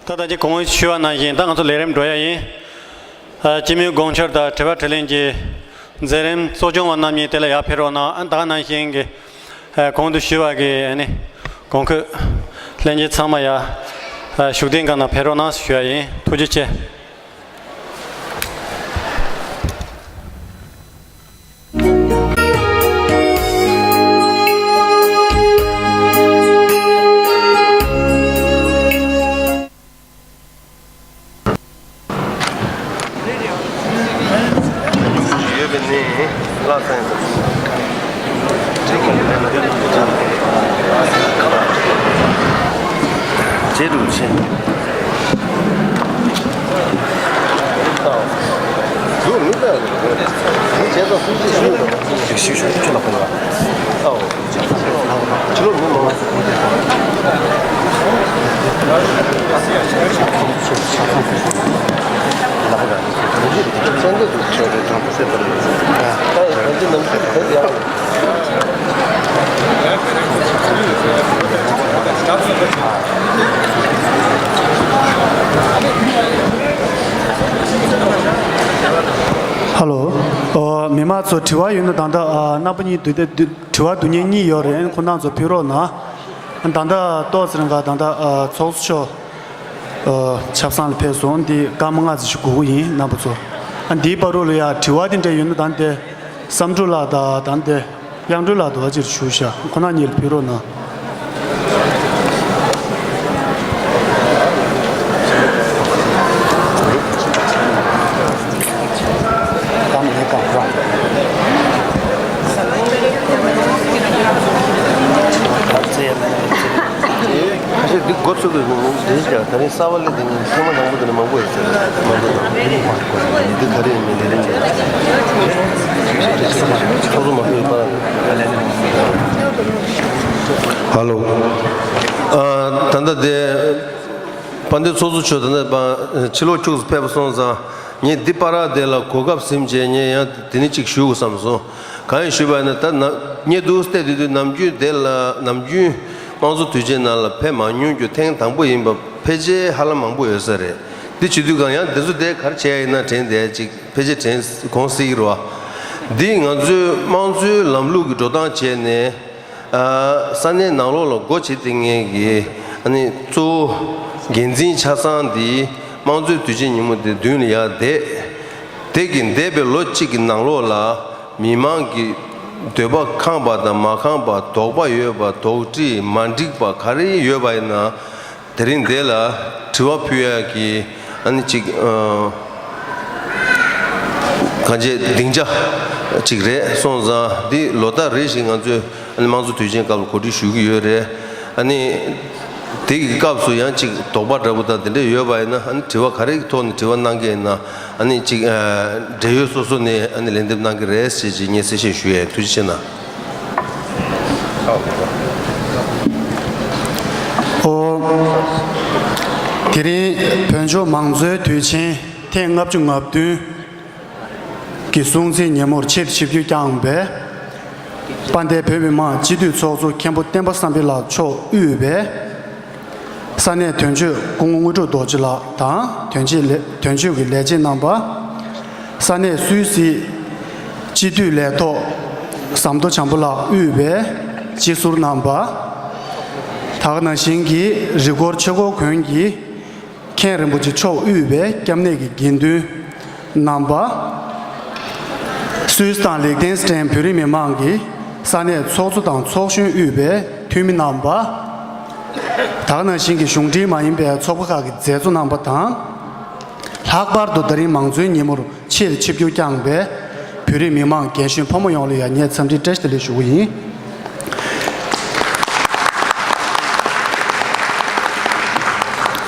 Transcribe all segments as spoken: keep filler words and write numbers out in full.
ད་ལྟ་ཅི་གོང་ཞུས་པ་ནང་བཞིན་ད་ང་ཚོ་ལས་རིམ་འགྲོ་ཡ་ཡིན། ཨ། སྤྱི་མོས་དགོངས་འཆར་དང་དྲི་བ་དྲིས་ལན་གྱི་མཛད་རིམ་གཙོ་སྐྱོང་བ་རྣམ་གཉིས་དེ་ལ་ཡར་ཕེབས་རོགས་གནང་། ཨ། ད་ག་ནང་བཞིན་གྱི་ཨ། གོང་དུ་ཞུས་པ་གི་ཨ་ནི་གོང་འཁོད་ལྷན་རྒྱས་ཚང་མ་ཡར་ཨ། བཞུགས་གདན་སྒང་ནང་ཕེབས་རོགས་གནང་ཞུ་ཡ་ཡིན། ཐུགས་རྗེ་ཆེ། ཡོད་པའི་གནས་ལ་སེང་རྗེས་འགྲོ་ཆེ། ཧ་ལོ། ཨོ། མི་མང་ཚོ་དྲི་བ་ཡོད་ན་ད་ལྟ་ཨ། རྣམ་པ་གཉིས་འདུག་སྟེ་འདུག་དྲི་བ་བསྡུ་མཁན་གཉིས་ཡོད་རེད། ཁོང་རྣམ་ཚོ་ཕེབས་རོགས་གནང་། ད་ལྟ་ཏོག་ཙམ་རིང་ག་ད་ལྟ་ཨ། ཚོགས་གཙོ་མཆོག་ཨ། ཆབ་གསང་ལ་ཕེབས་སོང་། འདི་སྐར་མ་ལྔ་ཙམ་ཞིག་སྒུག་གི་ཡིན། རྣམ་པ་ཚོ། ཨ། འདིའི་བར་དུ་ལ་ཡ་དྲི་བ་དེ་འདྲ་ཡོད་ན་ད་ལྟ་བསམ་གྲུབ་ལགས་དང་ད་ལྟ་དབྱངས་སྒྲོན་ལགས་དུ་བ་ཅིར་ཞུ་ཤག་ཁོང་རྣམ་གཉིས་ལ་ཕེབས་རོགས་གནང་། ཁ་ཤས་འདི་འགོ་ཚུགས་པའི་ངོ་བོ་འདི་ཀྱང་ད་རིང་གསར་པ་སླེབས་དེ་ནི་ཚང་མ་ནང་པོ་དེ་ནི་མང་པོ་ཡོད་ཟེར། མང་པོ་ཡོད། འདི་ག་རེ་ཡིན་མིན་ལས་རིམ་ཡིན། ཚོགས་གཙོ་མ་ཕེབས་པར། ཧ་ལོ། ཨ། ད་ལྟ་དེ་དཔལ་ལྡན་ཚོགས་གཙོ་མཆོག་ད་ལྟ་ཕྱི་ལོགས་ཁྱུག་ཙམ་ཕེབས་སོང་ཙང་། ངས་འདི་པར་དེ་ལ་གོ་སྐབས་ཟིན་བྱས་ངས་ཡང་དེ་ནི་གཅིག་ཞུ་དགོས་བསམ་སོང་། གང་ཡིན་ཞུས་པ་ཡིན་ན། ད་ནམ་ཉེ་དུས་བལྟས་དུས་དུས་ནམ་རྒྱུན་དེ་ལ་ནམ་རྒྱུན་དམངས་གཙོ་དུས་ཆེན་ནང་ལ་ཕེབས་མ་མྱོང་རྒྱུ་ཐེངས་དང་པོ་ཡིན་པ། ཕལ་ཆེར་ཧ་ལམ་མང་པོ་ཡོད་ས་རེད། འདི་བྱེད་དུས་གང་ཡང་འདི་ཚོ་དེ་ག་རེ་བྱས་ཡིན་ན་དྲན་བསྡད་ཅིག་ཕལ་ཆེར་དྲན་དགོངས་སྲིད་ཀྱི་རེད་བ། འདི་ང་ཚོའི་དམངས་གཙོའི་ལམ་ལུགས་ཀྱི་འགྲོ་སྟངས་བྱས་ནས། ཨ། ས་གནས་ནང་ལོགས་ལ་སྒོ་ཕྱེ་སྟེ་ངེད་ཀྱི་ཨ་ནི་གཙོ་བོ་འགན་འཛིན་ཆ་ཚང་འདི་དམངས་གཙོའི་དུས་ཆེན་ཉིན་མོ་དེ་མདུན་ལ་ཡར་བསྡད། དེ་གི་འདས་པའི་ལོ་གཅིག་གི་ནང་ལོགས་ལ་མི་མང་གི་འདོད་པ་ཁེངས་པ་དང་མ་ཁེངས་པ། དོགས་པ་ཡོད་པ། དོགས་འདྲི་མ་འགྲིག་པ་ག་རེ་ཡོད་པ་ཡིན་ན། དེ་རིང་འདི་ལ་དྲི་བ་ཕུལ་ཡག་གི་ཨ་ནི་ཅིག་ཨ། གང་ཅི་སྡིངས་ཆ་ཅིག་རེད་སོང་ཙང་། འདི་ལོ་ལྟར་རེ་བཞིན་ང་ཚོས་ཨ་ནི་དམངས་གཙོ་དུས་ཆེན་སྐབས་ལ་གོ་སྒྲིག་ཞུ་གི་ཡོད་རེད། ཨ་ནི་དེ་གི་སྐབས་སུ་ཡང་ཅིག་དོགས་པ་འདྲ་པོ་དང་དེ་འདྲ་ཡོད་པ་ཡིན་ན། ཨ་ནི་དྲི་བ་ག་རེ་གི་ཐོག་ནས་དྲི་བ་གནང་གི་ཡིན་ན། ཨ་ནི་ཅིག་ཨ། འབྲེལ་ཡོད་སོ་སོ་ནས་ཨ་ནི་ལན་འདེབས་གནང་གི་རེད་ཟེར་ཅིག་ངས་གསལ་བཤད་ཞུ་ཡས། ཐུགས་རྗེ་ཆེ་གནང་། ཨོ། དེ་རིང་བོད་ལྗོངས་མང་གཙོའི་དུས་ཆེན་ཐེངས་ལྔ་བཅུ་ང་བདུན་གྱི་སྲུང་བརྩིའི་ཉིན་མོར་ཆེད་ཆིབས་བསྒྱུར་བསྐྱངས་པའི་དཔལ་ལྡན་བོད་མི་མང་སྤྱི་འཐུས་ཚོགས་གཙོ་མཁན་པོ་བསྟན་པ་བསམ་འཕེལ་ལགས་མཆོག་དབུས་པའི་ས་གནས་དོན་གཅོད་སྐུ་ངོ་དངོས་གྲུབ་རྡོ་རྗེ་ལགས་དང་། དོན་གཅོད་ལས། དོན་གཅོད་ཀྱི་ལས་བྱེད་རྣམ་པ། ས་གནས་སུད་སི་སྤྱི་འཐུས་ལས་ཐོག་ཟམ་མདོ་བྱམས་པ་ལགས་དབུས་པའི་སྤྱི་ཟུར་རྣམ་པ། ད་ག་ནང་བཞིན་གྱི་རི་སྐོར་ཆོས་འཁོར་དགོན་གྱི་མཁན་རིན་པོ་ཆེ་མཆོག་དབུས་པའི་སྐྱབས་གནས་ཀྱི་དགེ་འདུན་རྣམ་པ། སུད་སི་དང་ལིག་ཏེན་སི་ཏན་བོད་རིགས་མི་མང་གི་ས་གནས་ཚོགས་གཙོ་དང་ཚོགས་གཞོན་དབུས་པའི་འཐུས་མི་རྣམ་པ། ད་ག་ནང་བཞིན་གྱི་གཞུང་འབྲེལ་མ་ཡིན་པའི་ཚོགས་པ་ཁག་གི་མཛད་གཙོ་རྣམ་པ་དང་། ལྷག་པར་དུ་ད་རིང་མང་གཙོའི་ཉིན་མོར་ཆེད་ཆིབས་བསྒྱུར་བསྐྱངས་པའི་བོད་རིགས་མི་མང་རྒན་གཞོན་ཕོ་མོ་ཡོངས་ལ་ཡང་ངས་འཚམས་འདྲི་བཀྲ་ཤིས་བདེ་ལེགས་ཞུ་གི་ཡིན།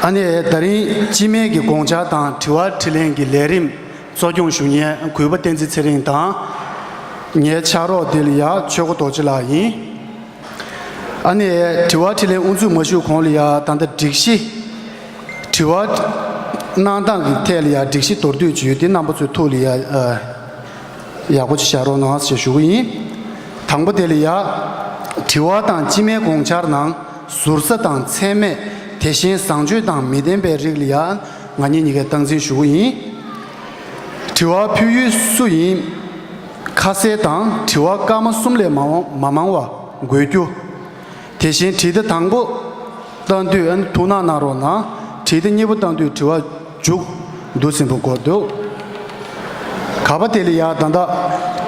ཨ་ནི་ད་རིང་སྤྱི་མོས་ཀྱི་དགོངས་འཆར་དང་དྲི་བ་དྲིས་ལན་གྱི་ལས་རིམ་གཙོ་སྐྱོང་ཞུ་མཁན་གུས་པ་བསྟན་འཛིན་ཚེ་རིང་དང་། ངའི་ཕྱག་རོགས་དེ་ལ་ཡ་ཆོས་སྒོ་རྡོ་རྗེ་ལགས་ཡིན། ཨ་ནི་དྲི་བ་དྲིས་ལན་དབུ་འཛུགས་མ་ཞུས་གོང་ལ་ཡ་ད་ལྟ་སྒྲིག་གཞི། དྲི་བ་གནང་སྟངས་ཀྱི་ཐད་ལ་ཡ་སྒྲིག་གཞི་མདོར་བསྡུས་ཅིག་ཡོད། དེ་རྣམ་པ་ཚོའི་ཐུགས་ལ་ཡ་ཨ། ཡག་པོ་ཅིག་བཞག་རོགས་གནང་ཞེས་ཞུ་གི་ཡིན། དང་པོ་དེ་ལ་ཡ། དྲི་བ་དང་སྤྱི་མོས་དགོངས་འཆར་ནང་ཟུར་ཟ་དང་མཚན་སྨད་ དེ་བཞིན་བཟང་སྤྱོད་དང་མི་ལྡན་པའི་རིགས་ལ་ཡང་ང་གཉིས་གཉིས་ཀས་སྟངས་འཛིན་ཞུ་གི་ཡིན། དྲི་བ་ཕུལ་ཡུལ་སུ་ཡིན། ཁ་གསལ་དང་དྲི་བ་སྐར་མ་གསུམ་ལས་མ་འོང་མ་མང་བ་འགོད་རྒྱུ། དེ་བཞིན་དྲི་བ་དང་པོ་བཏང་དུས་ཨ་ནི་ཐུགས་སྣང་གནང་རོགས་གནང་། དྲི་བ་གཉིས་པ་བཏང་དུས་དྲི་བ་མཇུག་བསྡུ་ཟིན་པོ་འགོར་འདུག་ག་པ་དེ་ལ་ཡང་ད་ལྟ་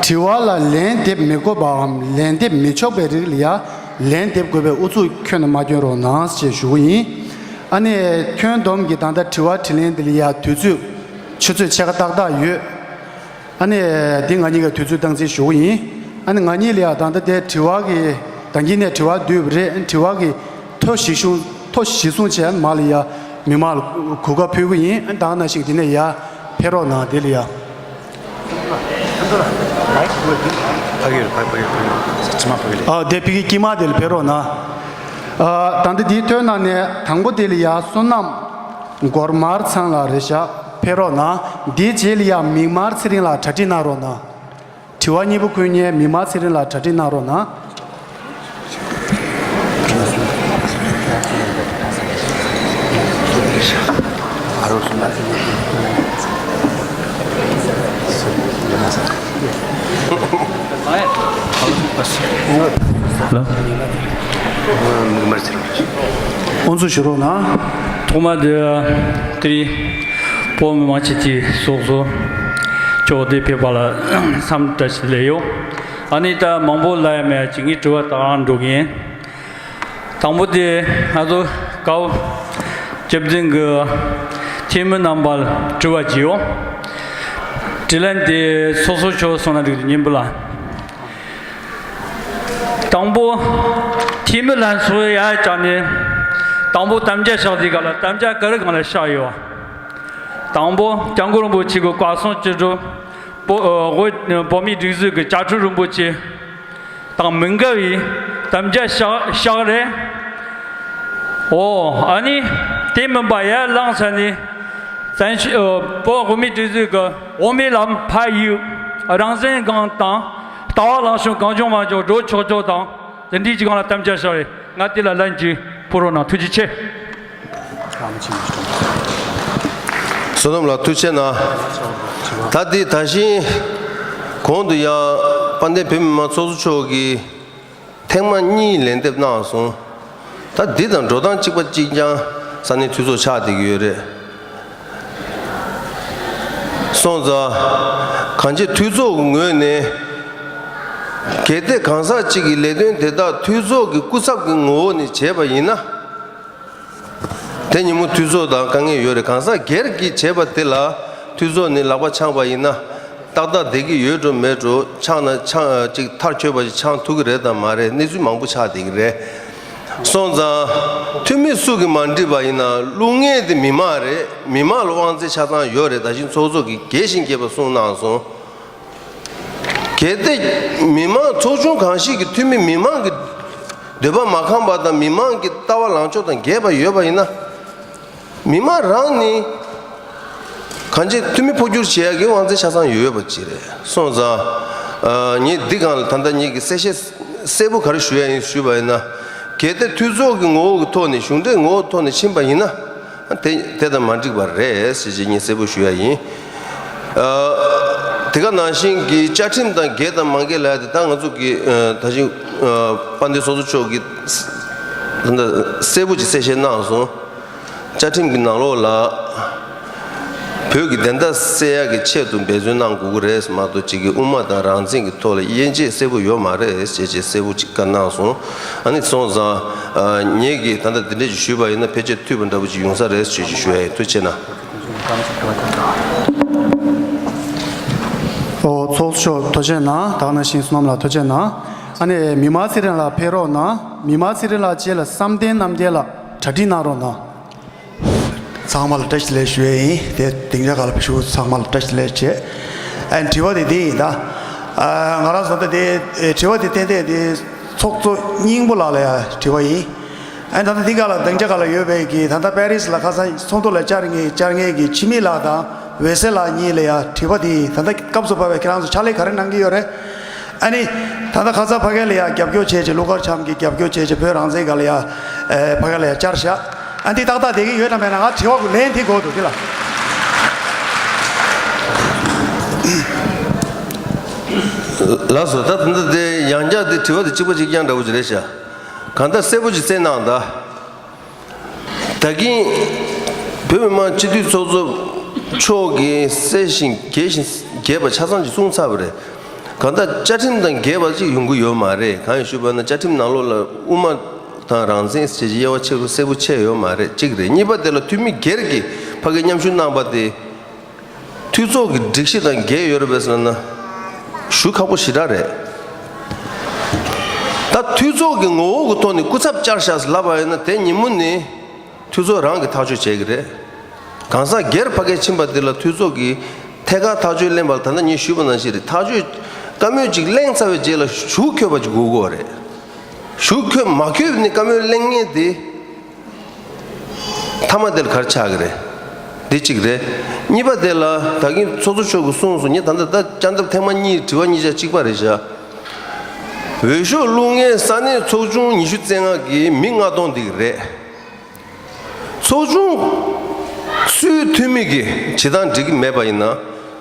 དྲི་བ་ལ་ལན་འདེབས་མི་དགོས་པའམ་ལན་འདེབས་མི་ཆོག་པའི་རིགས་ལ་ཡང་ལན་འདེབས་དགོས་པའི་ཨུ་ཚུགས་ཁྱོན་ནས་མ་སྐྱོན་རོགས་གནང་ཞེས་ཞུ་གི་ཡིན། ཨ་ནི་ཁྱོན་བསྡོམས་ཀྱི་ད་ལྟ་དྲི་བ་དྲིས་ལན་དེ་ལ་ཡང་དུས་ཚོད་ཆུ་ཚོད་ཕྱེད་ཀ་ཏག་ཏག་ཡོད། ཨ་ནི་འདི་ང་གཉིས་ཀྱི་དུས་ཚོད་སྟངས་འཛིན་ཞུ་གི་ཡིན། ཨ་ནི་ང་གཉིས་ལ་ཡང་ད་ལྟ་དེ་དྲི་བ་གི་ད་གིན་ནས་དྲི་བ་བསྡུས་པ་རེད། དྲི་བ་གི་ཐོ་གཞི་བཟུང་ཐོ་གཞི་བཟུང་བྱས་མ་ལ་ཡ་མི་མང་ལ་གོ་སྐབས་ཕུལ་གི་ཡིན། ཨ་ནི་ད་ག་ནང་བཞིན་འདི་ནས་ཡ་ཕེབས་རོགས་གནང་། དེ་ལ་ཡ། ཕ་གི་ཕ་ཕ་གི་ཕ་གི་ཕྱི་མ་ཕ་གི་ལ། ཨ་དེ་ཕ་གི་དཀྱིལ་མ་དེ་ལ་ཕེབས་རོགས་གནང་། ཨ་ད་ལྟ་འདིའི་ཐོའི་ནང་ནས་དང་པོ་དེ་ལ་ཡ་བསོད་ནམས་སྒོར་མར་ཚང་ལགས་རེད་ཤག་ཕེབས་རོགས་གནང་། འདིའི་རྗེས་ལ་ཡ་མིག་དམར་ཚེ་རིང་ལགས་གྲ་སྒྲིག་གནང་རོགས་གནང་། དྲི་བ་གཉིས་པ་འཁོད་མཁན་མིག་དམར་ཚེ་རིང་ལགས་གྲ་སྒྲིག་གནང་རོགས་གནང་། ཨུ་ཚུགས་ཞུ་རོགས་གནང་། ཐོག་མ་དེ་དེ་རིང་བོད་མི་མང་སྤྱི་འཐུས་ཚོགས་གཙོ་མཆོག་འདིར་ཕེབས་པ་ལ་འཚམས་འདྲི་བཀྲ་ཤིས་བདེ་ལེགས་ཡོད། ཨ་ནི་ད་མང་པོ་ལབ་ཡ་མེད་ཅིག་ངས་དྲི་བ་དག་རང་འགྲོ་གི་ཡིན། དང་པོ་དེ་ང་ཚོ་ཀའོ་སྐྱབས་མགོན་གྱི་འཐུས་མི་རྣམ་པར་དྲི་བ་ཅིག་ཡོད། དྲིས་ལན་དེ་སོ་སོ་ཆོག་སོང་ན་འགྲིག་འདུག་སྙིང་པོ་ལ། དང་པོ་འཐུས་མི་ལྷན་ཚོགས་ཡར་བཅར་ནས་དང་པོ་དམ་བཅའ་བཞག་དུས་ག་ལ་དམ་བཅའ་ག་རེ་སྒང་ལ་བཞག་ཡོད། དང་པོ་སྐྱབས་མགོན་རིན་པོ་ཆེ་གི་བཀའ་གསུང་ཅི་སྒྲུབ། བོད་བོད་མིའི་སྒྲིག་འཛུགས་ཀྱི་བཅའ་ཁྲིམས་རིན་པོ་ཆེ་དང་མི་འགལ་བའི་དམ་བཅའ་བཞག་བཞག་རེད། ཨོ་ཨ་ནི་དེ་མིན་པ་ཡར་ལངས་ཚར་ནས་བཙན་བྱོལ་བོད་བོད་མིའི་སྒྲིག་འཛུགས་ཀྱི་འོས་མིའི་ལམ་ཕར་གཡུག་རང་བཙན་སྒང་དང་ལྟ་བ་ལངས་ཕྱོགས་གང་བྱུང་མང་བྱུང་འགྲོ་ཆོག་ཆོག་དང་། དེ་འདྲའི་ཅིག་སྒང་ལ་དམ་བཅའ་བཞག་རེད། ང་དེ་ལ་ལན་ཅིག་ཕུལ་རོགས་གནང་། ཐུགས་རྗེ་ཆེ། བསོད་ནམས་ལགས་ཐུགས་རྗེ་གནང་། ད་འདི་ད་གཞིན་གོང་དུ་ཡང་དཔལ་ལྡན་བོད་མི་མང་ཚོགས་གཙོ་མཆོག་གིས་ཐེངས་མ་གཉིས་ལན་འདེབས་གནང་སོང་། ད་འདི་དང་འགྲོ་སྟངས་གཅིག་པ་གཅིག་རྐྱང་ས་གནས་འཐུས་ཚོགས་ཆགས་བསྡད་ཀྱི་ཡོད་རེད། སོང་ཙང་གང་ཅི་འཐུས་ཚོགས་ཀྱི་ངོས་ནས་གལ་ཏེ་གང་ཟག་གཅིག་གི་ལས་དོན་དེ་དག་འཐུས་ཚོགས་ཀྱི་སྐུ་ཚབ་ཀྱི་ངོ་བོ་ནས་བྱས་པ་ཡིན་ན། དེ་ཉིན་མོ་འཐུས་ཚོགས་དང་དཀའ་ངལ་ཡོད་རེད། གང་ཟག་སྒེར་གྱིས་བྱས་པ་དེ་ལ་འཐུས་ཚོགས་ནས་ལག་པ་འཆང་བ་ཡིན་ན་ཏག་ཏག་བསྡད་ཀྱི་ཡོད་འགྲོ་མེད་འགྲོ། འཆང་ན་འཆང་ཅིག་མཐར་འཁྱོལ་བ་ཞིག་འཆང་ཐུབ་ཀྱི་རེད་དང་མ་རེད། གནས་ཚུལ་མང་པོ་ཆགས་བསྡད་ཀྱི་རེད། སོང་ཙང་འཐུས་མི་སུ་གིས་མ་འགྲིག་པ་ཡིན་ན་བླུག་མཁན་དེ་མི་མང་རེད། མི་མང་ལ་དབང་ཚད་ཆ་ཚང་ཡོད་རེད། ད་གཞིན་ཚོགས་གཙོ་གིས་རྒྱས་ཤིང་རྒྱས་པ་གསུངས་གནང་སོང་། གལ་ཏེ་མི་མང་ཚོགས་ཆུང་གང་ཞིག་གི་འཐུས་མི་མི་མང་གི་འདོད་པ་མ་ཁེངས་པ་དང་མི་མང་གི་ལྟ་བ་ལངས་ཕྱོགས་དང་འགལ་བ་ཡོད་པ་ཡིན་ན། མི་མང་རང་ནི་གང་ཅི་འཐུས་མི་འཕོ་འགྱུར་བྱེད་ཡག་གི་དབང་ཚད་ཆ་ཚང་ཡོད་པ་ཅིག་རེད། སོང་ཙང་ཨ་ངས་འདི་སྒང་ལ་ད་ལྟ་ངེད་ཀྱི་གསལ་བཤད་གསལ་པོ་ག་རེ་ཞུ་ཡ་ཡིན་ཞུས་པ་ཡིན་ན། གལ་ཏེ་འཐུས་ཚོགས་ཀྱི་ངོ་བོ་གི་ཐོག་ནས་གཞུང་འབྲེལ་ངོ་བོ་ཐོག་ནས་ཕྱིན་པ་ཡིན་ན། དེ་དེ་དང་མ་འགྲིག་པ་རེད་ཟེར་ཅིག་ངས་གསལ་པོ་ཞུ་ཡ་ཡིན། ཨ་དེ་ག་ནང་བཞིན་གྱི་བཅའ་ཁྲིམས་དང་འགལ་དང་མ་འགལ་ལབ་ཡ་དེ་ད་ང་ཚོ་གི་ཨ་ད་གཞིན་ཨ་དཔལ་ལྡན་ཚོགས་གཙོ་མཆོག་གིས་ད་ལྟ་གསལ་པོ་ཅིག་གསལ་བཤད་གནང་སོང་། བཅའ་ཁྲིམས་ཀྱི་ནང་ལོགས་ལ་བོད་ཀྱི་བདེན་མཐའ་གསལ་ཡག་གི་ཆེད་དུ་འབད་བརྩོན་གནང་དགོས་ཀྱི་རེད་མ་གཏོགས་ཅིག་གི་དབུ་མ་དང་རང་བཙན་གྱི་ཐོག་ལ་དབྱེ་འབྱེད་གསལ་པོ་ཡོད་མ་རེད་ཅེས་ཅེས་གསལ་པོ་ཅིག་བཀའ་གནང་སོང་། ཨ་ནི་སོང་ཙང་ཨ་ངེད་ཀྱིས་ད་ལྟ་འདི་འདྲས་ཅིག་ཞུས་པ་ཡིན་ན་ཕལ་ཆེར་འཐུས་པ་འདྲ་པོ་ཅིག་ཡོང་ས་རེད་ཅེས་ཅིག་ཞུ་ཡ་ཡིན། ཐུགས་རྗེ་གནང་། ཨོ་ཚོགས་གཙོ་མཆོག་ཐུགས་རྗེ་གནང་། ད་ག་ནང་བཞིན་བསོད་ནམས་ལགས་ཐུགས་རྗེ་གནང་། ཨ་ནི་མིག་དམར་ཚེ་རིང་ལགས་ཕེབས་རོགས་གནང་། མིག་དམར་ཚེ་རིང་ལགས་རྗེས་ལ་བསམ་གཏན་རྣམ་རྒྱལ་ལགས་གྲ་སྒྲིག་གནང་རོགས་གནང་། ཚང་མ་ལ་བཀྲ་ཤིས་བདེ་ལེགས་ཞུ་ཡས་ཡིན། དེ་སྡིངས་ཆ་སྒང་ལ་བཞུགས་ཚང་མ་ལ་བཀྲ་ཤིས་བདེ་ལེགས་བྱས། ཨ་དྲི་བ་དེ་འདི་ཡིན་ད། ཨ་ང་རང་བསམ་ད་དེ་དྲི་བ་དེ་ཏན་ཏན་དེ་ཚོགས་གཙོ་སྙིང་པོ་ལགས་ལ་ཡ་དྲི་བ་ཡིན། ཨ་ད་ལྟ་འདི་སྒང་ལ་སྡིངས་ཆ་སྒང་ལ་ཡོད་པའི་གི་ད་ལྟ་པེ་རིས་ལ་ཁ་སང་ཚོགས་འདུ་ལ་བཅར་མཁན་བཅར་མཁན་གི་འཆི་མེད་ལགས་དང་འོད་ཟེར་ལགས་གཉིས་ལ་ཡ་དྲི་བ་དེ་ད་ལྟ་སྐབས་སུ་བབས་པའི་ཁྱེད་རང་ཚོ་ཕྱག་ལས་ག་རེ་གནང་གི་ཡོད་རེད། ཨ་ནི། ད་ལྟ་ཁ་སང་ཕ་གི་ལ་ཡ་རྒྱབ་སྐྱོར་བྱས་བྱས་ཀླུ་མཁར་བྱམས་ཀྱིས་རྒྱབ་སྐྱོར་བྱས་བྱས་བོད་རང་བཙན་སྒང་ལ་ཡ། ཨེ་ཕ་གི་ལ་ཡ་བཅར་བཞག་ཨ་འདི་ཏག་ཏག་བསྡད་ཀྱི་ཡོད་དམ་མེད་ན། ང་དྲི་བ་གུ་ལན་དེ་དགོས་འདུག་འདི་ལ། ལགས་སོ། ད་ད་ལྟ་དེ་ཡང་བསྐྱར་དེ་དྲི་བ་དེ་གཅིག་པ་གཅིག་རྐྱང་འདྲ་བོ་ཅིག་རེད་ཤག་གང་ལྟར་གསལ་པོ་ཅིག་གསན་གནང་དང་། ད་གིན་བོད་མི་མང་སྤྱི་འཐུས་ཚོགས་གཙོ་མཆོག་གིས་གསལ་ཞིང་རྒྱས་ཤིང་རྒྱས་པ་ཆ་ཚང་ཅིག་གསུངས་ཚར་བ་རེད། གང་ལྟར་བཅའ་ཁྲིམས་དང་འགལ་བ་ཅིག་ཡོང་གི་ཡོད་མ་རེད། གང་ཡིན་ཞུས་པ་ན་བཅའ་ཁྲིམས་ནང་ལོགས་ལ་དབུ་མ་དང་རང་བཙན་ཟེར་གྱི་དབྱེ་བ་ཕྱེ་རུ་གསལ་པོ་ཕྱེ་ཡོད་མ་རེད། གཅིག་རེད། གཉིས་པ་དེ་ལ་འཐུས་མི་སྒེར་གྱིས་ཕ་གིར་མཉམ་ཞུགས་གནང་པ་དེ་འཐུས་ཚོགས་ཀྱི་སྒྲིག་གཞི་དང་འགལ་ཡོད་རེད་པས་ཟེར་ན་ཞུ་ཁག་པོ་ཞེ་དྲག་རེད། ད་འཐུས་ཚོགས་ཀྱི་ངོ་བོ་གི་ཐོག་ནས་སྐུ་ཚབ་བཅར་བཞག་ཟེར་ལབ་པ་ཡིན་ན་དེ་ཉིན་མོ་ནས་འཐུས་ཚོགས་རང་གིས་ཐག་གཅོད་བྱེད་ཀྱི་རེད། གང་ཟག་སྒེར་ཕ་གིར་ཕྱིན་པ་དེ་ལ་འཐུས་ཚོགས་ཀྱིས་ཐད་ཀར་ཐག་གཅོད་ལེན་པ་ལ་ད་ལྟ་ངས་ཞུས་པ་ནང་བཞིན་རེད། ཐག་གཅོད་བཀའ་མོལ་ཅིག་གླེང་ཚར་བའི་རྗེས་ལ་ཞུ་འཁོད་པ་ཅིག་དགོས་ཀྱི་ཡོད་རེད། ཞུ་འཁོད་མ་འཁོད་ནས་བཀའ་མོལ་གླེང་མཁན་དེ་མཐའ་མ་དེ་ལ་ག་རེ་ཆགས་ཀྱི་རེད། འདི་གཅིག་རེད། གཉིས་པ་དེ་ལ་ད་གིན་ཚོགས་གཙོ་མཆོག་གིས་གསུངས་སོང་། ངས་ད་ལྟ་ད་བཅར་འདེབས་ཐེངས་མ་གཉིས་དྲི་བ་གཉིས་ཆ་གཅིག་པ་རེད་ཤག་འོས་ཤོག་བླུག་མཁན་ས་གནས་ཚོགས་ཆུང་ཉི་ཤུ་རྩ་ལྔ་གི་མི་ལྔ་སྟོང་འདི་གི་རེད། ཚོགས་ཆུང་སུའི་འཐུས་མི་གིས་བྱེད་སྟངས་འགྲིག་གི་མེད་པ་ཡིན་ན་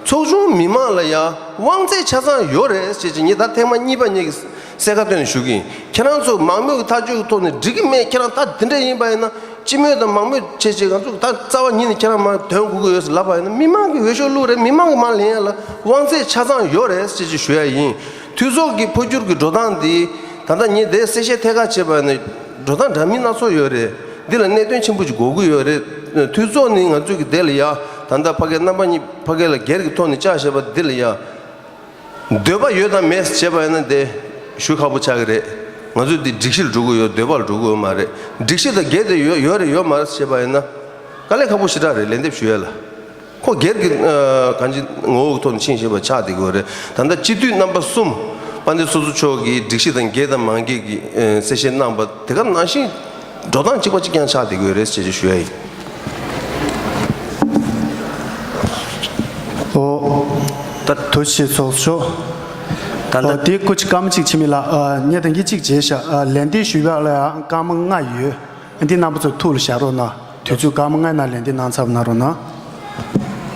ཚོགས་ཆུང་མི་མང་ལ་ཡང་དབང་ཚད་ཆ་ཚང་ཡོད་རེད་ཅེས་ངས་ད་ཐེངས་མ་གཉིས་པ་ངས་གསལ་ཁ་བཏོན་ནས་ཞུ་གི་ཡིན། ཁྱེད་རང་ཚོ་མང་མོས་ཀྱི་ཐག་གཅོད་ཀྱི་ཐོག་ནས་འགྲིག་གི་མེད། ཁྱེད་རང་ད་དེ་འདྲ་ཡིན་པ་ཡིན་ན་སྤྱི་མོས་དང་མང་མོས་བྱས་བྱས་ང་ཚོ་ད་རྩ་བ་ཉིད་ནས་ཁྱེད་རང་མར་དོན་དགོས་ཀྱི་ཡོད་ཟེར་ལབ་པ་ཡིན་ན་མི་མང་གིས་འོས་ཤོག་བླུགས་རེད། མི་མང་གིས་མར་ལེན་ཡ་ལ་དབང་ཚད་ཆ་ཚང་ཡོད་རེད་ཅེས་ཞུ་ཡ་ཡིན། འཐུས་ཚོགས་ཀྱི་འཕོ་འགྱུར་གྱི་འགྲོ་སྟངས་འདི་ད་ལྟ་ངས་དེ་གསལ་བཤད་ཐད་ཀར་བྱས་པ་ཡིན་ན་འགྲོ་སྟངས་འདྲ་མིན་སྣ་ཚོགས་ཡོད་རེད། འདི་ལ་གནད་དོན་ཆེན་པོ་ཅིག་དགོས་ཀྱི་ཡོད་རེད། འཐུས་ཚོགས་ནི་ང་ཚོས་ཀྱི་དེ་ལ་ཡ་ད་ལྟ་ཕ་གིར་རྣམ་པ་གཉིས་ཕ་གིར་ལ་སྒེར་གྱི་ཐོག་ནས་བཅར་བཞག་པ་འདི་ལ་ཡ་འདོད་པ་ཡོད་དམ་མེད་བྱས་པ་ཡིན་ན་དེ་ཞུ་ཁག་པོ་ཆགས་ཀྱི་རེད། ང་ཚོས་འདི་སྒྲིག་གཞི་ལ་འགྲོ་གི་ཡོད། འདོད་པ་ལ་འགྲོ་གི་ཡོད་མ་རེད། སྒྲིག་གཞི་དང་འགལ་ཏེ་ཡོད་ཡོད་རེད་ཡོད་མ་རེད་བྱས་པ་ཡིན་ན་དཀའ་ལས་ཁག་པོ་ཞེ་དྲག་རེད། ལན་འདེབས་ཞུ་ཡ་ལ། ཁོ་སྒེར་གྱི་ཨ་གང་ཅི་ངོ་བོ་གི་ཐོག་ནས་ཕྱིན་བཞིན་པ་ཆགས་བསྡད་ཀྱི་ཡོད་རེད། ད་ལྟ་སྤྱི་འཐུས་རྣམ་པ་གསུམ་དཔལ་ལྡན་ཚོགས་གཙོ་མཆོག་གིས་སྒྲིག་གཞི་དང་འགལ་དང་མ་འགལ་གྱི་ཨ་གསལ་བཤད་གནང་པ་དེ་ག་ནང་བཞིན་འགྲོ་སྟངས་གཅིག་པ་གཅིག་རྐྱང་ཆགས་བསྡད་ཀྱི་ཡོད་རེད་ཅེས་ཞུ་ཡ་ཡིན། ཨོ། ད་ཐུགས་རྗེ་ཆེ་ཚོགས་གཙོ། ད་ལྟ་ཨོ་དེ་སྐུ་མཁྱེན་སྐར་མ་གཅིག་འཆི་མེད་ལགས། ཨ་ངས་ད་གིན་གཅིག་བྱས་ཤག་ཨ་ལན་འདེབས་ཞུ་ཡ་ལ་ཡང་སྐར་མ་ལྔ་ཡོད། འདི་རྣམ་པ་ཚོ་ཐུགས་ལ་བཞག་རོགས་གནང་། དུས་ཚོད་སྐར་མ་ལྔའི་ནང་ལན་འདེབས་གནང་ཚར་གནང་རོགས་གནང་།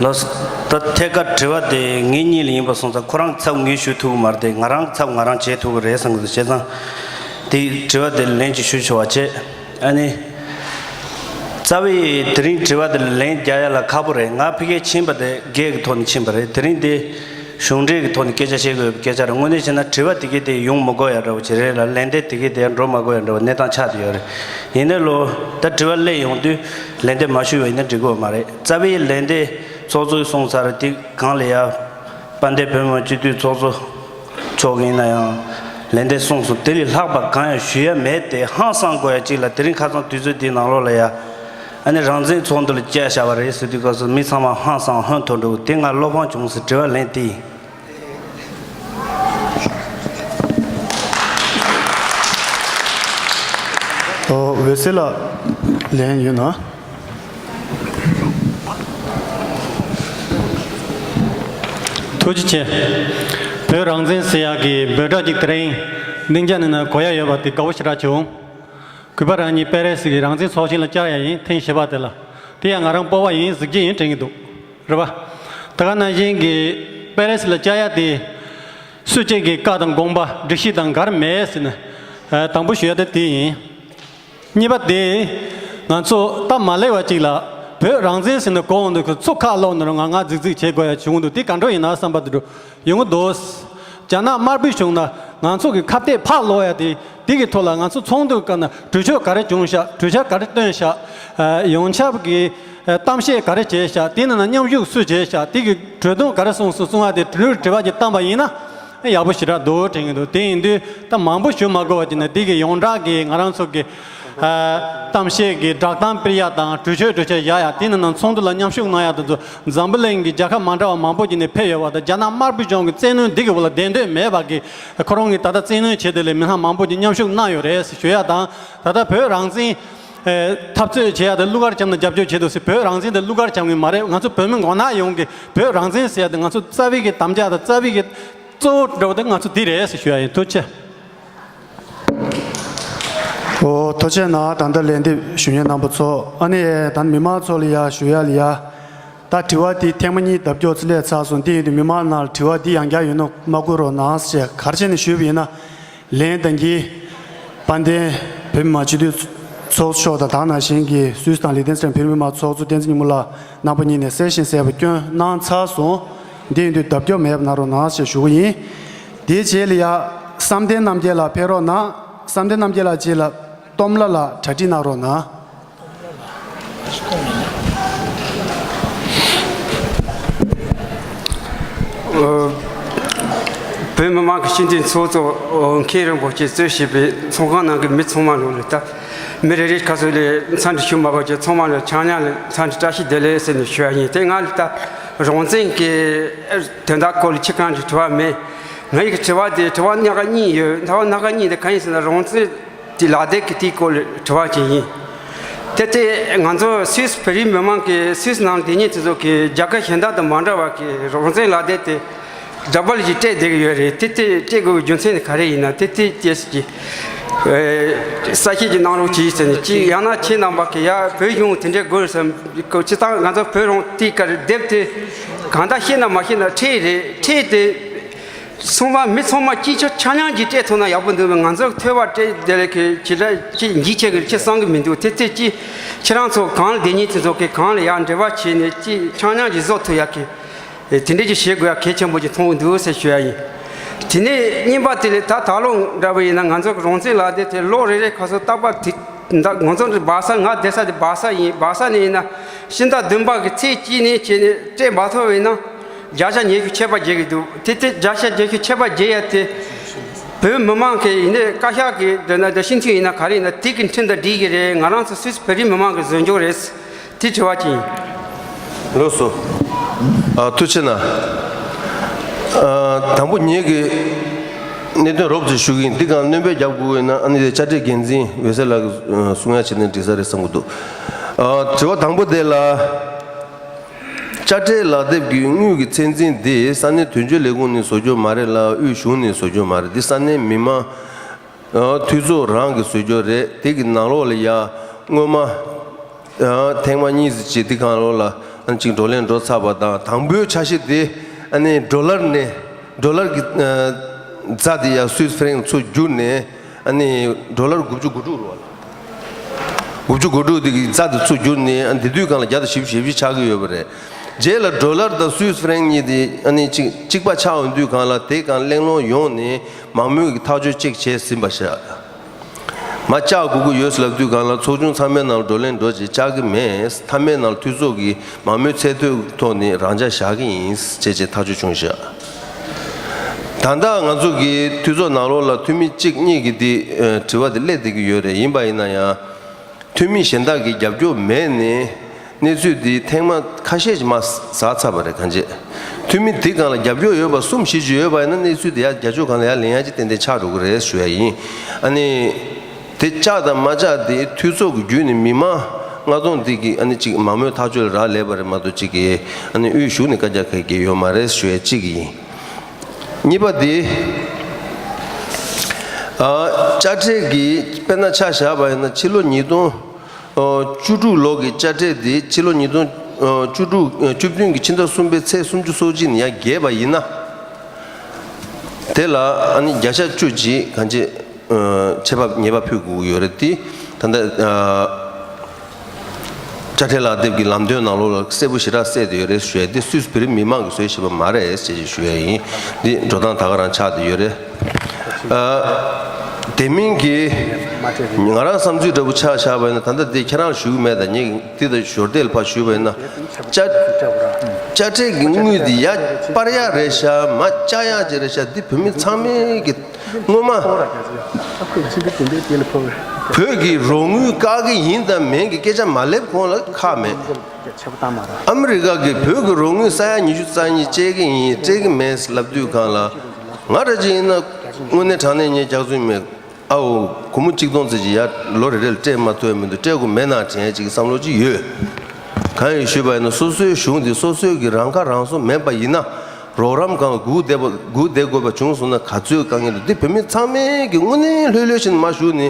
ལགས། ད་ཐད་ཀར་དྲི་བ་དེ་ངེད་གཉིས་ལ་ཡིན་པ་སོང་ཙང་ཁོ་རང་ཚབ་ངས་ཞུ་ཐུབ་ཀྱི་མ་རེད་དེ། ང་རང་ཚབ་ང་རང་བྱེད་ཐུབ་ཀྱི་རེད་བསམ་གྱི་འདུག་བྱས་ཙང་དེ་དྲི་བ་དེ་ལ་ལན་ཅིག་ཞུ་ཆོག་པ་བྱས། ཨ་ནི། རྩ་བའི་དེ་རིང་དྲི་བ་དེ་ལ་ལན་རྒྱག་ཡ་ལ་ཁག་པོ་རེད། ང་ཕ་གིར་ཕྱིན་པ་དེ་སྒེར་གྱི་ཐོག་ནས་ཕྱིན་པ་རེད། དེ་རིང་དེ། གཞུང་འབྲེལ་གྱི་ཐོག་ནས་སྐད་ཆ་བཤད་དགོས་པའི་སྐད་ཆ་རེད། དངོས་གནས་བྱས་ན་དྲི་བ་དེ་གའི་དེ་ཡོང་མི་དགོས་ཡ་འདྲ་བོ་ཅིག་རེད་ལ། ལན་འདེབས་དེ་གའི་དེ་འགྲོ་མ་དགོས་ཡ་འདྲ་བོ་གནས་སྟངས་ཆགས་བསྡད་ཡོད་རེད། ཡིན་ནའི་ལོ། ད་དྲི་བ་སླེབས་ཡོང་དུས་ལན་འདེབས་མ་ཞུས་པ་ཡིན་ན་འགྲིག་གི་ཡོད་མ་རེད། རྩ་བའི་ལན་དེ་ཚོགས་གཙོས་གསུངས་ཚར། དེ་སྒང་ལ་ཡ། དཔལ་ལྡན་བོད་མི་མང་སྤྱི་འཐུས་ཚོགས་གཙོ་མཆོག་ཡིན་ན་ཡང་ལན་འདེབས་གསུངས་སོང་། དེ་ལས་ལྷག་པ་གང་ཡང་ཞུ་ཡ་མེད་དེ། ཧང་སང་དགོས་ཡ་གཅིག་ལ་དེ་རིང་ཁ་སང་དུས་ཚོད་འདིའི་ནང་ལོགས་ལ་ཡ། ཨ་ནི་རང་བཙན་ཚོགས་འདུ་ལ་བཅར་བཞག་པ་རེད་ཟེར་དུས་སྐབས་སུ་མི་ཚང་མ་ཧང་སང་ཧོན་ཐོར་འགྲོ་གི། དེ་ང་བློ་ཕམ་བྱུང་ཟེར་དྲི་བ་ལན་དེ་ཡིན། ཨོ་འོད་ཟེར་ལགས་ལན་ཡོད་ན། ཐུགས་རྗེ་ཆེ། བོད་རང་བཙན་ཟེར་ཡག་གི་འབོད་སྒྲ་ཅིག་དེ་རིང་སྡིངས་ཆ་ནས་ན་གོ་ཡ་ཡོད་པ་དེ་དགའ་བོ་ཞེ་དྲག་བྱུང་། གུས་པ་རང་ཉིད་པེ་རེ་སི་གི་རང་བཙན་ཚོགས་ཆེན་ལ་བཅར་ཡ་ཡིན། ཐེངས་བཞི་པ་དེ་ལ། དེ་ཡང་ང་རང་སྤོབས་པ་ཡིན་གཟི་བརྗིད་ཡིན་དྲན་གྱི་འདུག་རེད་པ། ད་ག་ནང་བཞིན་གྱི་པེ་རེ་སི་ལ་བཅར་ཡ་དེ། སུ་གཅིག་གི་བཀའ་དང་དགོངས་པ་སྒྲིག་གཞི་དང་འགལ་མེད་ཟེར་ནས། ཨ་དང་པོ་ཞུ་ཡ་དེ་དེ་ཡིན། གཉིས་པ་དེ། ང་ཚོ་སྟབས་མ་ལེགས་པ་གཅིག་ལ། བོད་རང་བཙན་ཟེར་ནས་གོ་འོང་དུས་ཁོ་ཚོ་ཁ་སློག་ནས་ང་ང་རྫིག་རྫིག་བྱེད་དགོས་ཡ་བྱུང་འདུག་དེ་ག་འདྲ་ཡིན་ན་བསམ་པ་དེ་འདྲ་ཡོང་གི་འདུག་རྒྱ་ནག་དམར་པོའི་གཞུང་ན་ང་ཚོ་གི་ཁ་གཏད་ཕར་སློག་ཡ་དེ། དེ་གི་ཐོག་ལ་ང་ཚོ་ཚོགས་འདུ་སྐབས་ན་གྲོས་ཆོད་ག་རེ་བྱུང་ཤག་གྲོས་འཆར་ག་རེ་བཏོན་ཤག་ཨ་ཡོངས་ཁྱབ་ཀྱི་ཨ་གཏམ་བཤད་ག་རེ་བྱས་ཤག་དེ་ནང་ན་མཉམ་ཞུགས་སུ་བྱས་ཤག་དེ་གི་གྲོས་དོན་ག་རེ་གསུངས་སོང་གསུང་བ་དེ་དྲི་བ་དྲི་བ་ཅིག་བཏང་པ་ཡིན་ན་ཡག་པོ་ཞེ་དྲག་འདུག་དྲན་གྱི་འདུག་དེ་ཡིན་དུས་ད་མང་པོ་ཞུ་མ་དགོས་པ་ཅིག་ན་དེ་གི་ཡོངས་གྲགས་ཀྱི་ང་རང་ཚོ་གི་ཨ་གཏམ་བཤད་ཀྱི་བསྒྲགས་གཏམ་སྤེལ་ཡ་དང་གྲོས་ཆོད་གྲོས་ཆོད་བཞག་ཡ་དེ་ནང་ན་ཚོགས་འདུ་ལ་མཉམ་ཞུགས་གནང་ཡ་དེ་ཚོ་འཛམ་བུ་གླིང་གི་རྒྱལ་ཁབ་མ་འདྲ་བ་མང་པོ་ཅིག་ནས་ཕེབས་ཡོད་པ་དང་རྒྱ་ནག་དམར་པོའི་གཞུང་གི་བཙན་གནོན་འདི་གི་འོག་ལ་བསྡད་འདོད་མེད་པ་གི་ཁོ་རང་གིས་ད་ལྟ་བཙན་གནོན་བྱས་དེ་ལས་མི་སྣ་མང་པོ་ཅིག་མཉམ་ཞུགས་གནང་ཡོད་རེད་ཟེར་ཞུ་ཡ་དང་། ད་ལྟ་བོད་རང་བཙན་ཨེ་འཐབ་རྩོད་བྱེད་ཡ་དེ་གླུ་གར་བྱམས་ནས་རྒྱབ་སྐྱོར་བྱེད་འདུག་ཟེར། བོད་རང་བཙན་དེ་གླུ་གར་བྱམས་གི་མ་རེད། ང་ཚོ་བོད་མི་མགོ་ནག་ཡོངས་ཀྱི་བོད་རང་བཙན་ཟེར་ཡ་དེ་ང་ཚོ་རྩ་བའི་གི་དམ་བཅའ་དང་རྩ་བའི་གི་གཙོ་བོ་འདྲ་བོ་དེ་ང་ཚོ་འདི་རེད་ཟེར་ཞུ་ཡ་ཡིན། ཐུགས་རྗེ་ཆེ། ཨོ། ཐུགས་རྗེ་གནང་། ད་ལྟ་ལན་འདེབས་ཞུ་མཁན་རྣམ་པ་ཚོ། ཨ་ནི་ད་མི་མང་ཚོ་ལ་ཡ་ཞུ་ཡ་ལ་ཡ། ད་དྲི་བ་འདི་ཐེངས་མ་གཉིས་བརྡབ་སྐྱོར་ཚུར་སླེབས་ཚར་སོང་། འདི་ཡིན་དུས་མི་མང་ནང་ལ་དྲི་བ་འདི་ཡང་བསྐྱར་ཡོད་ན་མ་བསྐུར་རོགས་གནང་ཞེས་ག་རེ་བྱས་ནས་ཞུས་པ་ཡིན་ན། ལན་གཏང་གི། དཔལ་ལྡན་བོད་མི་མང་སྤྱི་འཐུས་ཚོགས་གཙོ་མཆོག་དང་དེ་ནང་བཞིན་གྱི་སུད་སི་དང་ལི་ཐན་སི་ཊན་བོད་མི་མང་ཚོགས་གཙོ་བསྟན་འཛིན་ཉི་མ་ལགས་རྣམ་པ་གཉིས་ནས་གསལ་ཞིང་གསལ་བ་སྐྱོན་གནང་ཚར་སོང་། འདི་ཡིན་དུས་བརྡབ་སྐྱོར་མེད་པ་གནང་རོགས་གནང་ཞེས་ཞུ་གི་ཡིན། དེའི་རྗེས་ལ་ཡ། བསམ་གཏན་རྣམ་རྒྱལ་ལགས་ཕེབས་རོགས་གནང་། བསམ་གཏན་རྣམ་རྒྱལ་ལགས་རྗེས་ལ་སྟོབས་ལགས་ལ་གྲ་སྒྲིག་གནང་རོགས་གནང་། བོད་མི་མང་གི་སྤྱི་འཐུས་ཚོགས་གཙོ་མཁན་རིན་པོ་ཆེ་གཙོས་བྱས་པའི་ཚོགས་ཁང་ནང་གི་མི་ཚང་མ་ལོ་ལ་ལྟ། མི་རེ་རེ་ཁ་སོ་ལས་འཚམས་འདྲི་ཞུ་མ་དགོས་ཀྱི། ཚང་མ་ལ་ཆ་མཉམ་ལ་འཚམས་འདྲི་བཀྲ་ཤིས་བདེ་ལེགས་ཟེར་ནས་ཞུ་ཡ་ཡིན། དེ་ང་ལ་ལྟ། རང་བཙན་གྱི་དོན་དག་སྐོར་ལ་ཁྱེད་རང་གི་དྲི་བ་མེད། ང་ཡི་གི་དྲི་བ་དེ་དྲི་བ་སྣ་ཁ་གཉིས་ཡོད། དྲི་བ་སྣ་ཁ་གཉིས་དེ་གང་ཡིན་ཟེར་ན། རང་བཙན་དེ་ལག་དེབ་ཀྱི་དེའི་སྐོར་ལ་དྲི་བ་ཅིག་ཡིན། དེ་དེ་ང་ཚོ་སུད་སི་བོད་རིགས་མི་མང་གིས་སུད་སི་ནང་སྡོད་མཁན་དེ་ཚོ་གིས་རྒྱལ་ཁབ་གཞན་དག་དང་མ་འདྲ་བ་གི་རང་བཙན་ལག་དེབ་དེ་ཌབ་བལ་གྱིས་སྤྲད་བསྡད་ཀྱི་ཡོད་རེད། དེ་དེ་སྤྲད་དགོས་པའི་རྒྱུ་མཚན་དེ་ག་རེ་ཡིན་ན། དེ་དེ་སྐྱེས་སུ་ཅིག་ཨེ་གསལ་བཤད་ཅིག་གནང་རོགས་གྱིས་ཟེར་ནས། ཅིག་ཡང་ན་ཁྱེད་རྣམ་པ་གིས་ཡ་བོད་གཞུང་དེ་འདྲའི་དགོས་རེད་བསམ། ཅིག་ད་ང་ཚོ་བོད་རང་དེའི་ཀ་རེ་དེབ་དེ་གང་ལྟར་ཤེས་ན་མ་ཤེས་ན་ཁྲལ་རེད། ཁྲལ་དེ་ཚང་མ་མི་ཚང་མ་སྤྱི་ཆ་ཆ་མཉམ་གྱིས་སྤྲད་ཐུབ་ན་ཡག་པོ་འདུག་པས། ང་ཚོ་ཐོས་པ་སྤྲད་དེ་ལས་ཀྱི་ཅི་འདྲ་ཅི་འཇིགས་ཆེ་གི་ཅི་བསམ་གི་མི་འདུག་དེ་ཚེ་ཅི་ཁྱེད་རང་ཚོ་གང་ལ་བསྡད་མཁན་དེ་ཚོ་གི་གང་ལ་ཡང་འབྲེལ་བ་བྱས་ནས་ཅི་ཆ་མཉམ་གྱིས་བཟོ་ཐུབ་ཡག་གི་དེ་འདྲ་ཅིག་བྱེད་དགོས་ཡག་གལ་ཆེན་པོ་ཅིག་མཐོང་གི་འདུག་ཟེར་ཞུ་ཡ་ཡིན། དེ་ནས་གཉིས་པ་དེ་ལས་ད་ད་ལོ་འདྲ་པོ་ཡིན་ན་ང་ཚོ་གི་རང་བཙན་ལག་དེབ་དེ་ལོ་རེ་རེ་ཁ་སོ་རྟག་པར་དེ་ད་ང་ཚོ་འདི་སྦག་ས་ང་བསྡད་ས་དེ་སྦག་ས་ཡིན། སྦག་ས་ནས་ཡིན་ན་ཕྱི་ཟླ་བདུན་པ་གི་ཚེས་གཅིག་ནས་བྱས་ནས་སྤྲད་མ་ཐུབ་པ་ཡིན་ན། བརྒྱ་ཆ་ཉི་ཤུ་ཆད་པ་འཇལ་གྱི་འདུག་དེ་དེ་བརྒྱ་ཆ་ཉི་ཤུ་ཆད་པ་འཇལ་ཡ་དེ། བོད་མི་མང་གི་ཡིན་ནའི་བཀའ་ཤག་གི་འདྲ་ན་འདྲ་སྤྱི་འཐུས་ཡིན་ན་ག་རེ་ཡིན་ན་དེ་གི་ཁྲིམས་དང་འགྲིག་གི་རེད། ང་རང་ཚོ་སུད་སི་བོད་རིགས་མི་མང་གི་ཟོལ་འཇོག་རེད། དེ་དྲི་བ་གཅིག་ཡིན། ལགས་སོ། ཨ། ཐུགས་རྗེ་གནང་། ཨ། དང་པོ་ངེད་ཀྱི་གནད་དོན་རོབ་ཙམ་ཞུ་གི་ཡིན། འདི་གང་སྣོན་པ་རྒྱག་དགོས་ཡོད་ན་ཨ་ནི་དེ་དཔྱ་ཁྲལ་འགན་འཛིན་འོད་ཟེར་ལགས་ཀྱིས་གསུང་ཡ་བྱས་ན་འགྲིག་ས་རེད་བསམ་གྱི་འདུག་ཨ། དྲི་བ་དང་པོ་དེ་ལ། དཔྱ་ཁྲལ་ལག་དེབ་ཀྱི་དངུལ་གྱི་ཚད་འཛིན་འདི་ས་གནས་དོན་གཅོད་ལས་ཁུངས་ནས་བཟོ་རྒྱུ་མ་རེད་ལ། དབུས་གཞུང་ནས་བཟོ་རྒྱུ་མ་རེད། འདི་ས་གནས་མི་མང་འཐུས་ཚོགས་རང་གིས་བཟོ་རྒྱུ་རེད། དེ་གི་ནང་ལོགས་ལ་ཡ་སྔོན་མ་ཐེངས་མ་གཉིས་ཙམ་ཅིག་འདི་གང་ལོགས་ལ་ཅིག་བགྲོ་གླེང་འགྲོ་ཚར་བ་དང་། དང་པོའི་ཆ་ཤས་དེ་ཨ་ནི་ཌོ་ལར་ནས་ཌོ་ལར་གྱི་རྩ་དེ་ཡ་སུད་སི་ཧྥེ་རེང་ཚུར་བསྒྱུར་ནས་ཨ་ནི་ཌོ་ལར་དགུ་བཅུ་གོ་དྲུག་རེད་བ། དགུ་བཅུ་གོ་དྲུག་དེ་གི་རྩ་དེ་ཚུར་བསྒྱུར་ནས་ཨ་དེ་དུས་སྒང་ལ་བརྒྱ་དང་བཞི་བཅུ་ཞེ་བཞི་ཆགས་ཀྱི་ཡོད་པ་རེད། རྗེས་ལ་ཌོ་ལར་དང་སུད་སི་ཧྥེ་རེང་གཉིས་དེ་ཨ་ནི་གཅིག་གཅིག་པ་ཆགས་ཡོང་དུས་སྒང་ལ་དེ་སྒང་གླེང་སློང་ཡོང་ནས་མང་མོས་ཀྱིས་ཐག་གཅོད་ཅིག་བྱས་ཟིན་པ་ཤག་མ་བཅག་དགོས་ཀྱི་ཡོད་ལབ་དུས་སྒང་ལ་ཚོགས་ཆུང་ཚང་མའི་ནང་ལ་བགྲོ་གླེང་འགྲོ་བྱས་བཅག་གི་མེད། མཐའ་མའི་ནང་ལ་འཐུས་ཚོགས་ཀྱིས་མང་མོས་ཚད་མཐོའི་ཐོག་ནས་རང་འཇགས་བཞག་གི་ཡིན་ཅེས་བྱས་ཐག་གཅོད་བྱུང་ཤག་ད་ལྟ་ང་ཚོ་གི་འཐུས་ཚོགས་ནང་ལོགས་ལ་འཐུས་མི་གཅིག་གཉིས་ཀྱིས་འདི་ཨ་དྲི་བ་དེ་སླེབས་བསྡད་ཀྱི་ཡོད་རེད། ཡིན་པ་ཡིན་ན་ཡང་། འཐུས་མི་གཞན་དག་གིས་རྒྱབ་སྐྱོར་མེད་ནས་གནས་ཚུལ་འདི་ཐེངས་མ་ཁ་ཤས་ཀྱིས་མར་ཟགས་ཚར་བ་རེད། གང་བྱས། འཐུས་མི་འདི་སྒང་ལ་རྒྱབ་སྐྱོར་ཡོད་པ་གསུམ་བཞི་ཅིག་ཡོད་པ་ཡིན་ན་གནས་ཚུལ་འདི་ཡར་རྒྱབ་ཕྱོགས་སྒང་ལ་ཡར་ལེན་ཡ་ཅིག་ཏན་ཏན་ཆགས་འགྲོ་གི་རེད་ཞུ་ཡ་ཡིན། ཨ་ནི། དེ་བཅག་དང་མ་བཅག་དེ་འཐུས་ཚོགས་ཀྱི་བརྒྱུད་ནས་མི་མང་ལྔ་སྟོང་འདི་གིས་ཨ་ནི་ཅིག་མང་མོས་ཐག་གཅོད་ལ་རག་ལས་པ་རེད་མ་གཏོགས་ཅིག་གིས་ཨ་ནི་དབུས་གཞུང་ནས་བཀའ་རྒྱ་ག་གེ་ཡོད་མ་རེད་ཞུ་ཡ་གཅིག་ཡིན། གཉིས་པ་དེ། ཨ། དཔྱ་ཁྲལ་གྱི་དཔེར་ན་ཆ་བཞག་པ་ཡིན་ན་ཕྱི་ལོ་ཉིས་སྟོང་བཅུ་དྲུག་ལོ་གི་དཔྱ་ཁྲལ་དེ་ཕྱི་ལོ་ཉིས་སྟོང་བཅུ་དྲུག་བཅུ་བདུན་གྱི་ཕྱི་ཟླ་གསུམ་པའི་ཚེས་སུམ་ཅུ་སོ་གཅིག་ནས་ཡར་རྒྱས་པ་ཡིན་ན། དེ་ལ་ཨ་ནི་བརྒྱ་ཆ་བཅུ་གཅིག་གང་ཅི་ཆད་པ་ཉེས་པ་ཕུད་དགོས་ཀྱི་ཡོད་རེད་དེ། ད་ལྟ་ཨ། དཔྱ་ཁྲལ་ལག་དེབ་ཀྱི་ལམ་སྟོན་ནང་ལོགས་ལ་གསལ་པོ་ཞེ་དྲག་གསལ་བསྡད་ཡོད་རེད་ཞུ་ཡ་དེ་སུད་སི་བོད་རིགས་མི་མང་གིས་བཟོས་བཞག་པ་མ་རེད་ཅེས་ཞུ་ཡ་ཡིན། འདི་འགྲོ་སྟངས་ད་ག་རང་ཆགས་བསྡད་ཡོད་རེད། ཨ། དེ་མིན་གྱི་ང་རང་བསམ་ཚུལ་འདྲ་པོ་ཆ་བཞག་པ་ཡིན་ན། ད་ལྟ་འདི་ཁྱེད་རང་ཞུ་གི་མེད། ད་ངས་འདི་ད་ཞོར་དེ་ལ་ཕར་ཞུས་པ་ཡིན་ན། དཔྱ་དཔྱ་ཁྲལ་གྱི་དངུལ་འདི་ཡར་སྤར་ཡག་རེད་ཤག་མར་བཅག་ཡག་ཅིག་རེད་ཤག་འདི་བོད་མི་ཚང་མས་ཀྱི་སྔོན་མ་བོད་ཀྱི་རོགས་དངུལ་བཀག་གི་ཡིན་དང་མིན་གྱི་སྐད་ཆ་མ་སླེབས་གོང་ལ་ཁག་མེད། ཨ་མི་རི་ཀ་གིས་བོད་ཀྱི་རོགས་དངུལ་ས་ཡ་ཉི་ཤུ་རྩ་གཉིས་སྤྲད་ཀྱི་ཡིན་སྤྲད་ཀྱི་མེད་ལབ་དུས་སྒང་ལ། ང་འདྲ་ཅིག་ཡིན་ན་དངོས་གནས་དྲང་གནས་ངས་རྒྱག་ཚུལ་མེད། ཨའོ། སྒོར་མོ་གཅིག་སྟོང་ཙམ་ཅིག་ཡར་ལོ་རེ་རེ་ལ་སྤྲད་མ་ཐུབ་ཡ་མི་འདུག་སྤྲད་དགོས་མེད་ན་དྲན་ཡ་ཅིག་བསམ་བློ་ཅིག་ཡོད། གང་ཡིན་ཞུས་པ་ཡིན་ན་སོ་སོའི་གཞུང་འདི་སོ་སོའི་གི་རང་ཁ་རང་གསོ་མེད་པ་ཡིན་ན། རོགས་རམ་སྒང་སྒུག་བསྡད་པ་སྒུག་བསྡད་དགོས་པ་བྱུང་སོང་ན་ག་ཚོད་དཀའ་ངལ་འདུག་འདི་བོད་མི་ཚང་མས་ཀྱི་དངོས་གནས་ལྷོད་ལྷོད་བྱས་ནས་མར་ཞུགས་ནས།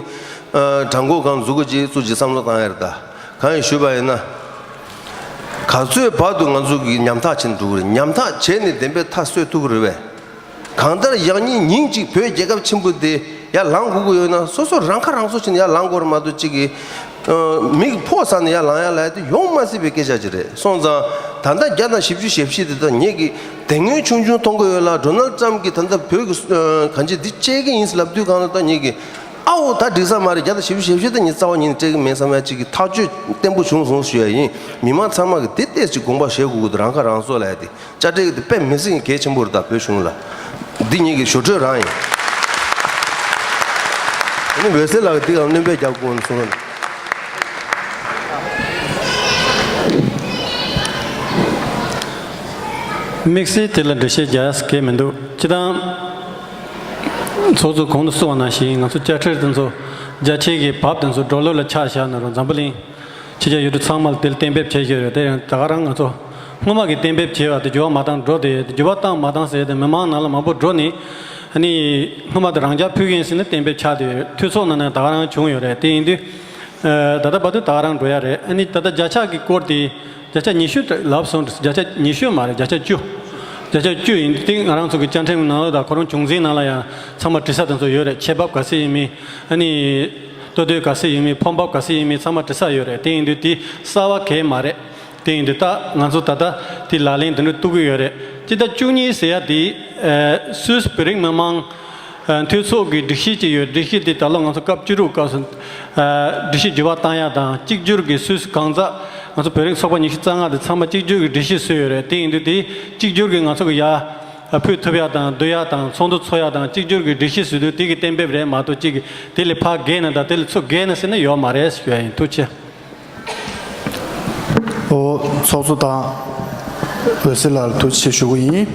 ཨ། གྲངས་འགོ་གང་འཛུགས་དགོས་ཅིག་བཙུགས་ཅིག་བསམ་བློ་བཏང་ཡ་རེད་ད། གང་ཡིན་ཞུས་པ་ཡིན་ན། ག་ཚོད་བར་དུ་ང་ཚོ་གི་ཉམ་ཐག་ཕྱིན་འགྲོ་གི་རེད། ཉམ་ཐག་བྱས་ནས་བདེན་པའི་མཐའ་གསོད་ཐུབ་ཀྱི་རེད་པས། གང་ལྟར་ཡག་ཉིན་ཉིན་གཅིག་བོད་རྒྱལ་ཁབ་ཆེན་པོ་འདི་ཡར་ལངས་དགོས་ཀྱི་ཡོད་ན། སོ་སོ་རང་ཁ་རང་གསོ་བྱས་ནས་ཡར་ལངས་དགོས་རེད་མ་གཏོགས། གཅིག་གིས་ཨ་མིག་ཕོག་ས་ནས་ཡར་ལངས་ཡ་ལབ་ཡ་དེ་ཡོང་མ་སྲིད་པའི་སྐད་ཆ་ཅིག་རེད། སོང་ཙང་ད་ལྟ་བརྒྱ་དང་བཞི་བཅུ་ཞེ་བཞི་དེ་ད་ངེད་ཀྱིས་དེ་སྔོན་ཆུང་ཆུང་མཐོང་གི་ཡོད་ལ། ཌོ་ནལ་ཊམ་གྱིས་ད་ལྟ་བོད་ཀྱི་ཨ་གང་ཅི་འདི་བཅད་ཀྱི་ཡིན་ཟེར་ལབ་དུས་སྒང་ལ་ད་ངེད་ཀྱིས། ཨའོ། ད་འགྲིག་ས་མ་རེད། བརྒྱ་དང་བཞི་བཅུ་ཞེ་བཞི་དེ་ངས་རྩ་བ་ཉིད་ནས་སྤྲད་ཀྱི་མེད་བསམ་ཡ་གཅིག་གི་ཐག་གཅོད་བརྟན་པོ་བྱུང་སོང་ཞུ་ཡ་ཡིན། མི་མང་ཚང་མ་གིས་དེ་ཏོག་ཙམ་དགོངས་པ་བཞེས་དགོས་ཀྱི་འདུག་རང་ཁ་རང་གསོ་ལབ་ཡ་དེ་དཔྱ་ཁྲལ་གྱི་དེ་དཔེ་མི་སྲིད་གལ་ཆེན་པོ་རེད། ད་བོད་གཞུང་ལ་འདི་ངེད་ཀྱི་ཞུ་འཕྲོས་རང་ཡིན། ཨ་ནི་འོད་ཟེར་ལགས་འདི་གའང་སྣོན་པ་རྒྱག་དགོས་གསུངས། དམིགས་བསལ་དེ་ལ་འགྲེལ་བཤད་རྒྱག་ཡ་གང་ཡང་མི་འདུག་སྤྱིར་བཏང་ཚོགས་གཙོས་གོང་དུ་གསུངས་པ་ནང་བཞིན། ང་ཚོ་དཔྱ་ཁྲལ་དེ་ཚོ་རྒྱ་ཆེ་གི་བབ་དེ་ཚོ་ཌོ་ལར་ལ་ཆ་བཞག་ན་རུང་། འཛམ་བུ་གླིང་ཕྱི་རྒྱལ་ཡུལ་གྲུ་ཚང་མ་ལ་དེ་ལ་གཏན་འབེབས་བྱེད་ཀྱི་ཡོད་རེད། དེ་ཡང་ད་ག་རང་ང་ཚོ་སྔོན་མ་གི་གཏན་འབེབས་བྱས་པ་དེ་འགྱུར་བ་མ་བཏང་འགྲོ་དེ། འགྱུར་བ་བཏང་མ་བཏང་ཟེར་ཏེ་མི་མང་ནང་ལ་མང་པོ་འགྲོ་ནས། ཨ་ནི་སྔོན་མ་དེ་རང་འཇགས་ཕུལ་གྱི་ཡིན་ཟེར་ནས་གཏན་འབེབས་ཆགས་བསྡད་ཡོད། འཐུས་ཚོགས་ནང་ནས་ད་ག་རང་བྱུང་ཡོད་རེད། དེ་ཡིན་དུས་ཨ་ད་ལྟ་བར་དུ་ད་ག་རང་འགྲོ་ཡ་རེད། ཨ་ནི་ད་ལྟ་བརྒྱ་ཆ་གི་སྐོར་དེ། བརྒྱ་ཆ་ཉི་ཤུ་ལབ་སོང་། བརྒྱ་ཆ་ཉི་ཤུ་མ་རེད། བརྒྱ་ཆ་བཅུ། བརྒྱ་ཆ་བཅུ་ཡིན་དུས་ང་རང་ཚོ་གི་བཅའ་ཁྲིམས་ནང་ལ་དང་ཁོ་རང་བྱུང་འཛིན་ནང་ལ་ཡང་ཚང་མ་འབྲི་ས་དེ་ཚོ་ཡོད་རེད། ཆད་པ་ག་ཚོད་ཡིན་མིན། ཨ་ནི་ལྟོ་དོད་ག་ཚོད་ཡིན་མིན། ཕོན་ཕབ་ག་ཚོད་ཡིན་མིན་ཚང་མ་འབྲི་ས་ཡོད་རེད། དེ་ཡིན་དུས་དེ་གསར་བ་གང་ཡང་མ་རེད། དེ་ཡིན་དུས་ད་ང་ཚོ་ད་ལྟ་དེ་ལག་ལེན་དེ་འདྲ་གཏོང་གི་ཡོད་རེད། སྤྱིར་ད་བཅུ་གཉིས་ཟེར་ཡ་དེ་ཨ་སུད་སི་བོད་རིགས་མི་མང་ཨ་འཐུས་ཚོགས་ཀྱི་སྒྲིག་གཞི་ཅིག་ཡོད། སྒྲིག་གཞི་དེ་ད་ལོ་ང་ཚོ་སྐབས་བཅུ་དྲུག་སྐབས་སུ་ཨ་སྒྲིག་གཞི་འགྱུར་བ་བཏང་ཡ་དང་། གཅིག་གྱུར་གྱི་སུད་སི་གང་ཟག་ང་ཚོ་བོད་རིགས་ཚོགས་པ་ཉི་ཤུ་རྩ་ལྔ་དེ་ཚང་མ་གཅིག་གྱུར་གྱི་སྒྲིག་གཞི་བཟོས་ཡོད་རེད། དེ་ཡིན་དུས་དེ་གཅིག་གྱུར་གྱི་ང་ཚོ་གི་ཡར་ཕུལ་ཐུབ་ཡ་དང་། བསྡུ་ཡ་དང་། ཚོགས་འདུ་ཚོགས་ཡ་དང་། གཅིག་གྱུར་གྱི་སྒྲིག་གཞི་བཟོས་དུས་དེ་གི་གཏན་འབེབས་རེད་མ་གཏོགས། གཅིག་གི་དེ་ལས་ཕར་བརྒལ་ན་དང་དེ་ལས་ཚུར་བརྒལ་ན་ཟེར་ན་ཡོད་མ་རེད་ཞུ་ཡ་ཡིན། ཐུགས་རྗེ་ཆེ། ཨོ། ཚོགས་གཙོ་དང་འོད་ཟེར་ལགས་ལ་ཐུགས་རྗེ་ཆེ་ཞུ་གི་ཡིན།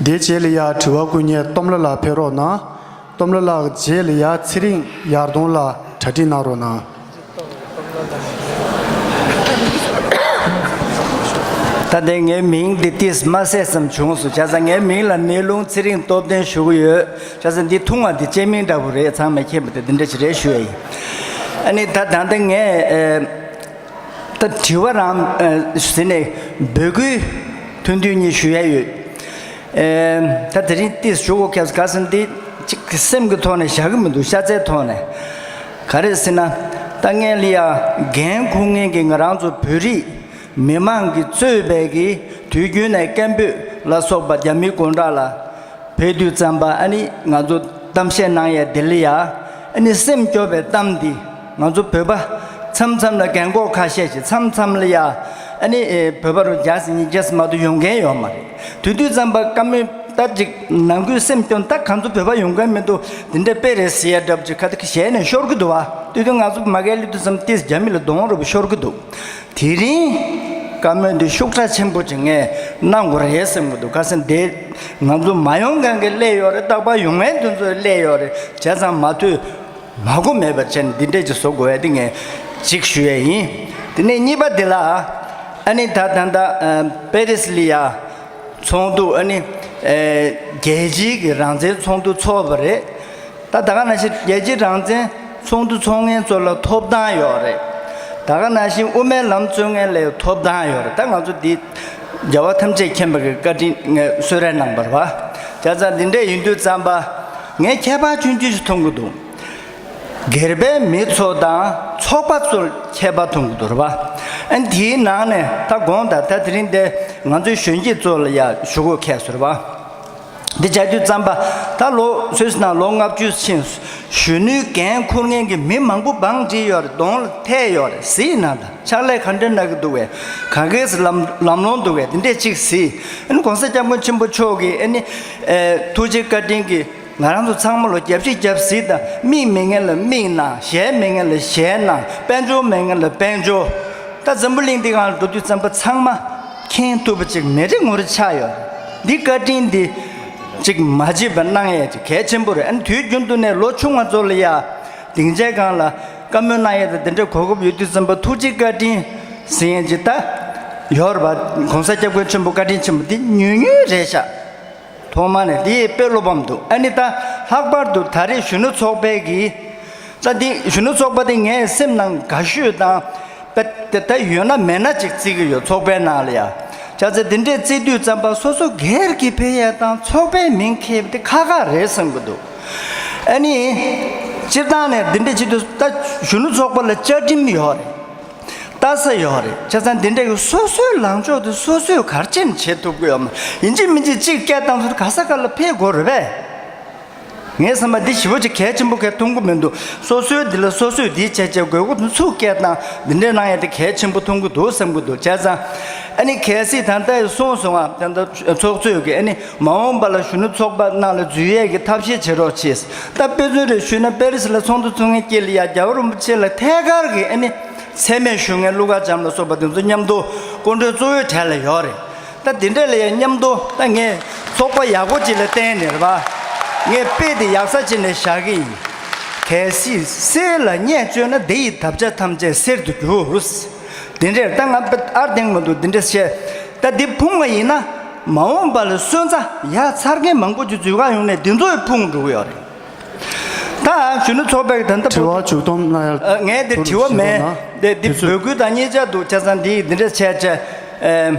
དེའི་རྗེས་ལ་ཡ་དྲི་བ་བཀོད་མཁན་ཏོམ་ལ་ལགས་ཕེབས་རོགས་གནང་། ཏོམ་ལ་ལགས་རྗེས་ལ་ཡ་ཚེ་རིང་ཡར་གདོང་ལགས་གྲ་སྒྲིག་གནང་རོགས་གནང་། ད་ལྟ་ངའི་མིང་འདི་ཏིས་མ་གསལ་ཙམ་བྱུང་སོང་། བྱས་ཙང་ངའི་མིང་ལ་ནེ་ལུང་ཚེ་རིང་སྟོབས་ལྡན་ཞུ་གི་ཡོད། བྱས་ཙང་འདི་ཐུང་བ་འདི་སྤྱན་མིང་འདྲ་པོ་རེད། ཚང་མས་མཁྱེན་པ་དེ་འདི་འདྲ་ཞིག་རེད་ཞུ་ཡ་ཡིན། ཨ་ནི་ད་ད་ལྟ་ངས་ཨ་ད་དྲི་བ་རང་ཨ་ཟེར་ནས་འབོད་སྐུལ་ཐུང་ཐུང་གཉིས་ཞུ་ཡ་ཡོད། ཨེ། ད་དེ་རིང་ཏིས་ཞུ་དགོས་ཁེལ་ག་ཟེར་ན་འདི་གཅིག་སེམས་ཀྱི་ཐོག་ནས་བཞག་གི་མི་འདུག་ཤ་ཚའི་ཐོག་ནས། ག་རེ་ཟེར་ན། ད་ངས་ལ་ཡ་འགན་འཁུར་མཁན་གྱི་ང་རང་ཚོ་བོད་རིགས་མི་མང་གིས་གཙོས་པའི་གི་དུས་རྒྱུན་ནས་སྐད་འབོད་ལ་སོགས་པ་རྒྱ་མིའི་དགོང་དག་ལ་ཕེབས་དུས་ཙམ་པ། ཨ་ནི་ང་ཚོ་གཏམ་བཤད་གནང་ཡས་དེ་ལ་ཡ། ཨ་ནི་སེམས་སྐྱོ་བའི་གཏམ་འདི་ང་ཚོ་བོད་པ་མཚམས་མཚམས་ལ་རྒན་གོག་ཁ་ཤས་ཤིག་མཚམས་མཚམས་ལ་ཡ། ཨ་ནི་ཨེ་བོད་པ་རུ་རྒྱ་ཟིན་གཉིས་རྒྱ་ཟིན་མ་གཏོགས་ཡོང་མཁན་ཡོད་མ་རེད། དུས་དུས་ཙམ་པ་བཀའ་མོལ་ད་ཅིག་ནང་ཁུལ་སེམས་སྐྱོ། ད་ང་ཚོ་བོད་པ་ཡོང་མཁན་མི་འདུག་འདི་འདྲ་དཔེ་རེད་ཟེར་ཡ་འདྲ་པོ་ཅིག་ཁ་ཏ་ཞལ་ནས་ཤོར་གི་འདུག་བ། དུས་དུས་ང་ཚོ་མ་གལ་ལི་དུས་ཙམ་ཏིས་རྒྱ་མི་ལ་གདོང་རུ་ཤོར་གི་འདུག་དེ་རིང་བཀའ་མོལ་འདི་ཤུགས་དྲག་ཆེན་པོ་ཅིག་ངས་གནང་དགོས་རེད་བསམ་གི་འདུག་ག་ཟེར་ན་དེ་ང་ཚོ་མ་ཡོང་མཁན་གྱི་སླེབས་ཡོད་རེད། རྟག་པར་ཡོང་མཁན་དེ་ཚོ་སླེབས་ཡོད་རེད། བྱས་ཙང་མ་ཐུག་མ་གོ་མེད་པ་བྱས་ནས་འདི་འདྲས་ཅིག་བཟོ་དགོས་ཡ་དེ་ངས་གཅིག་ཞུ་ཡས་ཡིན། དེ་ནས་གཉིས་པ་དེ་ལ་ཨ་ནི་ད་ད་ད་ཨ་པེ་རི་སི་ལ་ཡ་ཚོགས་འདུ། ཨ་ནི་ཨེ་རྒྱལ་སྤྱིའི་གི་རང་བཙན་ཚོགས་འདུ་ཚོགས་པ་རེད། ད་ད་ག་ནང་བཞིན་རྒྱལ་སྤྱིའི་རང་བཙན་ཚོགས་འདུ་ཚོགས་མཁན་ཚོ་ལ་ཐོབ་ཐང་ཡོད་རེད། ད་ག་ནང་བཞིན་དབུ་མའི་ལམ་རྩོད་མཁན་ལ་ཐོབ་ཐང་ཡོད་རེད། ད་ང་ཚོ་འདི་རྒྱལ་བ་ཐམས་ཅད་མཁྱེན་པ་གི་བཀའ་དྲིན་ངས་གསོལ་རས་གནང་བ་རེད་བ། བྱས་ཙང་འདི་འདྲས་ཡིན་དུས་ཙམ་པ་ངས་ཁྱད་པར་ཆུང་ཆུང་ཞིག་མཐོང་གི་འདུག་སྒེར་པའི་མི་ཚོ་དང་ཚོགས་པ་ཚོར་ཁྱད་པར་མཐོང་གི་འདུག་རེད་བ། ཨ་ནི་དེའི་ནང་ནས་ད་དགོངས་དག་ད་དེ་རིང་འདི་ང་ཚོའི་གཞོན་སྐྱེས་ཚོ་ལ་ཡ་ཞུ་དགོས་ཁེལ་སོང་རེད་བ། འདི་བྱ་རྒྱུ་ཙམ་པ་ད་ལོ་སུད་སི་ནང་ལོ་ལྔ་བཅུ་ཕྱིན། གཞོན་ནུའི་འགན་འཁུར་མཁན་གྱི་མི་མང་པོ་བང་བསྒྲིགས་ཡོད་རེད། གདོང་ལ་ཐད་ཡོད་རེད། གཟིགས་ན་ད་ཕྱག་ལས་ག་འདྲ་གནང་གི་འདུག་བས། ག་གེ་སི་ལམ་ལམ་ལྷོང་འདུག་བས། འདི་འདྲས་ཅིག་གཟིགས། ཨ་ནི་༸གོང་ས་༸སྐྱབས་མགོན་ཆེན་པོ་མཆོག་གིས་ཨ་ནི་ཨེ་ཐུགས་རྗེ་བཀའ་དྲིན་གྱིས་ང་རང་ཚོ་ཚང་མ་ལོ་རྒྱབ་ཤིག་རྒྱབ་གཟིགས་དང་། མིག་མེད་མཁན་ལ་མིག་གནང་། ཞལ་མེད་མཁན་ལ་ཞལ་གནང་། དཔལ་འབྱོར་མེད་མཁན་ལ་དཔལ་འབྱོར། ད་འཛམ་བུ་གླིང་འདི་སྒང་ལ་འགྲོ་དུས་ཙམ་པ་ཚང་མ་མཁྱེན་ཐུབ་པ་ཅིག་མི་རེ་ངོ་རེ་ཆགས་ཡོད། འདི་བཀའ་དྲིན་འདི་ཅིག་མ་བརྗེད་པ་གནང་ཡས་ཅིག་གལ་ཆེན་པོ་རེད། ཨ་ནི་དུས་རྒྱུན་དུ་ནས་ལོ་ཆུང་བ་ཚོ་ལ་ཡ་སྡིངས་ཆའི་སྒང་ལ་བཀའ་མོལ་གནང་ཡས་དང་དེ་འདྲ་གོ་སྐབས་ཡོད་དུས་ཙམ་པ་ཐུགས་རྗེ་བཀའ་དྲིན་ཟེར་ཡས་ཅིག་ད་ཡོད་རེད་པ། ༸གོང་ས་༸སྐྱབས་མགོན་ཆེན་པོ་བཀའ་དྲིན་ཆེན་པོ་འདི་ཉུང་ཉུང་རེད་ཤག་ཐོག་མ་ནས་འདི་དཔེ་བློ་ཕམ་འདུག་ཨ་ནི་ད་ལྷག་པར་དུ་ད་རེས་གཞོན་ནུ་ཚོགས་པའི་གི་ ད་འདི་གཞོན་ནུ་ཚོགས་པ་དེ་ངའི་སེམས་ནང་དགའ་ཤོས་དང་། པ་དེ་ད་ཡོད་ན་མེད་ན་ཅིག་བརྩི་གི་ཡོད། ཚོགས་པའི་ནང་ལ་ཡ། བྱས་ཙང་འདི་འདྲས་བརྩི་དུས་ཙམ་པ་སོ་སོ་སྒེར་གྱི་ཕན་ཡས་དང་ཚོགས་པའི་མིང་འཁྱེར་དེ་ཁག་ཁག་རེད་བསམ་གི་འདུག། ཨ་ནི། སྤྱིར་བཏང་ནས་འདི་འདྲས་བྱེད་དུས་ད་གཞོན་ནུ་ཚོགས་པ་ལ་བཅའ་ཁྲིམས་ཡོད་རེད། ལྟ་ས་ཡོད་རེད། བྱས་ཙང་འདི་འདྲས་ཀྱི་སོ་སོའི་ལངས་ཕྱོགས་དེ་སོ་སོས་ག་རེ་བྱས་ནས་བྱེད་ཐུབ་ཀྱི་ཡོད་མ། ཡིན་གཅིག་མིན་གཅིག་གཅིག་སྐད་བཏང་ཚུལ་ག་ས་ག་ལ་ཕེབས་དགོས་རེད་པས། ངས་བསམ་པ་འདི་ཞེ་པོ་ཅིག་གལ་ཆེན་པོ་གལ་མཐོང་གི་མི་འདུག། སོ་སོའི་འདི་ལ་སོ་སོས་འདི་བྱས་བྱས་དགོས་མཁོ་དེ་ཚུར་སྐད་བཏང་འདི་འདྲས་གནང་ཡ་དེ་གལ་ཆེན་པོ་མཐོང་གི་འདུག་བསམ་གི་འདུག། བྱས་ཙང་ཨ་ནི་གལ་སྲིད་ད་ལྟ་གསུངས་སོང་ང་། ད་ལྟ་ཚོགས་གཙོས་ཀྱི་ཨ་ནི་མ་འོངས་པ་ལ་གཞོན་ནུ་ཚོགས་པ་ནང་ལ་འཛུལ་ཡས་ཀྱི་ཐབས་ཤེས་བྱེད་རོགས་བྱེད། ད་དཔེ་མཚོན་རེ་ཞུས་ན་པེ་རི་སི་ལ་ཚོགས་འདུ་ཚོགས་མཁན་དཀྱིལ་ལ་ཡ་རྒྱལ་བ་རིན་པོ་ཆེ་ལ་ཐད་ཀར་གྱི་ཨ་ནི་མཚན་སྨད་ཞུ་མཁན་ཀླུ་མཁར་བྱམས་ལ་སོགས་པ་དེ་ཚོ་མཉམ་དུ་སྐུ་མགྲོན་གཙོ་བོའི་གྲས་ལ་ཡོད་རེད། ད་དེ་འདྲ་ལ་ཡང་མཉམ་དུ་ད་ངས་ཚོགས་པ་ཡག་པོ་ཅིག་ལ་བརྟེན་ནས་རེད་པ། ངས་དཔེ་དེ་ཡག་ས་ཅིག་ནས་བཞག་གི་ཡིན། གལ་སྲིད་གསེར་ལ་བརྙས་བཅོས་ན་དེ་ཡི་དམ་བཅའ་ཐམས་ཅད་གསེར་དུ་འགྱུར། དེ་འདྲར་ད་ང་དཔེ་ཨར་བདེན་མ་འདུག། དེ་འདྲ་བཤད། ད་འདི་ཕུང་བ་ཡིན་ན་མ་འོངས་པ་ལ་སོན་རྩ་ཡར་འཚར་མཁན་མང་པོ་ཅིག་འཛུལ་ག་ཡོང་ནས་འདི་ཚོ་ཡི་ཕུང་འགྲོ་གི་ཡོད་རེད། ད་གཞོན་ནུ་ཚོགས་པའི་ད་ལྟ་དྲི་བ་མཇུག་སྡོམ་གནང་ཡ། ཨ། ངས་འདི་དྲི་བ་མེད། འདི་འདི་དུས་ཚོད། འབོད་སྐུལ་དང་གཉིས་ཆར་འདུག། བྱས་ཙང་འདི་འདི་འདྲ་བྱས་བྱས། ཨེམ།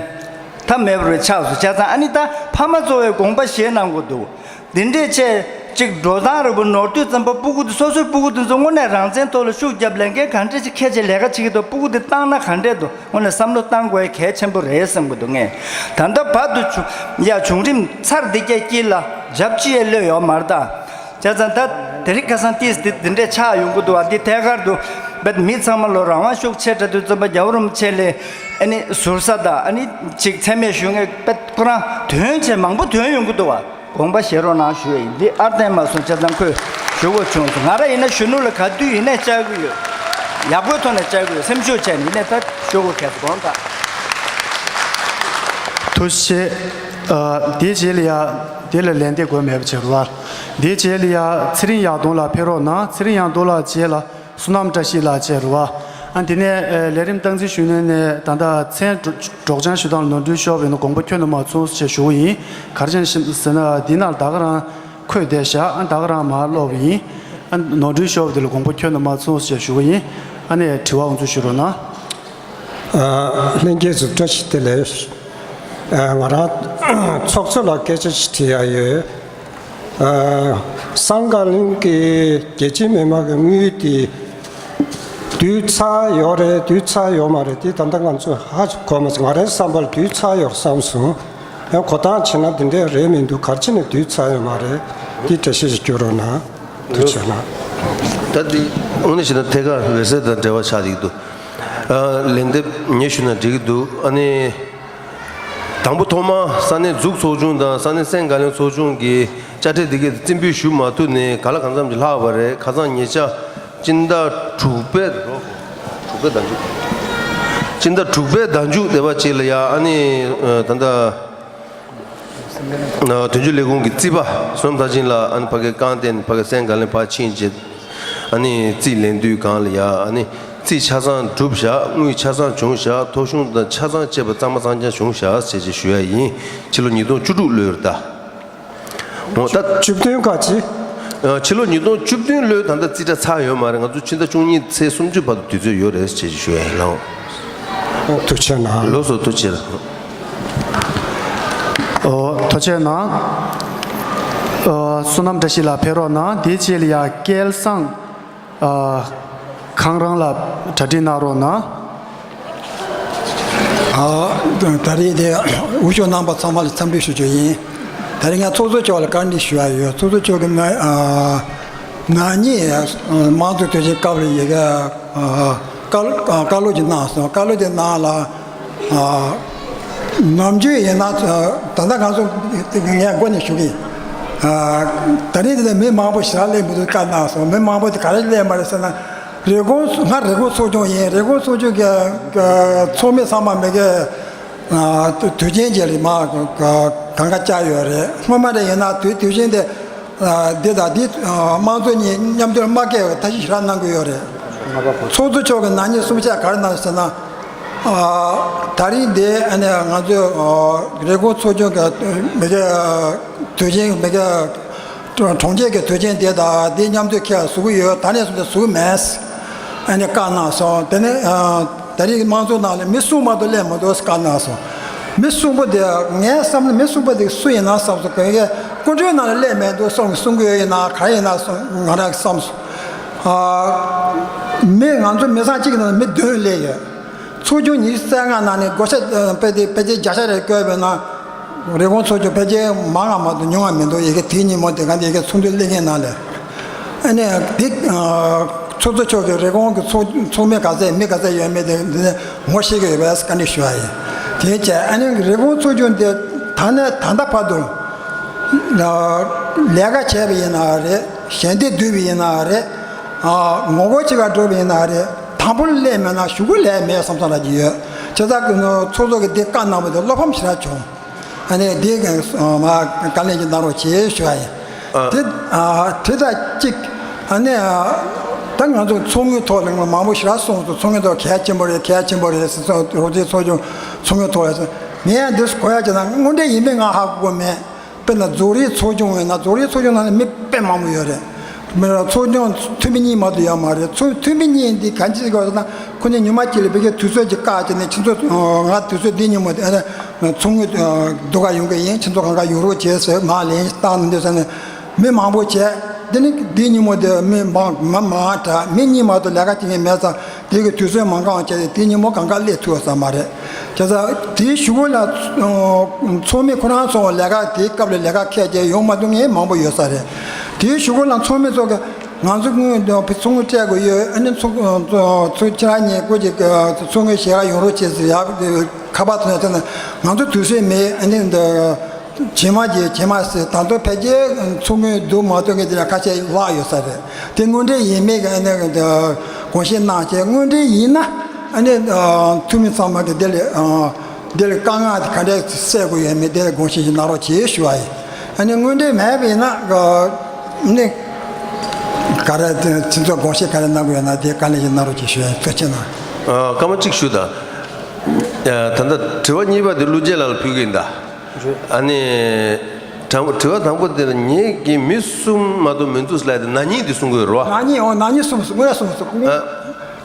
ཐབས་མེད་པ་རེ་ཆགས་སོང་། བྱས་ཙང་ཨ་ནི་ད་ཕ་མ་གཙོ་བའི་དགོངས་པ་བཞེས་གནང་དགོས་འདུག། འདི་འདྲས་བྱས་ཅིག་འགྲོ་སྟངས་རེ་བོ་ནོར་དུས་ཙམ་པ་སྤུ་གུ་དེ་སོ་སོའི་སྤུ་གུ་དེ་ཚོ་དངོས་གནས་རང་བཙན་ཐོག་ལ་ཤུགས་རྒྱབ་ལས་འགན་ག་འདྲས་ཅིག་འཁྱེར་བྱས་ལས་ཀ་བྱེད་ཀྱི་འདུག། སྤུ་གུ་དེ་བཏང་ན་ག་འདྲས་འདུག། དངོས་གནས་བསམ་བློ་བཏང་དགོས་ཡ་གལ་ཆེན་པོ་རེད་བསམ་གྱི་འདུག། ངས་ད་ལྟ་བར་དུ་བྱུང་ཡ་བྱུང་རིམ་ཚར་འདི་གའི་དཀྱིལ་ལ་རྒྱབ་ཅི་ཡས་ལོས་ཡོད་མ་རེད་ད། བྱས་ཙང་ད་དེ་རིང་ཁ་སང་ཏིས་འདི་འདི་འདྲས་ཆགས་ཡོང་གི་འདུག་བ། འདི་ཐད་ཀར་དུ་བེད་མི་ཚང་མ་ལོ་རང་དབང་ཤུགས་ཆེ་དྲགས་དུས་ཙམ་པ་རྒྱལ་བ་རིན་པོ་ཆེ་ལས་ཨ་ནི་ཟུར་ཟ་དང་ཨ་ནི་ཅིག་མཚན་སྨད་ཞུ་མཁན་བེད་ཁོ་རང་དོན་ཆེ་མང་པོ་ཐོན་ཡོང་གི་འདུག་བ། དགོངས་པ་བཞེས་རོགས་གནང་ཞུ་ཡ་ཡིན། འདི་ཨར་བསྟན་མ་སོང་བྱས་ཙང་ཁོས་ཞུ་དགོས་བྱུང་སོང་། ང་རང་ཡིན་ན་གཞོན་ནུ་ལ་ག་དུས་ཡིན་ནའི་བཅར་གི་ཡོད། ཡག་པོའི་ཐོག་ནས་བཅར་གི་ཡོད། སེམས་ཤུགས་བྱས་ནས་ཡིན་ནའི་ད་ཞུ་དགོས་གལ་དགོངས་དག། ཐུགས་རྗེ་ཆེ། ཨ། དེའི་རྗེས་ལ་ཡ་དེ་ལ་ལན་འདེབས་དགོས་མེད་པ་བྱེད་རོགས། དེའི་རྗེས་ལ་ཡ་ཚེ་རིང་ཡར་གདོང་ལགས་ཕེབས་རོགས་གནང་། ཚེ་རིང་ཡར་གདོང་ལགས་རྗེས་ལ་བསོད་ནམས་བཀྲ་ཤིས་ལགས་བཅས་རེད་བ། ཨ། དེ་ནས་ཨ་ལས་རིམ་སྟངས་འཛིན་ཞུ་མཁན་ནས་ད་ལྟ་མཚན་སྒྲོག་སྦྱང་ཞུ་སྟངས་ལ་ནོར་འཁྲུལ་ཤོར་བ་ཡིན་ན་དགོངས་པ་ཁྱོན་ནས་མ་ཚོམས་ཞེས་ཞུ་གི་ཡིན། ག་རེ་བྱས་ནས་ཟེར་ན་འདི་ནང་ད་ག་རང་འཁོད་བསྡད་བཞག། ཨ། ད་ག་རང་མར་ཀློག་པ་ཡིན། ཨ། ནོར་འཁྲུལ་ཤོར་བ་དེ་ལ་དགོངས་པ་ཁྱོན་ནས་མ་ཚོམས་ཞེས་ཞུ་གི་ཡིན། ཨ་ནས་དྲི་བ་འོང་ཚུལ་ཞུ་རོགས་གནང་། ཨ། ལྷན་རྒྱས་ཚོ་བཀྲ་ཤིས་བདེ་ལེགས། ཨ། ང་རང་ཚོགས་གཙོ་ལ་སྐད་ཆ་ཞིག་དྲི་ཡ་ཡོད། ཨ། སང་ག་ལིང་གི་རྒྱལ་སྤྱིའི་མི་མང་གི་དངུལ་དེ་བསྡུས་ཚར་ཡོད་རེད། བསྡུས་ཚར་ཡོད་མ་རེད། དེ་ད་ལྟ་ང་ཚོས་ཧ་གོ་མ་སོང་། ང་རའི་བསམ་པར་བསྡུས་ཚར་ཡོད་བསམ་སོང་། ཡང་གོ་སྟངས་བྱས་ན་འདི་འདྲས་རེད་མི་འདུག། ག་རེ་བྱས་ནས་བསྡུས་ཚར་ཡོད་མ་རེད། དེ་འགྲེལ་བཤད་ཞིག་སྐྱོན་རོགས་གནང་། ཐུགས་རྗེ་གནང་། ད་འདི་དངོས་གནས་བྱས་ན་ཐད་ཀར་འོད་ཟེར་དང་འབྲེལ་བ་ཆགས་ཀྱི་འདུག། ཨ། ལན་འདེབས་ངས་ཞུས་ན་འགྲིག་གི་འདུག། ཨ་ནི། དང་པོ་ཐོག་མ་ས་གནས་འཛུགས་ཚོགས་ཆུང་དང་ས་གནས་སེང་ག་ལིང་ཚོགས་ཆུང་གི་དཔྱ་ཁྲལ་འདི་གའི་རྩིས་འབུལ་ཞུ་མ་ཐུབ་ནས་ག་ལ་གང་འཚམ་ཅིག་ལྷག་པ་རེད། ཁ་སང་ཉེ་ཆར་སྤྱི་ཟླ་དྲུག་པའི་དྲུག་པའི་ཟླ་མཇུག། སྤྱི་ཟླ་དྲུག་པའི་ཟླ་མཇུག་དེ་བ་ཅིག་ལ་ཡ། ཨ་ནི་ད་ལྟ་དོན་གཅོད་ལས་ཁུངས་ཀྱི་རྩིས་པ་བསོད་ནམས་མཐར་ཕྱིན་ལགས་ཨ་ནི་ཕ་གིར་རྐང་བསྟན་ཕ་གིར་སེང་ག་ལིང་ཕར་ཕྱིན་རྗེས། ཨ་ནི་རྩིས་ལེན་དུས་སྒང་ལ་ཡ། ཨ་ནི་རྩིས་ཆ་ཚང་གྲུབ་བཞག། དངུལ་ཆ་ཚང་བྱུང་བཞག། ཐོ་གཞུང་དང་ཆ་ཚང་བཅས་པ་གཙང་མ་གཙང་རྐྱང་བྱུང་བཞག་ཟེར་ཅིག་ཞུ་ཡ་ཡིན། ཕྱི་ལོ་ཉིས་སྟོང་བཅུ་དྲུག་ལོའི་རེད་ད། འོ་ད། བཅུ་བདུན་ག་ཅི། ཨ། ཕྱི་ལོ་ཉིས་སྟོང་བཅུ་བདུན་ལོའི་ད་ལྟ་རྩིས་ཁྲ་ཚར་ཡོད་མ་རེད། ང་ཚོ་ཕྱི་ཟླ་བཅུ་གཉིས་ཚེས་སུམ་ཅུ་བར་དུ་དུས་ཚོད་ཡོད་རེད་ཅེས་ཞུ་ཡ་ཡིན་ལགས། ཐུགས་རྗེ་གནང་། ལགས་སོ། ཐུགས་རྗེ་གནང་། ཨོ། ཐུགས་རྗེ་གནང་། ཨོ། བསོད་ནམས་བཀྲ་ཤིས་ལགས་ཕེབས་རོགས་གནང་། དེའི་རྗེས་ལ་ཡ་སྐལ་བཟང་། ཨ། ཁང་རང་ལ་གྲ་སྒྲིག་གནང་རོགས་གནང་། ཨ། ད་རེས་དེ་དབུ་བཞུགས་གནང་པ་ཚང་མ་ལ་འཚམས་འདྲི་ཞུ་རྒྱུ་ཡིན། ད་རེས་ང་ཚོགས་གཙོ་མཆོག་ལ་བཀའ་འདྲི་ཞུ་ཡ་ཡོད། ཚོགས་གཙོ་མཆོག་གིས་ང་ཨ་ང་གཉིས་དམངས་གཙོ་དོན་ཆེན་སྐབས་ལ་ཡི་གེ་ཨ་བཀའ་བཀའ་སློབ་ཅིག་གནང་སོང་། བཀའ་སློབ་དེ་ནང་ལ་ཨ་ནམ་རྒྱུན་ཡིན་ན་ད་ལྟ་ང་ཚོ་ངས་མགོ་ནས་ཞུ་གི་ཡིན། ཨ་ད་རིང་དེ་ལ་མི་མང་པོ་ཞེ་དྲག་སླེབས་མི་འདུག་བཀའ་གནང་སོང་། མི་མང་པོ་དེ་ག་རེ་སླེབས་མ་རེད་ཟེར་ན། རེབ་གོང་། ང་རེབ་གོང་ཚོགས་ཆུང་ཡིན། རེབ་གོང་ཚོགས་ཆུང་གི་ཚོགས་མི་ཚང་མ་མི་གི་དུས་ཆེན་རྗེས་ལ་མ་གང་ག་བཅར་ཡོད་རེད། སྔོན་མ་རེ་ཡིན་ན་དུས་དུས་ཆེན་དེ་འདི་དང་འདི་དམངས་གཙོ་གཉིས་མཉམ་དུ་མ་བཀལ་བའི་ཐབས་ཤེས་ཞེ་དྲག་གནང་གི་ཡོད་རེད། ཚོགས་གཙོ་མཆོག་གིས་ནག་ཉེས་གསུམ་བཤད་ག་རེ་གནང་ཟེར་ན། ད་རིང་འདི་ཨ་ནི་ང་ཚོའི་རེབ་གོང་ཚོགས་ཆུང་གི་མི་གི་དུས་ཆེན་མི་གི་གྲོང་ཁྱེར་གྱི་དུས་ཆེན་དེ་དང་དེ་མཉམ་དུ་ཁྱེད་བཟོ་གི་ཡོད། ད་ནས་བཟུང་སྟེ་བཟོ་གི་མེད། ཨ་ནི་བཀའ་གནང་སོང་། དེ་ནས་ད་རེས་དམངས་གཙོའི་ནང་ལ་མི་གསུམ་མ་གཏོགས་སླེབས་མི་འདུག་བཀའ་གནང་སོང་། མི་གསུམ་པོ་དེ་ངའི་བསམ་ན་མི་གསུམ་པོ་དེ་སུ་ཡིན་ན་བསམ་སོང་། གང་གི་སྐུ་མགྲོན་ནང་ལ་སླེབས་མི་འདུག་གསུང་གསུང་གི་ཡོད་ཡིན་ན་ག་རེ་ཡིན་ན་གསུང་ང་རང་བསམ་སོང་། མི་ང་ཚོ་མི་ཚང་གཅིག་ནང་མི་བདུན་སླེབས་ཡོད། ཚོགས་ཆུང་ཉི་ཤུ་རྩ་ལྔ་ནང་ནས་བགོ་བཤའ་ཕལ་ཆེར་ཕལ་ཆེར་བརྒྱ་ཆ་རེ་བཀོད་པས་ན། རི་ཀོན་ཚོགས་ཆུང་ཕལ་ཆེར་མང་བ་མ་གཏོགས་ཉུང་བ་མི་འདུག་ཡ་གི་དེའི་ཉིན་མོ་དེ་ག་འདི་ཡ་གི་ཚོགས་འདུ་སླེབས་མཁན་ནང་ལས། ཨ་ནི་དེ་ཚོགས་གཙོ་མཆོག་གིས་རི་ཀོན་གྱི་ཚོགས་ཚོགས་མི་ག་ཚད་མི་ག་ཚད་ཡོད་མེད་དེ་འདི་ནས་ངོ་ཤེས་ཀྱི་ཡོད་པས་བཀའ་འདྲི་ཞུ་བ་ཡིན། དེ་བྱས་ཨ་ནི་རི་ཀོན་ཚོགས་ཆུང་དེ་ད་ནས་ད་ལྟ་བར་དུ་ལས་ཀ་བྱས་པ་ཡིན་ན་རེད། ཞལ་འདེབས་བསྡུས་པ་ཡིན་ན་རེད། ངོ་རྒོལ་བྱེད་གར་འགྲོ་བ་ཡིན་ན་རེད། དང་པོར་སླེབས་མེད་ན་གཞུག་གུ་སླེབས་མེད་བསམ་བསམ་ར་གྱི་ཡོད། བྱས་ཙང་ཚོགས་གཙོ་གི་འདི་བཀའ་གནང་བ་དེ་བློ་ཕམ་ཞེ་དྲག་བྱུང་། ཨ་ནི་འདི་མ་བཀའ་ལན་ཅིག་གནང་རོགས་བྱེད་ཞུ་བ་ཡིན། དེ་དེ་དང་གཅིག་ཨ་ནི་ད་ང་ཚོ་ཚོགས་དངུལ་ཐོག་ལ་མང་པོ་ཞེ་དྲག་གསུངས་སོང་། ཚོགས་དངུལ་ཐོག་གལ་ཆེན་པོ་རེད། གལ་ཆེན་པོ་རེད་ཟེར་སོང་། རོགས་ཚོགས་ཆུང་ཚོགས་དངུལ་ཐོག་ལ་ཟེར། ངས་འདི་གོ་ཡ་བྱས་ན་དངོས་འབྲེལ་ཡིན་མིན་ང་ཧ་གོ་གི་མེད། དཔེར་ན་རྫོང་རིམ་ཚོགས་ཆུང་ཡིན་ན་རྫོང་རིམ་ཚོགས་ཆུང་ནང་ནས་མི་དཔེ་མང་པོ་ཡོད་རེད། མི་ར་ཚོགས་ཆུང་འཐུས་མི་གཉིས་མ་གཏོགས་ཡོད་མ་རེད། ཚོགས་འཐུས་མི་གཉིས་འདི་ག་འདྲ་ཞིག་ཡོད་ཟེར་ན། ཁོ་ནི་ཉི་མ་གཅིག་ལ་ཕ་གིར་དུས་ཚོད་ཅིག་བཀག་བྱས་ནས་ཁྱེད་ཚོ་ང་དུས་ཚོད་འདི་ཉིན་མོ་དེ་ཚོགས་དངུལ་བསྡུ་ག་ཡོང་གི་ཡིན། ཁྱེད་ཚོ་གང་ག་ཡོང་རོགས་བྱེད་ཟེར་མར་ལན་བཏང་འདི་ཟེར་ནས་མི་མང་པོ་བྱས། འདི་ནི་འདི་ཉིན་མོ་དེ་མི་མང་མ་མང་དྲགས། མི་གཉིས་མ་གཏོགས་ལས་ཀ་བྱེད་མཁན་མེད་ཙང་། དེ་གི་དུས་ཚོད་མ་འགངས་བྱས་ཏེ་དེ་ཉིན་མོ་གང་ག་སླེབས་ཐུབ་ས་མ་རེད། བྱས་ཙང་དེའི་གཞུག་གུ་ལ་ཚོགས་མི་ཁོ་རང་ཚོ་ལས་ཀ་དེའི་སྐབས་ལ་ལས་ཀ་འཁེལ་བྱས་ཡོང་མ་ཐུབ་མཁན་མང་པོ་ཡོད་ས་རེད། དེའི་གཞུག་གུ་ལ་ཚོགས་མི་ཚོ་གི་ང་ཚོ་དངུལ་ཚོགས་དངུལ་སྤྲད་དགོས་ཡོད། ཨ་ནི་ཚོགས་ཚོགས་ཁྱེད་རང་གཉིས་སྐུ་མཁྱེན་ཚོགས་དངུལ་བཞེས་ག་ཡོང་རོགས་བྱེད་ཟེར་ཡ་ཁ་པར་ཐོན་ཡ་ཐོན་ན་ང་ཚོ་དུས་ཚོད་མེད། ཨ་ནི་འདི། རྗེས་མ་གྱི་རྗེས་མ་ཟེར། ད་དུང་ཕལ་ཆེར་ཚོགས་དངུལ་བསྡུ་མ་ཐུབ་མཁན་དེ་ལ་ཁ་ཤས་ལྷག་ཡོད་ས་རེད། དེ་དངོས་འབྲེལ་ཡིན་མིན་གྱི་ཨ་ནི་དགོངས་བཞེས་གནང་བྱས། དངོས་འབྲེལ་ཡིན་ན་ཨ་ནི་འཐུས་མི་ཚང་མ་གི་དེ་ལ་དེ་ལ་དཀའ་ངལ་དེ་ག་འདྲས་སེལ་དགོས་ཡོད་མེད་དེ་ལ་དགོངས་བཞེས་ཞིག་གནང་རོགས་བྱེད་ཞུ་བ་ཡིན། ཨ་ནི་དངོས་འབྲེལ་མེད་པ་ཡིན་ན་ནི་ག་རེ་ཁྱེད་ཚོ་དགོངས་བཞེས་ག་རེ་གནང་དགོས་ཡོད་ན་དེ་དཀའ་ལས་ཞིག་གནང་རོགས་བྱེད་ཞུ་བ་ཡིན། ཐུགས་རྗེ་ཆེ་གནང་། ཨ། སྐར་མ་གཅིག་ཞུ་དང་། ད་ལྟ་དྲི་བ་གཉིས་པ་དེ་ཀླུ་རྒྱལ་ལགས་ལ་ཕུལ་གི་ཡིན་ད། ཨ་ནི། དྲང་དྲི་བ་དང་པོ་དེ་ལ་ངེད་ཀྱིས་མི་གསུམ་མ་གཏོགས་མི་འདུག་ལབ་དེ་ན་ནིང་དེ་གསུང་གི་ཡོད་རེད་བ། ན་ནིང་། འོ་ན་ནིང་གསུངས་སོང་། དངོས་གནས་གསུངས་སོང་། ཨ།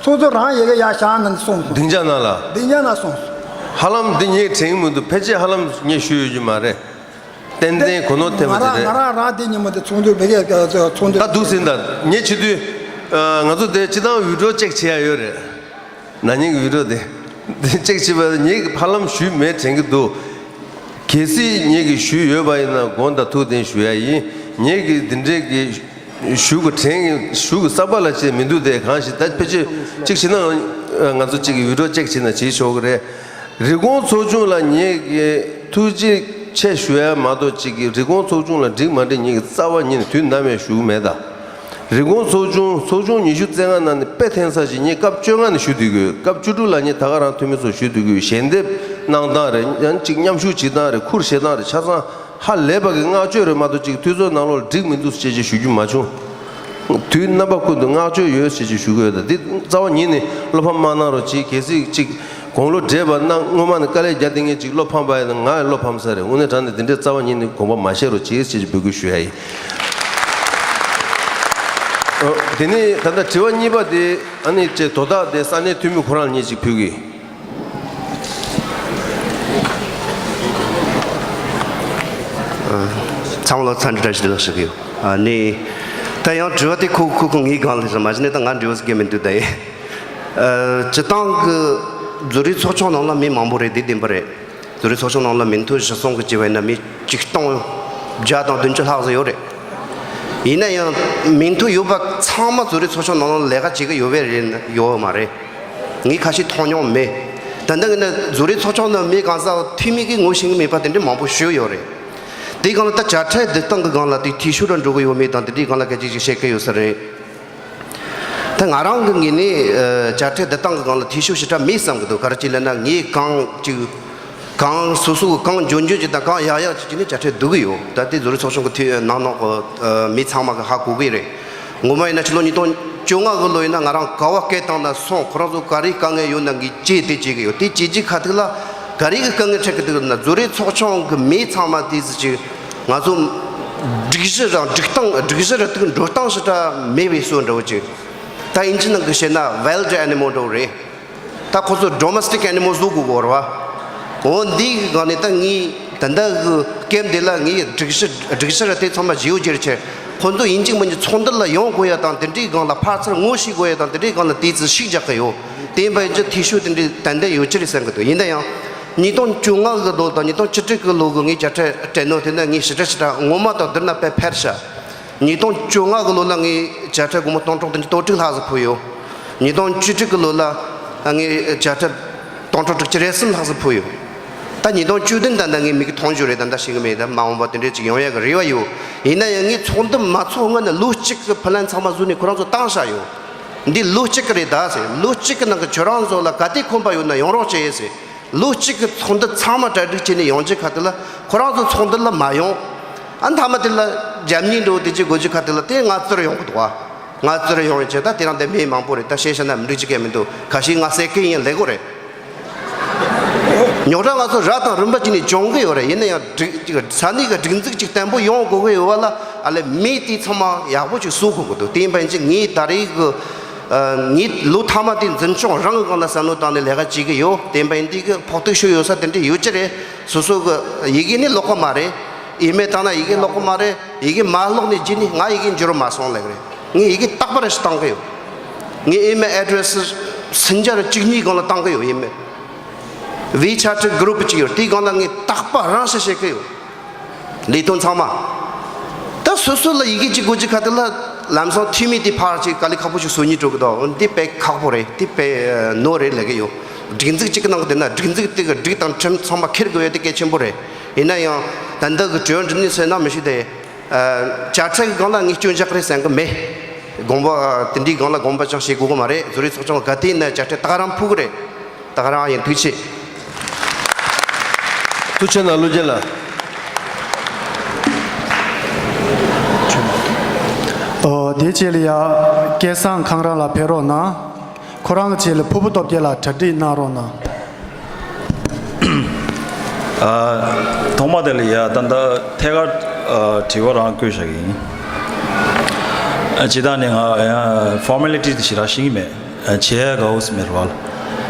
ཚོགས་གཙོ་རང་ཡ་གི་ཡར་བཞག་ན་གསུངས་སོང་། སྡིངས་ཆ་ནང་ལ། སྡིངས་ཆ་ནང་གསུངས་སོང་། ཧ་ལམ་འདི་ངས་དྲན་གི་མི་འདུག་ཕལ་ཆེར་ཧ་ལམ་ངས་ཞུས་ཡོད་ཀྱི་མ་རེད། ཏན་ཏན་གོ་ནོར་ཐེབས་པ་དེ་རེད། ང་རང་ང་རང་རང་དེ་ཉིན་མོ་དེ་ཚོགས་འདུ་མི་གས་ཚོགས་འདུ། ད་འདུག་ཟིན་ད། ངས་བྱེད་དུས། ང་ཚོ་དེ་སྤྱི་བཏང་ཝི་ཌི་ཡོ་ཅེག་བྱེད་ཡ་ཡོད་རེད། ན་ནིང་གི་ཝི་ཌི་ཡོ་དེ། དེ་ཅེག་བྱེད་པ་ངས་ཧ་ལམ་ཞུས་མེད་དྲན་གྱི་འདུག་གལ་སྲིད་ངས་ཀྱི་ཞུས་ཡོད་པ་ཡིན་ན་དགོངས་དག་ཐུགས་བདེན་ཞུ་ཡ་ཡིན། ངས་ཀྱི་འདི་འདྲའི་གི་ཞུ་གི་དྲན་གྱི་ཞུ་གི་བསམ་པ་ལ་བྱས་མི་འདུག་དེ་གང་ཞིག་ད་ཕལ་ཆེར་གཅིག་བྱས་ན་ང་ཚོ་གཅིག་གི་ཝི་ཌི་ཡོ་ཅེག་བྱས་ན་བྱེད་ཆོག་གི་རེད། རི་ཀོན་ཚོགས་ཆུང་ལ་ངས་ཀྱི་ཐུགས་རྗེ་ཆེ་ཞུ་ཡ་མ་གཏོགས་གཅིག་གི་རི་ཀོན་ཚོགས་ཆུང་ལ་འགྲིག་མ་འགྲིག་ངས་ཀྱི་རྩ་བ་ཉིད་ནས་དུས་ནམ་ཡང་ཞུ་གི་མེད་ད། རི་ཀོན་ཚོགས་ཆུང་ཚོགས་ཆུང་ཉི་ཤུ་རྩ་ལྔ་ནང་ནས་དཔེ་འཐེན་ས་ཞིག་ངས་སྐབས་བཅོ་ལྔ་ནས་ཞུ་སྡོད་ཀྱི་ཡོད། སྐབས་བཅུ་དྲུག་ལ་ངས་ད་ག་རང་འཐུས་མི་ཚོ་ཞུ་སྡོད་ཀྱི་ཡོད། ཞལ་འདེབས་གནང་སྟངས་རེད། ཡང་གཅིག་མཉམ་ཞུགས་བྱེད་སྟངས་རེད། ཁུར་བཞེས་སྟངས་རེད། ཆ་ཚང་ཧ་ལས་པ་གི་བསྔགས་བརྗོད་རེད་མ་གཏོགས་གཅིག་འཐུས་ཚོགས་ནང་ལོགས་ལ་འགྲིག་མི་འདུག་ཅེས་ཅིག་ཞུ་རྒྱུ་མ་བྱུང་། དུས་རྣམ་པ་ཀུན་ཏུ་བསྔགས་བརྗོད་ཡོད་ཅེས་ཅིག་ཞུ་གི་ཡོད། ད་འདི་རྩ་བ་ཉིད་ནས་བློ་ཕམ་མ་གནང་རོགས་གྱིས། གལ་སྲིད་གཅིག་དགུང་ལོ་བགྲེས་པ་གནང་སྔོན་མ་ནས་དཀའ་ལས་རྒྱག་བསྡད་མཁན་གཅིག་བློ་ཕམ་པ་ཡིན་ན་ང་ཡང་བློ་ཕམ་ས་རེད། དངོས་གནས་དྲང་གནས་འདི་འདྲའི་རྩ་བ་ཉིད་ནས་དགོངས་པ་མ་བཞེས་རོགས་གྱིས་ཅེས་འབོད་སྐུལ་ཞུ་ཡ་ཡིན། ཨོ། དེ་ནས་ད་ལྟ་དྲི་བ་གཉིས་པ་དེ་ཨ་ནི་ཅེ་དོ་བདག་དེ་ས་གནས་འཐུས་མི་ཁོ་རང་ལ་ངས་ཅིག་ཕུལ་གི། ཚང་མ་ལ་འཚམས་འདྲི་བཀྲ་ཤིས་བདེ་ལེགས་ཞུ་གི་ཡོད། ཨ་ནི་ད་ཡང་དྲི་བ་དེ་ཁོ་ཁོ་ཁོ་ངའི་སྒང་ལ་ཞིག་མ་གཞི་ནས་ད་ང་འདྲི་བ་ཟེར་གི་མི་འདུག་ད་ཡིན། ཨ། སྤྱི་བཏང་གི་རྫོང་རིམ་ཚོགས་ཆུང་ནང་ལ་མི་མང་པོ་རེད། དེ་བདེན་པ་རེད། རྫོང་རིམ་ཚོགས་ཆུང་ནང་ལ་མི་མཐོ་གཞི་གསུམ་གི་བྱས་པ་ཡིན་ན་མི་ཆིག་སྟོང་བརྒྱ་དང་བདུན་ཅུ་ལྷག་ཙམ་ཡོད་རེད། ཡིན་ན་ཡང་མི་མཐོ་ཡོད་པ་ཚང་མ་རྫོང་རིམ་ཚོགས་ཆུང་ནང་ལ་ལས་ཀ་བྱེད་ཀྱི་ཡོད་པས་རེད་ཡོད་མ་རེད། ངས་ཁ་ཤས་མཐོང་མྱོང་མེད། ད་ལྟ་ངས་ན་རྫོང་རིམ་ཚོགས་ཆུང་ནང་མི་གང་ཟག་འཐུས་མི་གིས་ངོ་ཤེས་ཀྱི་མེད་པ་དེ་འདྲ་མང་པོ་ཞིག་ཡོད་རེད། དེའི་སྒང་ལ་ད་དཔྱ་ཁྲལ་བསྡུ་སྟངས་ཀྱི་སྒང་ལ་དེ་འཐུས་ཤོར་ར་འགྲོ་གི་ཡོད་མེད་དང་དེ་འདྲའི་སྒང་ལ་སྐད་ཆ་ཅིག་བཤད་ཀྱི་ཡོད་ས་རེད། ད་ང་རང་གི་ངོས་ནས་ཨ་དཔྱ་ཁྲལ་བསྡུ་སྟངས་ཀྱི་སྒང་ལ་འཐུས་ཤོར་ཞེ་དྲག་མེད་བསམ་གྱི་འདུག་ག་རེ་བྱས་ལབ་ན་ངས་གང་ཅིག་གང་སོ་སོ་གི་གང་འཇོན་འཇོན་ཅིག་དང་གང་ཡག་ཡག་ཅིག་བྱས་ནས་དཔྱ་ཁྲལ་བསྡུ་གི་ཡོད། ད་དེ་རྫོང་རིམ་ཚོགས་ཆུང་གི་འཐུས་ནང་ནང་གི་ཨ་མི་ཚང་མ་གི་ཧ་གོ་གི་རེད། ངོ་མ་ཡིན་ན་ཕྱི་ལོ་ཉིས་སྟོང་བཅོ་ལྔ་གི་ལོ་ཡིན་ན་ང་རང་ག་བ་སྐད་བཏང་ན་སོང་། ཁོ་རང་ཚོ་ག་རེ་དཀའ་ངལ་ཡོད་ན་ངས་བྱས་ཏེ་བྱེད་ཀྱི་ཡོད། དེ་བྱས་རྗེས་ཁ་ཐུག་ལ་ག་རེ་གི་དཀའ་ངལ་འཕྲད་ཀྱི་འདུག་ན་རྫོང་རིམ་ཚོགས་ཆུང་གི་མི་ཚང་མ་དེ་ཟིག་ཅིག་ང་ཚོ་ སྒྲིག་གཞི་རང་སྒྲིག་སྟངས། སྒྲིག་གཞི་ར་དུག་འགྲོ་སྟངས་ཞིག་ད་མེད་པའི་བཟོ་འདྲ་བོ་ཅིག་ད་ཨིན་ཇི་ནང་གི་བཤད་ན་wild animal འདྲ་བོ་རེད། ད་ཁོ་ཚོ་domestic animal བཟོ་དགོས་གོ་ར་བ། འོ་འདི་གི་སྒང་ནས་ད་ངས་ད་ལྟ་གི་སྐབས་འདི་ལ་ངས་སྒྲིག་གཞི། སྒྲིག་གཞི་ར་དེ་ཚང་མ་ཞིབ་བརྗེ་བྱས། ཁོ་ཚོ་ཡིན་གཅིག་མིན་གཅིག་ཚོགས་འདུ་ལ་ཡོང་དགོས་ཡ་དང་། དེ་འདྲའི་སྒང་ལ་ཕར་ཚུར་ངོ་ཤེས་དགོས་ཡ་དང་། དེ་འདྲའི་སྒང་ལ་དེ་ཚོ་ཤུགས་རྒྱག་གི་ཡོད། དེ་ཡིན་པ་ཡིན་ཅི་འཐུས་ཤོར་དེ་འདྲའི་ཏན་ཏན་ཡོད་ཀྱི་རེད་བསམ་གི་འདུག་ཡིན་ན་ཡང་། ཉིས་སྟོང་བཅོ་ལྔ་གི་ལོ་དང་ཉིས་སྟོང་བཅུ་དྲུག་གི་ལོ་གི་ངའི་བྱ་ཁྲ་སྤྲད་ནོ་དེ་ནི་ངས་ཞེ་དྲག་ཞེ་དྲག་ངོ་མ་དང་བསྡུར་ན་དཔེ་ཕལ་ཤ། ཉིས་སྟོང་བཅོ་ལྔ་གི་ལོ་ལ་ངའི་བྱ་ཁྲ་སྒོར་མོ་སྟོང་ཕྲག་བདུན་ཅུ་དོན་དྲུག་ལྷག་ཙམ་ཕུལ་ཡོད། ཉིས་སྟོང་བཅུ་དྲུག་གི་ལོ་ལ་ངའི་བྱ་ཁྲ་སྟོང་ཕྲག་དྲུག་ཅུ་རེ་གསུམ་ལྷག་ཙམ་ཕུལ་ཡོད། ད་ཉིས་སྟོང་བཅུ་བདུན་ད་ལྟ་ངས་མིག་གིས་མཐོང་རྒྱུ་རེད། ད་ལྟ་ཤེས་གི་མེད། ད་མ་འོངས་པ་དེ་འདྲས་ཅིག་ཡོང་ཡ་གི་རེ་བ་ཡོད། ཡིན་ན་ཡང་ངས་ཚོགས་འདུ་མ་ཚོགས་སྔོན་ནས་ལོ་གཅིག་གི་plan ཚང་མ་བཟོས་ནས་ཁོ་རང་ཚོ་བཏང་བཞག་ཡོད། འདི་ལོ་གཅིག་གི་རེད་ད་ཟེར། ལོ་གཅིག་གི་ནང་གི་ཁྱོད་རང་ཚོ་ལ་ག་དུས་ཁོམ་པ་ཡོད་ན་ཡོང་རོགས་བྱེད་ཟེར། ལོ་གཅིག་གི་ཚོགས་འདུ་ཚང་མ་གྲ་སྒྲིག་བྱས་ནས་ཡོང་རྒྱུ་ཁ་ཐུག་ལ་ཁོ་རང་ཚོ་ཚོགས་འདུ་ལ་མ་ཡོང་། ཨ། མཐའ་མ་དེ་ལ་རྒྱབ་གཉིས་འགྲོ་དེ་ཅིག་དགོས་རྒྱུ་ཁ་ཐུག་ལ་དེ་ང་ཚོར་ཡོང་གི་འདུག་ཨ། ང་ཚོར་ཡོང་ཡོད་ཅེ། ད་དེ་རང་དེ་མི་མང་པོ་རེད། ད་བཤད་བཤད་ན་མི་འགྲིག་ཅིག་གས་མི་འདུག་ཁ་ཤས་ང་ཟས་སྐད་ཡིན་ལེགས་གོ་རེད། རྙོག་དྲ་ང་ཚོ་ར་དང་རིམ་པ་ཅིག་ནས་བྱུང་གི་ཡོད་རེད། ཡིན་ན་ཡང་སྒྲིག་ས་གནས་ཀྱི་སྒྲིག་འཛུགས་ཅིག་བརྟན་པོ་ཡོང་དགོས་ཀྱི་ཡོད་པ་ལ་ཨ་ལས་མི་དེ་ཚང་མ་ཡག་པོ་ཅིག་བཟོ་དགོས་ཀྱི་འདུག་དེ་ཡིན་པ་ཡིན་ཅིག་ངས་ད་རེས་ཀྱི་ངས་ལོ་མཐའ་མ་དེ་འཛིན་སྐྱོང་རང་གི་སྒང་ལ་བསམ་བློ་བཏང་ནས་ལས་ཀ་བྱེད་ཀྱི་ཡོད། དེ་ཡིན་པ་ཡིན་དུས་ཀྱི་ཕོག་ཐུག་ཤོར་ཡོད་ས་དེ་འདྲ་ཡོད་ཀྱི་རེད། སོ་སོ་གི་ཡི་གེ་ནི་ཀློག་གི་མ་རེད། ཨི་མེལ་བཏང་ན་ཡི་གེ་ཀློག་གི་མ་རེད། ཡི་གེ་མ་ཀློག་ནས་རྗེས་ནས་ང་ཡི་གེ་འགྱུར་མ་སོང་ལབ་ཀྱི་རེད། ངས་ཡི་གེ་རྟག་པར་ཞིག་བཏང་གི་ཡོད། ངའི་ཨི་མེལ་ཨེ་ཌི་རེ་སི་སུམ་བརྒྱ་ར་བཅུ་གཉིས་སྒང་ལ་བཏང་གི་ཡོད། ཨི་མེལ། ཝི་ཆེ་ཊི་གུ་རུབ་ཅིག་ཡོད། དེའི་སྒང་ལ་ངས་རྟག་པར་རང་ཞིག་བཤད་གི་ཡོད། ལས་དོན་ཚང་མ། ད་སོ་སོ་ལ་ཡི་གེ་གཅིག་དགོས་རྒྱུ་ཁ་ཐུག་ལ་ལམ་སང་འཐུས་མི་དེ་ཕར་ཅིག་དཀའ་ལས་ཁག་པོ་ཞིག་བཟོ་སྙིང་འདོད་གི་འདུག་འདི་དཔེ་ཁག་པོ་རེད། འདི་དཔེ་ནོར་རེད་ལབ་གི་ཡོད། སྒྲིག་འཛུགས་གཅིག་གི་ནང་གི་བསྡད་ན་སྒྲིག་འཛུགས་དེ་གི་སྒྲིག་དང་ཁྲིམས་ཚང་མ་འཁྱེར་དགོས་ཡ་དེ་གལ་ཆེན་པོ་རེད། ཡིན་ན་ཡང་ད་ལྟ་གི་གྲོས་འགྲིག་ནི་ཟེར་ན་མི་ཤེས་ཏེ། ཨ། བྱ་ཁྲ་གི་སྒང་ལ་ངས་སྐྱོན་བཞག་རེད་བསམ་གི་མེད། དགོངས་པ་དེ་འདྲའི་སྒང་ལ་དགོངས་པ་ཅང་བཞེས་དགོས་གི་མ་རེད། བཟོ་རིག་ཚོགས་ཆུང་ག་དུས་ཡིན་ན་བྱ་ཁྲ་ད་ག་རང་ཕུལ་གི་རེད། ད་ག་རང་ཡིན། ཐུགས་རྗེ་ཆེ། ཐུགས་རྗེ་གནང་། ཀླུ་རྒྱལ་ལགས། ཨོ། དེའི་རྗེས་ལ་ཡ་སྐལ་བཟང་ཁང་ར་ལགས་ཕེབས་རོགས་གནང་། ཁོ་རང་གི་རྗེས་ལ་ཕུར་བུ་སྟོབས་རྒྱལ་ལགས་གྲ་སྒྲིག་གནང་རོགས་གནང་། ཨ། ཐོག་མ་དེ་ལ་ཡ་ད་ལྟ་ཐད་ཀར་ཨ་དྲི་བ་རང་བཀོད་བཞག་གི་ཡིན། ཨ། སྤྱིར་བཏང་ནས་ང་ཡང་ཕོར་མེ་ལི་ཊི་དེ་ཞེ་དྲག་ཤེས་ཀྱི་མེད། ཨ། བྱེད་ཡ་དགའ་བོ་ཟེར་མེད་རེད་བ་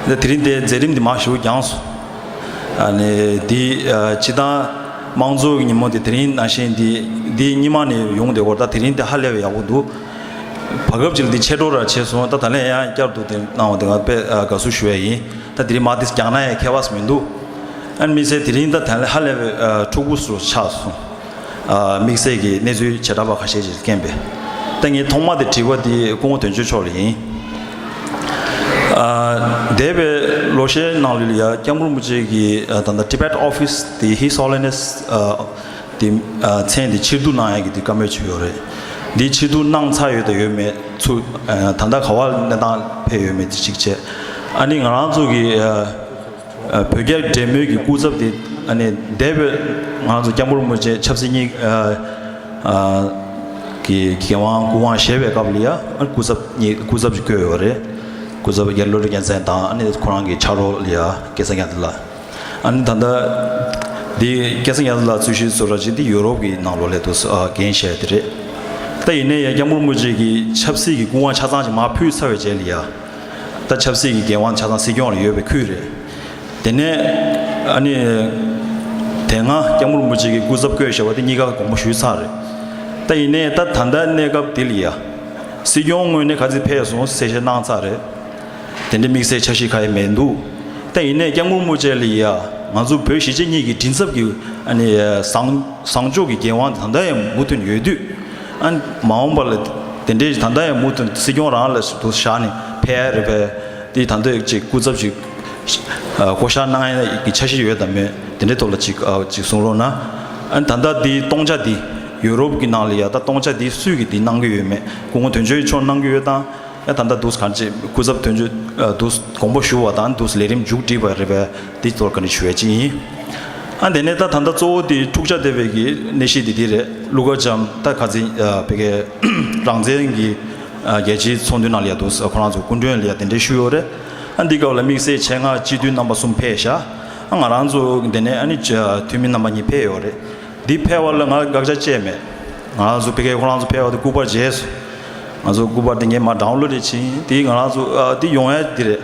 ལ། དེ་རིང་དེ་མཛད་རིམ་དེ་མང་ཞེ་པོ་འགྱངས་སོང་། ཨ་ནི་འདི་ཨ་སྤྱིར་བཏང་དམངས་གཙོ་གི་ཉིན་མོ་དེ་དེ་རིང་ནང་བཞིན་འདི་འདི་སྔོན་མ་ནས་ཡོང་བསྡད་ཡོད་རེད། ད་དེ་རིང་དེ་ཧ་ལས་པའི་ཡག་པོ་འདུག་བར་སྐབས་ཅིག་ལ་འདི་ཆད་འགྲོ་ར་བྱས་སོང་། ད་ད་ལན་ཡང་བསྐྱར་དུ་དེ་གནང་བ་དེ་ང་དཔེ་ཨ་དགའ་བསུ་ཞུ་ཡ་ཡིན། ད་དེ་རིང་མ་དེ་རྒྱག་ན་ཡང་ཁྱད་པར་མི་འདུག་ཨ་ནི་དམིགས་བསལ་དེ་རིང་ད་ད་ལན་ཧ་ལས་པའི་ཨ་འཁྲུག་པོ་སུ་ཆགས་སོང་། ཨ། དམིགས་བསལ་གྱི་གནས་ཚུལ་བྱེ་བྲག་པ་ཁ་ཤས་ཤིག་རྐྱེན་པས། ད་ངས་ཐོག་མ་དེ་དྲི་བ་དེ་སྐུ་ངོ་དོན་གཅོད་མཆོག་ལ་ཡིན། ཨ། འདས་པའི་ལོ་ཤས་ནང་ལོགས་ལ་ཡ་སྐྱབས་མགོན་རིན་པོ་ཆེ་གི་ཨ་ད་ལྟ་Tibet Office དེ་His Holiness ཨ་དེ་ཨ་མཚན་དེ་ཕྱིར་བསྡུ་གནང་ཡ་གི་དེ་བཀའ་མོལ་བྱས་ཡོད་རེད། འདི་ཕྱིར་བསྡུ་གནང་ཚར་ཡོད་དང་ཡོད་མེད་ཚུར་ཨ་ད་ལྟ་ག་བ་གནས་སྟངས་ཕེབས་ཡོད་མེད་དེ་གཅིག་བྱས། ཨ་ནི་ང་རང་ཚོ་གི་ཨ། ཨ། བོད་རྒྱ་འབྲེལ་མོལ་གྱི་སྐུ་ཚབ་དེ་ཨ་ནི་འདས་པའི་ང་ཚོ་སྐྱབས་མགོན་རིན་པོ་ཆེ་ཆབ་སྲིད་གཉིས་ཨ་ཨ་གི་འགན་དབང་སྐུ་དབང་བཞེས་པའི་སྐབས་ལ་ཡ་ཨ་སྐུ་ཚབ་གཉིས་སྐུ་ཚབ་ཅིག་བསྐོས་ཡོད་རེད། སྐུ་ཚབ་རྒྱ་བློ་གྲོས་རྒྱལ་མཚན་དང་ཨ་ནི་ཁོ་རང་གི་ཕྱག་རོགས་ལ་ཡ་སྐལ་བཟང་རྒྱ་མཚོ་ལགས། ཨ་ནི་ད་ལྟ་འདི་སྐལ་བཟང་རྒྱ་མཚོ་ལགས་ཚུལ་ཤིང་བཟོ་གྲྭ་ཅིག་འདི་ཡུ་རོབ་ཀྱི་ནང་ལོགས་ལ་འདུག་ཨ་འགན་བཞེས་དེ་རེད། ད་ཡིན་ནའི་ཡ་སྐྱབས་མགོན་རིན་པོ་ཆེ་གི་ཆབ་སྲིད་ཀྱི་སྐུ་དབང་ཆ་ཚང་ཅིག་མར་ཕུལ་ཚར་བའི་རྗེས་ལ་ཡ། ད་ཆབ་སྲིད་ཀྱི་འགན་དབང་ཆ་ཚང་སྲིད་སྐྱོང་ལ་ཡོད་པའི་ཁུལ་རེད། དེ་ནས་ཨ་ནི་དེ་སྔ་སྐྱབས་མགོན་རིན་པོ་ཆེ་གི་སྐུ་ཚབ་བསྐོས་བཞག་པ་དེ་གཉིས་ཀ་དགོངས་པ་ཞུས་ཚར་རེད། ད་ཡིན་ནའི་ད་ད་ལྟ་གནས་སྐབས་འདི་ལ་ཡ། སྲིད་སྐྱོང་ངོས་ནས་ག་ཚོད་ཕེབས་སོང་གསལ་བཤད་གནང་ཚར་རེད། དེ་འདྲའི་དམིགས་བསལ་འཆར་གཞི་ག་ཡང་མི་འདུག་ད་ཡིན་ནའི་སྐྱབས་མགོན་རིན་པོ་ཆེ་ལ་ཡ་ང་ཚོ་བོད་གཞིས་བྱེས་གཉིས་ཀྱི་མགྲིན་ཚབ་ཀྱི་ཨ་ནི་བཟང་བཟང་ཕྱོགས་ཀྱི་འགན་དབང་དེ་ད་ལྟ་ཡང་མུ་མཐུད་ཡོད་དུས། ཨ་མ་འོངས་པ་ལ་དེ་འདྲའི་ད་ལྟ་ཡང་མུ་མཐུད་སྲིད་སྐྱོང་རང་ལ་དུ་བཞག་ནས་ཕེབས་ཡ་རེད་པས། དེ་ད་ལྟ་ཅིག་སྐུ་ཚབ་ཅིག་ཨ་བསྐོ་བཞག་གནང་ཡ་གི་འཆར་གཞི་ཡོད་དམ་མེད་དེ་འདྲའི་ཐོག་ལ་ཅིག་ཨ་ཅིག་གསུང་རོགས་གནང་། ཨ་ད་ལྟ་དེའི་སྟོང་ཆ་དེ་ཡུ་རོབ་ཀྱི་ནང་ལ་ཡ་ད་སྟོང་ཆ་དེ་སུས་ཀྱིས་དེ་གནང་གི་ཡོད་མེད་སྐུ་ངོ་དོན་གཅོད་མཆོག་གནང་གི་ཡོད་དང་། ཨ་ད་ལྟ་འདུག་གང་ཅི་སྐུ་ཚབ་དོན་གཅོད་འདུག་དགོངས་པ་ཞུ་བ་དང་འདུག་ལས་རིམ་མཇུག་སྒྲིལ་བ་རེད་པས། འདི་ཐོག་ག་ནས་ཞུ་ཡ་ཅིག་ཡིན། ཨ་དེ་ནས་ད་ད་ལྟ་གཙོ་བོ་དེ་འཁྲུག་ཆ་དེ་བས་ཀྱི་གནས་གཞི་དེ་དེ་རེད། ཀླུ་མཁར་བྱམས་ད་ཁ་ཚིག་བོད་ཀྱི་རང་བཙན་གྱི་རྒྱལ་སྤྱིའི་ཚོགས་འདུ་ནང་ལ་ཡ་འདུག་ཁོ་རང་ཚོ་སྐུ་མགྲོན་ལ་ཡ་དེ་འདྲས་ཞུས་ཡོད་རེད། ཨ་འདི་སྐབས་ལ་དམིགས་བསལ་ཆེད་མངགས་སྤྱི་འཐུས་རྣམ་པ་གསུམ་ཕེབས་ཤག་ཨ་ང་རང་ཚོ་དེ་ནས་ཨ་ནི་འཐུས་མི་རྣམ་པ་གཉིས་ཕེབས་ཡོད་རེད། འདི་ཕེབས་པ་ལ་ང་དགག་བྱ་བཅས་མེད། ང་རང་ཚོ་ཕ་གིར་ཁོ་རང་ཚོ་ཕེབས་པ་དེ་སྐུ་པར་མཇལ་སོང་། ང་ཚོ་སྐུ་པར་དེ་ངས་མར་ཌའོན་ལོཌ་བྱས་ཡིན། དེ་ང་རང་ཚོ་ཨ་དེ་ཡོང་ཡ་དེ་རེད།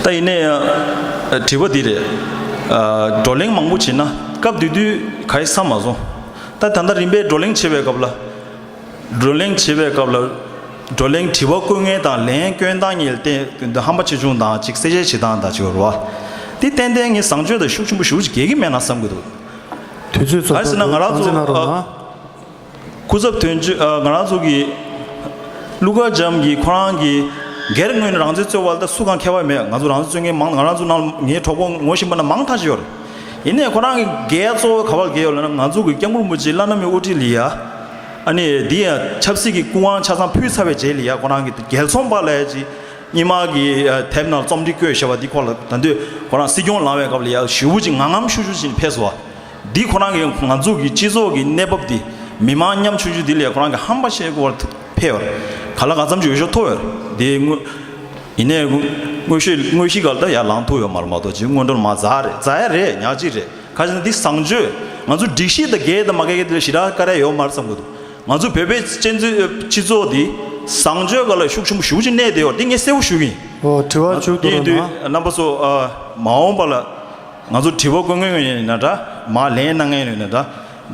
ད་ཡིན་ནའི་ཨ་དྲི་བ་འདི་རེད། ཨ་བགྲོ་གླེང་མང་པོ་བྱས་ན་སྐབས་དེ་དུས་ག་ཡེ་བསམ་མ་སོང་། ད་ད་ལྟ་རིམ་པས་བགྲོ་གླེང་བྱེད་པའི་སྐབས་ལ། བགྲོ་གླེང་བྱེད་པའི་སྐབས་ལ། བགྲོ་གླེང་དྲི་བ་བཀོད་མཁན་དང་ལན་སྐྱོན་སྟངས་གཉིས་ལ་བརྟེན་ཧམ་པ་ཆེ་ཆུང་དང་ཅིག་གསལ་བཤད་བྱེད་སྟངས་དང་ཅིག་ཡོད་རེད་བ། འདི་ཏན་ཏན་ངས་བཟང་སྤྱོད་དང་ཤུགས་ཆེན་པོ་ཞེ་པོ་ཅིག་འགལ་གྱི་མེད་ན་བསམ་གྱི་འདུག་དུས་ཚོད་ཚོགས་ག་རེ་ཟེར་ན་ང་རང་ཚོ་གཏན་འཛིན་གནང་རོགས་གནང་། སྐུ་ཚབ་དོན་གཅོད་ཨ་ང་རང་ཚོ་གི་ཀླུ་མཁར་བྱམས་ཀྱིས་ཁོ་རང་གི་སྒེར་ངོས་ནས་རང་བཙན་རྩོད་པ་ལ་ད་སུ་གང་ཁྱད་པར་མེད། ང་ཚོ་རང་བཙན་རྩོད་མཁན་མང་། ང་རང་ཚོ་ནང་ངའི་གྲོགས་པོ་ངོ་ཤེས་པ་ན་མང་ཐག་ཆོད་ཡོད་རེད། ཡིན་ནའི་ཁོ་རང་གི་འགལ་གཙོ་བོ་ག་པར་འགལ་ཡོད་ལབ་ན། ང་ཚོ་གི་སྐྱབས་མགོན་རིན་པོ་ཆེ་བླ་ན་མེད་དབུ་ཁྲིད་ལ་ཡ། ཨ་ནི་འདི་ཡང་ཆབ་སྲིད་ཀྱི་སྐུ་དབང་ཆ་ཚང་ཕུལ་ཚར་བའི་རྗེས་ལ་ཡ་ཁོ་རང་གི་རྒྱལ་ཚོང་པ་ལ་ཡ་ཅིག་སྔོན་མ་གི་ཨ་དེབ་ནང་རྩོམ་སྒྲིག་བཀོད་བཞག་པ་འདི་སྐོར་ལ་ད་དུང་ཁོ་རང་སྲིད་སྐྱོང་ལངས་པའི་སྐབས་ལ་ཡ་ཞེ་པོ་ཅིག་ངང་ངམ་ཤུགས་ཤུགས་ཅིག་ཕེབས་སོང་བ། འདི་ཁོ་རང་གིས་ང་ཚོ་གི་སྤྱི་ཚོགས་ཀྱི་གནས་བབ་འདི། མི་མང་ཉམ་ཆུང་ཆུང་འདི་ལ་ཁོ་རང་གིས་ཧམ་པ་བཤད་དགོས་པར་ཕེབས་ཡོད་རེད། ག་ལ་གང་འཚམ་ཅིག་འོས་ཤོག་ཐོབ་ཡོད་རེད། འདི་དངོས། ཡིན་ནའི་དངོས་གཞི་དངོས་གཞི་སྒང་ལ་ད་ཡར་ལངས་ཐུབ་ཡོད་མ་རེད་མ་གཏོགས་ཅིག་སྔོན་འགྲོ་ལ་མར་འཛེགས་རེད། འཛེགས་ཡ་རེད། ཉག་གཅིག་རེད། ག་རེ་ཟེར་ན་འདི་བཟང་སྤྱོད། ང་ཚོ་སྒྲིག་གཞི་དང་འགལ་དང་མ་འགལ་གྱི་དེ་ལ་ཞེ་དྲག་བཀར་ཡ་ཡོད་མ་རེད་བསམ་གྱི་འདུག་ང་ཚོ་བོད་པའི་སྤྱི་ཚོགས་འདི་བཟང་སྤྱོད་སྒང་ལ་ཤུགས་ཆེན་པོ་ཞེ་པོ་ཅིག་གནས་བསྡད་ཡོད་རེད། འདི་ངས་གསལ་པོ་ཞུ་གི་ཡིན། ཨོ། དྲི་བ་མཇུག་བསྡུ་རོགས་གནང་། རྣམ་པ་ཚོ་ཨ་མ་འོངས་པ་ལ། ང་ཚོ་དྲི་བ་བཀོད་མཁན་ཡིན་ན་འདྲ། མར་ལན་གནང་མཁན་ཡིན་ན་འདྲ།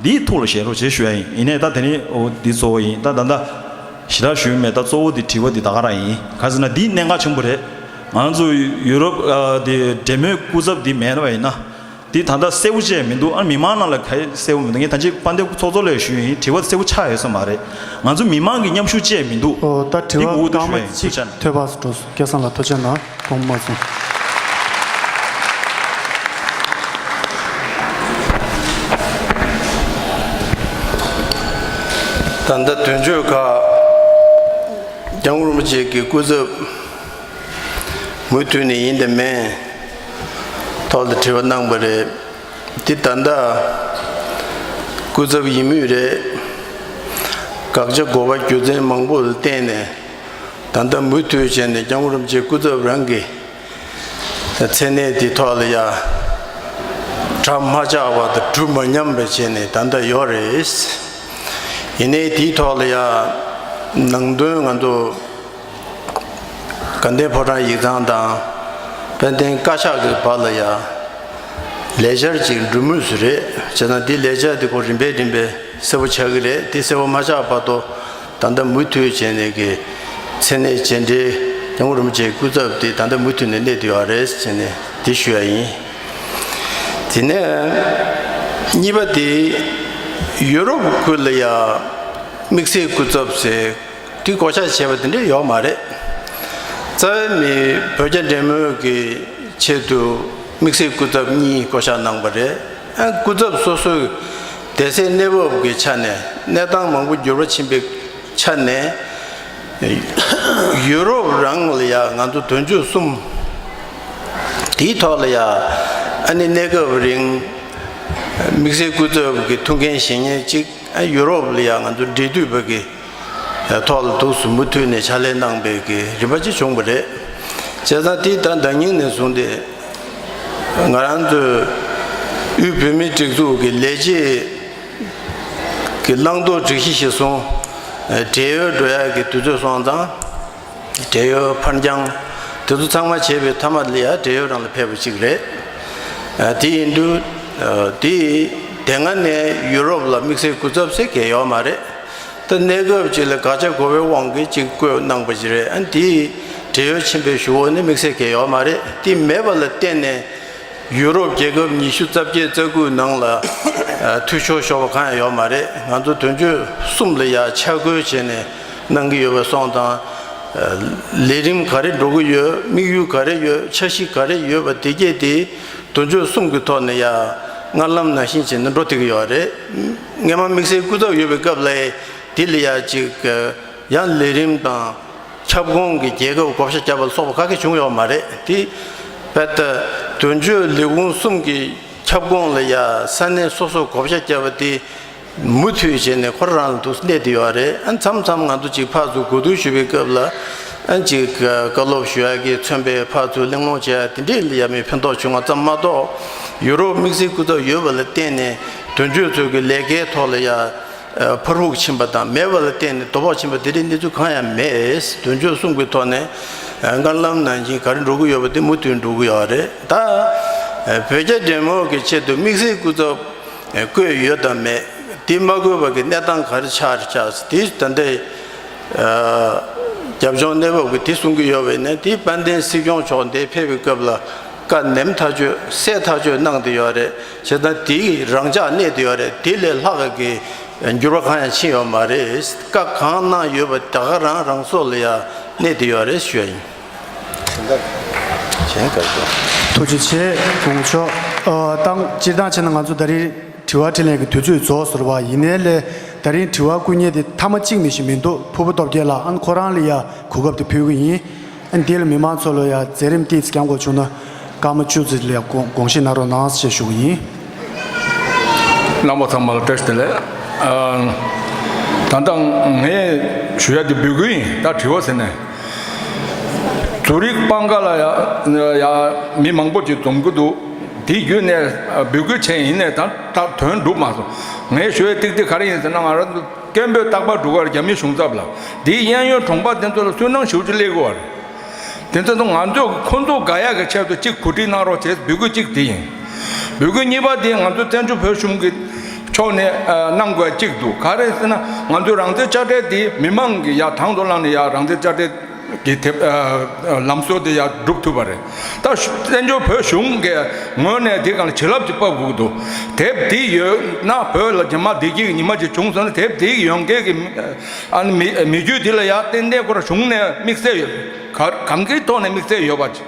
འདིའི་ཐོག་ལ་བཞེས་རོགས་བྱེད་ཞུ་ཡ་ཡིན། ཡིན་ནའི་ད་དེ་རིང་འོ་འདི་གཙོ་བོ་ཡིན། ད་ད་ལྟ་ཞེ་དྲག་ཞུས་མེད། ད་གཙོ་བོ་འདི་དྲི་བ་འདི་ད་ག་རང་ཡིན། ག་རེ་ཟེར་ན་འདི་གནད་འགག་ཆེན་པོ་རེད། ང་ཚོ་ཡུ་རོབ་ཨ་དེ་འབྲེལ་མོལ་སྐུ་ཚབ་འདི་མེད་པ་ཡིན་ན། འདི་ད་ལྟ་གསལ་པོ་བཅས་མི་འདུག་ཨ་མི་མང་ནང་ལ་ག་རེ་གསལ་པོ་མི་འདུག་ངས་ད་ཅི་དཔལ་ལྡན་ཚོགས་གཙོ་ལ་ཞུས་ཡིན། དྲི་བ་གསལ་པོ་ཆགས་ཡོད་ས་མ་རེད། ང་ཚོ་མི་མང་གི་མཉམ་ཞུགས་བཅས་མི་འདུག་ཨོ། ད་དྲི་འདི་བ་ངོ་བོ་ཞུ་ཡ་ཡིན། ཐུགས་རྗེ་ཆེ། ཐོས་པ་སུ་འགྲོ་སོང་། སྐལ་བཟང་ལགས་ཐུགས་རྗེ་གནང་། དགོངས་པ་མ་ཚོམས། ད་ལྟ་དོན་གཅོད་ཁག་སྐྱབས་མགོན་རིན་པོ་ཆེ་གི་སྐུ་ཚབ་མུ་མཐུད་ནས་ཡིན་དང་མིན་ཐོག་ལ་དྲི་བ་གནང་པ་རེད། འདི་ད་ལྟ་སྐུ་ཚབ་ཡིན་མུས་རེད། དགག་བྱ་དགོས་པ་རྒྱུ་མཚན་མང་པོ་ལ་བརྟེན་ནས་ད་ལྟ་མུ་མཐུད་བྱས་ནས་སྐྱབས་མགོན་རིན་པོ་ཆེ་སྐུ་ཚབ་རང་གི་མཚན་གནས་དེ་ཐོག་ལ་ཡ་གྲ་མ་ཆག་པ་དང་གྲུ་མ་ཉམས་པ་བྱས་ནས་ད་ལྟ་ཡོད་རེད། ཡིན་ནའི་དེའི་ཐོག་ལ་ཡ་ནང་དོན་ང་ཚོ་དགའ་ལྡན་ཕོ་བྲང་ཡིག་ཚང་དང་དཔལ་ལྡན་བཀའ་ཤག་གི་བར་ལ་ཡ་ལས་འཆར་ཅིག་འགྲོ་མུས་སུ་རེད། བྱས་ཙང་འདི་ལས་འཆར་འདི་ཁོ་རིམ་པས་རིམ་པས་གསལ་པོ་ཆགས་ཀྱི་རེད། འདི་གསལ་པོ་མ་ཆགས་བར་དུ་ད་ལྟ་མུ་མཐུད་བྱས་ནས་ཀྱི་མཚན་གནས་རྗེས་འབྲེལ་སྐྱབས་མགོན་རིན་པོ་ཆེའི་སྐུ་ཚབ་འདི་ད་ལྟ་མུ་མཐུད་ནས་གནས་བསྡད་ཡོད་རེད་ཟེར་ནས་འདི་ཞུ་ཡ་ཡིན། དེ་ནས་གཉིས་པ་དེ་ཡུ་རོབ་ཁུལ་ལ་ཡ་དམིགས་བསལ་སྐུ་ཚབ་ཟེར། དེ་བགོ་བཤའ་བྱས་པ་དེ་འདྲ་ཡོད་མ་རེད། རྩ་བའི་མི་བོད་རྒྱ་འབྲེལ་མོལ་གྱི་ཆེད་དུ་དམིགས་བསལ་སྐུ་ཚབ་གཉིས་བགོ་བཤའ་གནང་པ་རེད། ཨ་སྐུ་ཚབ་སོ་སོའི་སྡེ་ཚན་གནས་བབ་ཀྱི་ཆ་ནས་གནས་སྟངས་མང་པོ་འགྱུར་བ་ཕྱིན་པའི་ཆ་ནས་ཡུ་རོབ་རང་ལ་ཡ་ང་ཚོ་དོན་གཅོད་གསུམ་དེའི་ཐོག་ལ་ཡ་ཨ་ནི་གནས་སྐབས་རིང་དམིགས་བསལ་སྐུ་ཚབ་ཀྱི་ཐུགས་འགན་བཞེས་མཁན་གཅིག་ཨ་ཡུ་རོབ་ལ་ཡ་ང་ཚོ་འབྲེལ་མཐུད་པ་གི་ཐོག་ལ་འདུག་སེ་མུ་མཐུད་ནས་ཕྱག་ལས་གནང་པའི་གི་རིམ་པ་ཅིག་བྱུང་བ་རེད། བྱས་ཙང་དེ་ད་ཟླ་ཉིན་ནས་བཟུང་སྟེ་ང་རང་ཚོའི་དབུས་བོད་མིའི་སྒྲིག་འཛུགས་ཀྱི་ལས་བྱེད་ཀྱི་བླང་དོར་སྒྲིག་གཞི་གཞིར་བཟུང་བགྲེས་ཡོལ་འགྲོ་ཡག་གི་དུས་ཚོད་སོང་ཙང་བགྲེས་ཡོལ་ཕར་འགྱངས་དེ་ཚོ་ཚང་མ་བྱས་པའི་མཐའ་མ་ལ་ཡ་བགྲེས་ཡོལ་རང་ལ་ཕེབས་པ་ཅིག་རེད། དེ་ཡིན་དུས་དེ་དེ་སྔ་ནས་ཡུ་རོབ་ལ་དམིགས་བསལ་སྐུ་ཚབ་ཟེར་གང་ཡོད་མ་རེད། ད་གནས་སྐབས་ཅིག་ལ་དགག་བྱ་དགོས་པའི་དབང་གིས་ཅིག་བསྐོས་གནང་པ་ཅིག་རེད། ཨ་ནི་དེའི་བགྲེས་ཡོལ་ཕྱིན་པའི་གཞུག་གུ་ནས་དམིགས་བསལ་གང་ཡོད་མ་རེད། དེ་མེད་པ་ལ་བརྟེན་ནས་ཡུ་རོབ་རྒྱལ་ཁབ་ཉི་ཤུ་རྩ་བརྒྱད་རྩ་དགུ་ནང་ལ་ཨ་འཐུས་ཤོར་ཤོར་བ་གང་ཡང་ཡོད་མ་རེད། ང་ཚོ་དོན་གཅོད་གསུམ་ལ་ཡ་ཆ་བགོས་བྱས་ནས་གནང་གི་ཡོད་པ་སོང་ཙང་ལས་རིམ་ག་རེ་འགྲོ་གི་ཡོད། དམིགས་ཡུལ་ག་རེ་ཡོད། འཆར་གཞི་ག་རེ་ཡོད་པ་དེ་གས་དེ། དོན་གཅོད་གསུམ་གྱི་ཐོག་ནས་ཡ་སྔར་ལམ་ནང་བཞིན་བྱས་ནས་འགྲོ་བསྡད་ཀྱི་ཡོད་རེད། སྔོན་མ་དམིགས་བསལ་སྐུ་ཚབ་ཡོད་པའི་སྐབས་ལ་དེ་ལ་ཡ་ཅིག་ཡང་ལས་རིམ་དང་ཁྱབ་ཁོངས་ཀྱི་རྒྱལ་ཁབ་བགོ་བཤའ་བརྒྱབ་པ་ལ་སོགས་པ་ག་གེ་བྱུང་ཡོད་མ་རེད། དེ་རྦད་དེ་དོན་གཅོད་ལས་ཁུངས་གསུམ་གྱི་ཁྱབ་ཁོངས་ལ་ཡ་ས་གནས་སོ་སོ་བགོ་བཤའ་བརྒྱབ་པ་དེ། མུ་མཐུད་བྱས་ནས་ཁོ་རང་རང་ལ་འདུག་སེ་གནས་བསྡད་ཡོད་རེད། ཨ་མཚམས་མཚམས་ང་ཚོ་ཅིག་ཕར་ཚུར་གོ་བསྡུར་ཞུ་བའི་སྐབས་ལ་ཨ་ཅིག་བཀའ་སློབ་ཞུ་ཡག་གིས་མཚོན་པའི་ཕར་ཚུར་གླེང་སློང་བྱེད་ཡག་དེ་འདྲས་ལ་ཡ་མི་ཕན་ཐོགས་བྱུང་བ་ཙམ་མ་གཏོགས། ཡུ་རོབ་དམིགས་བསལ་སྐུ་ཚབ་ཡོད་པ་ལ་བརྟེན་ནས་དོན་གཅོད་ཚོ་གི་ལས་ཀའི་ཐོག་ལ་ཡ་ ཕར་ཧུག་ཕྱིན་པ་དང་མེད་པ་ལ་བརྟེན་ནས་དོ་ཕོག་ཕྱིན་པ་དེ་འདྲའི་གནས་ཚུལ་གང་ཡང་མེད། དོན་བརྗོད་གསུམ་གྱི་ཐོག་ནས་སྔར་ལམ་ནང་བཞིན་ག་རེ་འགྲོ་གི་ཡོད་པ་དེ་མུ་མཐུད་འགྲོ་གི་ཡོད་རེད། ད་བོད་རྒྱ་འབྲེལ་མོལ་གྱི་ཆེད་དུ་དམིགས་བསལ་སྐུ་ཚབ་བསྐོས་ཡོད་དམ་མེད། དེ་མ་བསྐོས་པ་གི་གནས་སྟངས་ག་རེ་ཆགས་ཆགས། དེ་ད་ལྟའི་རྒྱབ་ལྗོངས་གནས་བབ་ཀྱི་དེ་གསུང་གི་ཡོད་པ་ཡིན་ན། དེ་དཔལ་ལྡན་སྲིད་སྐྱོང་མཆོག་འདིར་ཕེབས་པའི་སྐབས་ལ་བཀའ་ནན་ཐག་ཆོད་གསལ་ཐག་ཆོད་གནང་བསྡད་ཡོད་རེད། བྱས་ཙང་དེའི་རང་འཇགས་གནས་བསྡད་ཡོད་རེད། དེ་ལས་ལྷག་གི་འགྱུར་བ་གང་ཡང་ཕྱིན་ཡོད་མ་རེད། བཀའ་གང་གནང་ཡོད་པ་ད་ག་རང་རང་སོ་ལ་ཡ་གནས་བསྡད་ཡོད་རེད་ཞུ་ཡ་ཡིན། གཞན་ག་རེ་དང་། ཐུགས་རྗེ་ཆེ། གོང་མ་མཆོག་ཨ། ད་སྤྱིར་བཏང་བྱས་ན་ང་ཚོ་ད་རེས་དྲི་བ་དྲིས་ལན་གྱི་དུས་ཚོད་རྫོགས་ཟེར་བ་ཡིན་ནའི་ལས། ད་རིང་དྲི་བ་བསྐུལ་མཁན་དེ་མཐའ་མ་གཅིག་ནས་ཤིག་མི་འདུག་ཕུར་བུ་སྟོབས་རྒྱལ་ལགས། ཨ་ནི་ཁོ་རང་ལ་ཡ་གོ་སྐབས་དེ་ཕུལ་གི་ཡིན། ཨ་ནི་དེ་ལ་མི་མང་ཚོ་ལ་ཡ་མཛད་རིམ་ཏོག་ཙམ་བསྐྱང་དགོས་བྱུང་ན་སྐར་མ་བཅུ་ཙམ་ལ་ཡ་དགོངས་དགོངས་བཞེས་གནང་རོགས་གནང་ཞེས་ཞུ་གི་ཡིན། རྣམ་པ་ཚང་མ་ལ་བཀྲ་ཤིས་བདེ་ལེགས། ཨ། ད་ལྟ་ངས་ཞུ་ཡ་དེ་འབོད་སྐུལ་ཡིན། ད་དྲི་བ་ཟེར་ནས། ཛུ་རིག་སྤང་ཁ་ལ་ཡ་ཡ་མི་མང་པོ་ཅིག་འཛོམས་ཀྱི་འདུག་དེ་བརྒྱུད་ནས་འབོད་སྐུལ་བྱས་ཡིན་ནས་ད་ད་དོན་འགྲུབ་མ་སོང་། ངས་ཞུ་ཡ་ཏིག་ཏིག་ག་རེ་ཡིན་ཟེར་ན། ང་རང་ཚོ་སྐད་འབོད་རྟག་པར་འབྲུག་གར་རྒྱ་མི་གཞུང་ཚབ་ལ་དེའི་གཡས་གཡོན་གྲོང་པ་དེ་ཚོ་ལ་སུན་སྣང་ཞེ་པོ་ཅིག་སླེབས་ཀྱི་ཡོད་རེད། དེ་ཚོ་ང་ཚོས་ཁོང་ཚོ་དགའ་ཡག་གི་ཆེད་དུ་གཅིག་གོ་སྒྲིག་གནང་རོགས་བྱས། འབོད་སྐུལ་གཅིག་དེ་ཡིན། འབོད་སྐུལ་གཉིས་པ་དེ་ང་ཚོ་བཙན་བྱོལ་བོད་གཞུང་གི་ཕྱོགས་ནས་ཨ་གནང་དགོས་གཅིག་འདུག་ག་རེ་ཟེར་ན། ང་ཚོའི་རང་བཙན་དཔྱ་ཁྲལ་དེ་མི་མང་གིས་ཡར་དང་དུ་བླངས་ནས་ཡར་རང་བཙན་དཔྱ་ཁྲལ་གྱི་དེབ་ཨ་ལམ་སྲོལ་དེ་ཡར་སྒྲུབ་ཐུབ་པ་རེད། ད་བཙན་བྱོལ་བོད་གཞུང་གི་ངོས་ནས་དེ་སྒང་ལ་བྱིན་རླབས་ཅིག་ཕབ་དགོས་ཀྱི་འདུག་དེབ་དེ་ཡོད་ན་བོད་ལ་རྗེས་མ་བདེ་སྐྱིད་ཀྱི་ཉི་མ་ཅིག་བྱུང་སོང་ན། དེབ་དེ་ཡོང་མཁན་གྱི་ཨ་ནི་མི་མི་རྒྱུད་དེ་ལ་ཡར་ཏན་ཏན་ཁོ་རང་གཞུང་ནས་དམིགས་བསལ་ཡོད། ག་གང་གི་ཐོག་ནས་དམིགས་བསལ་ཡོད་པ་ཅིག་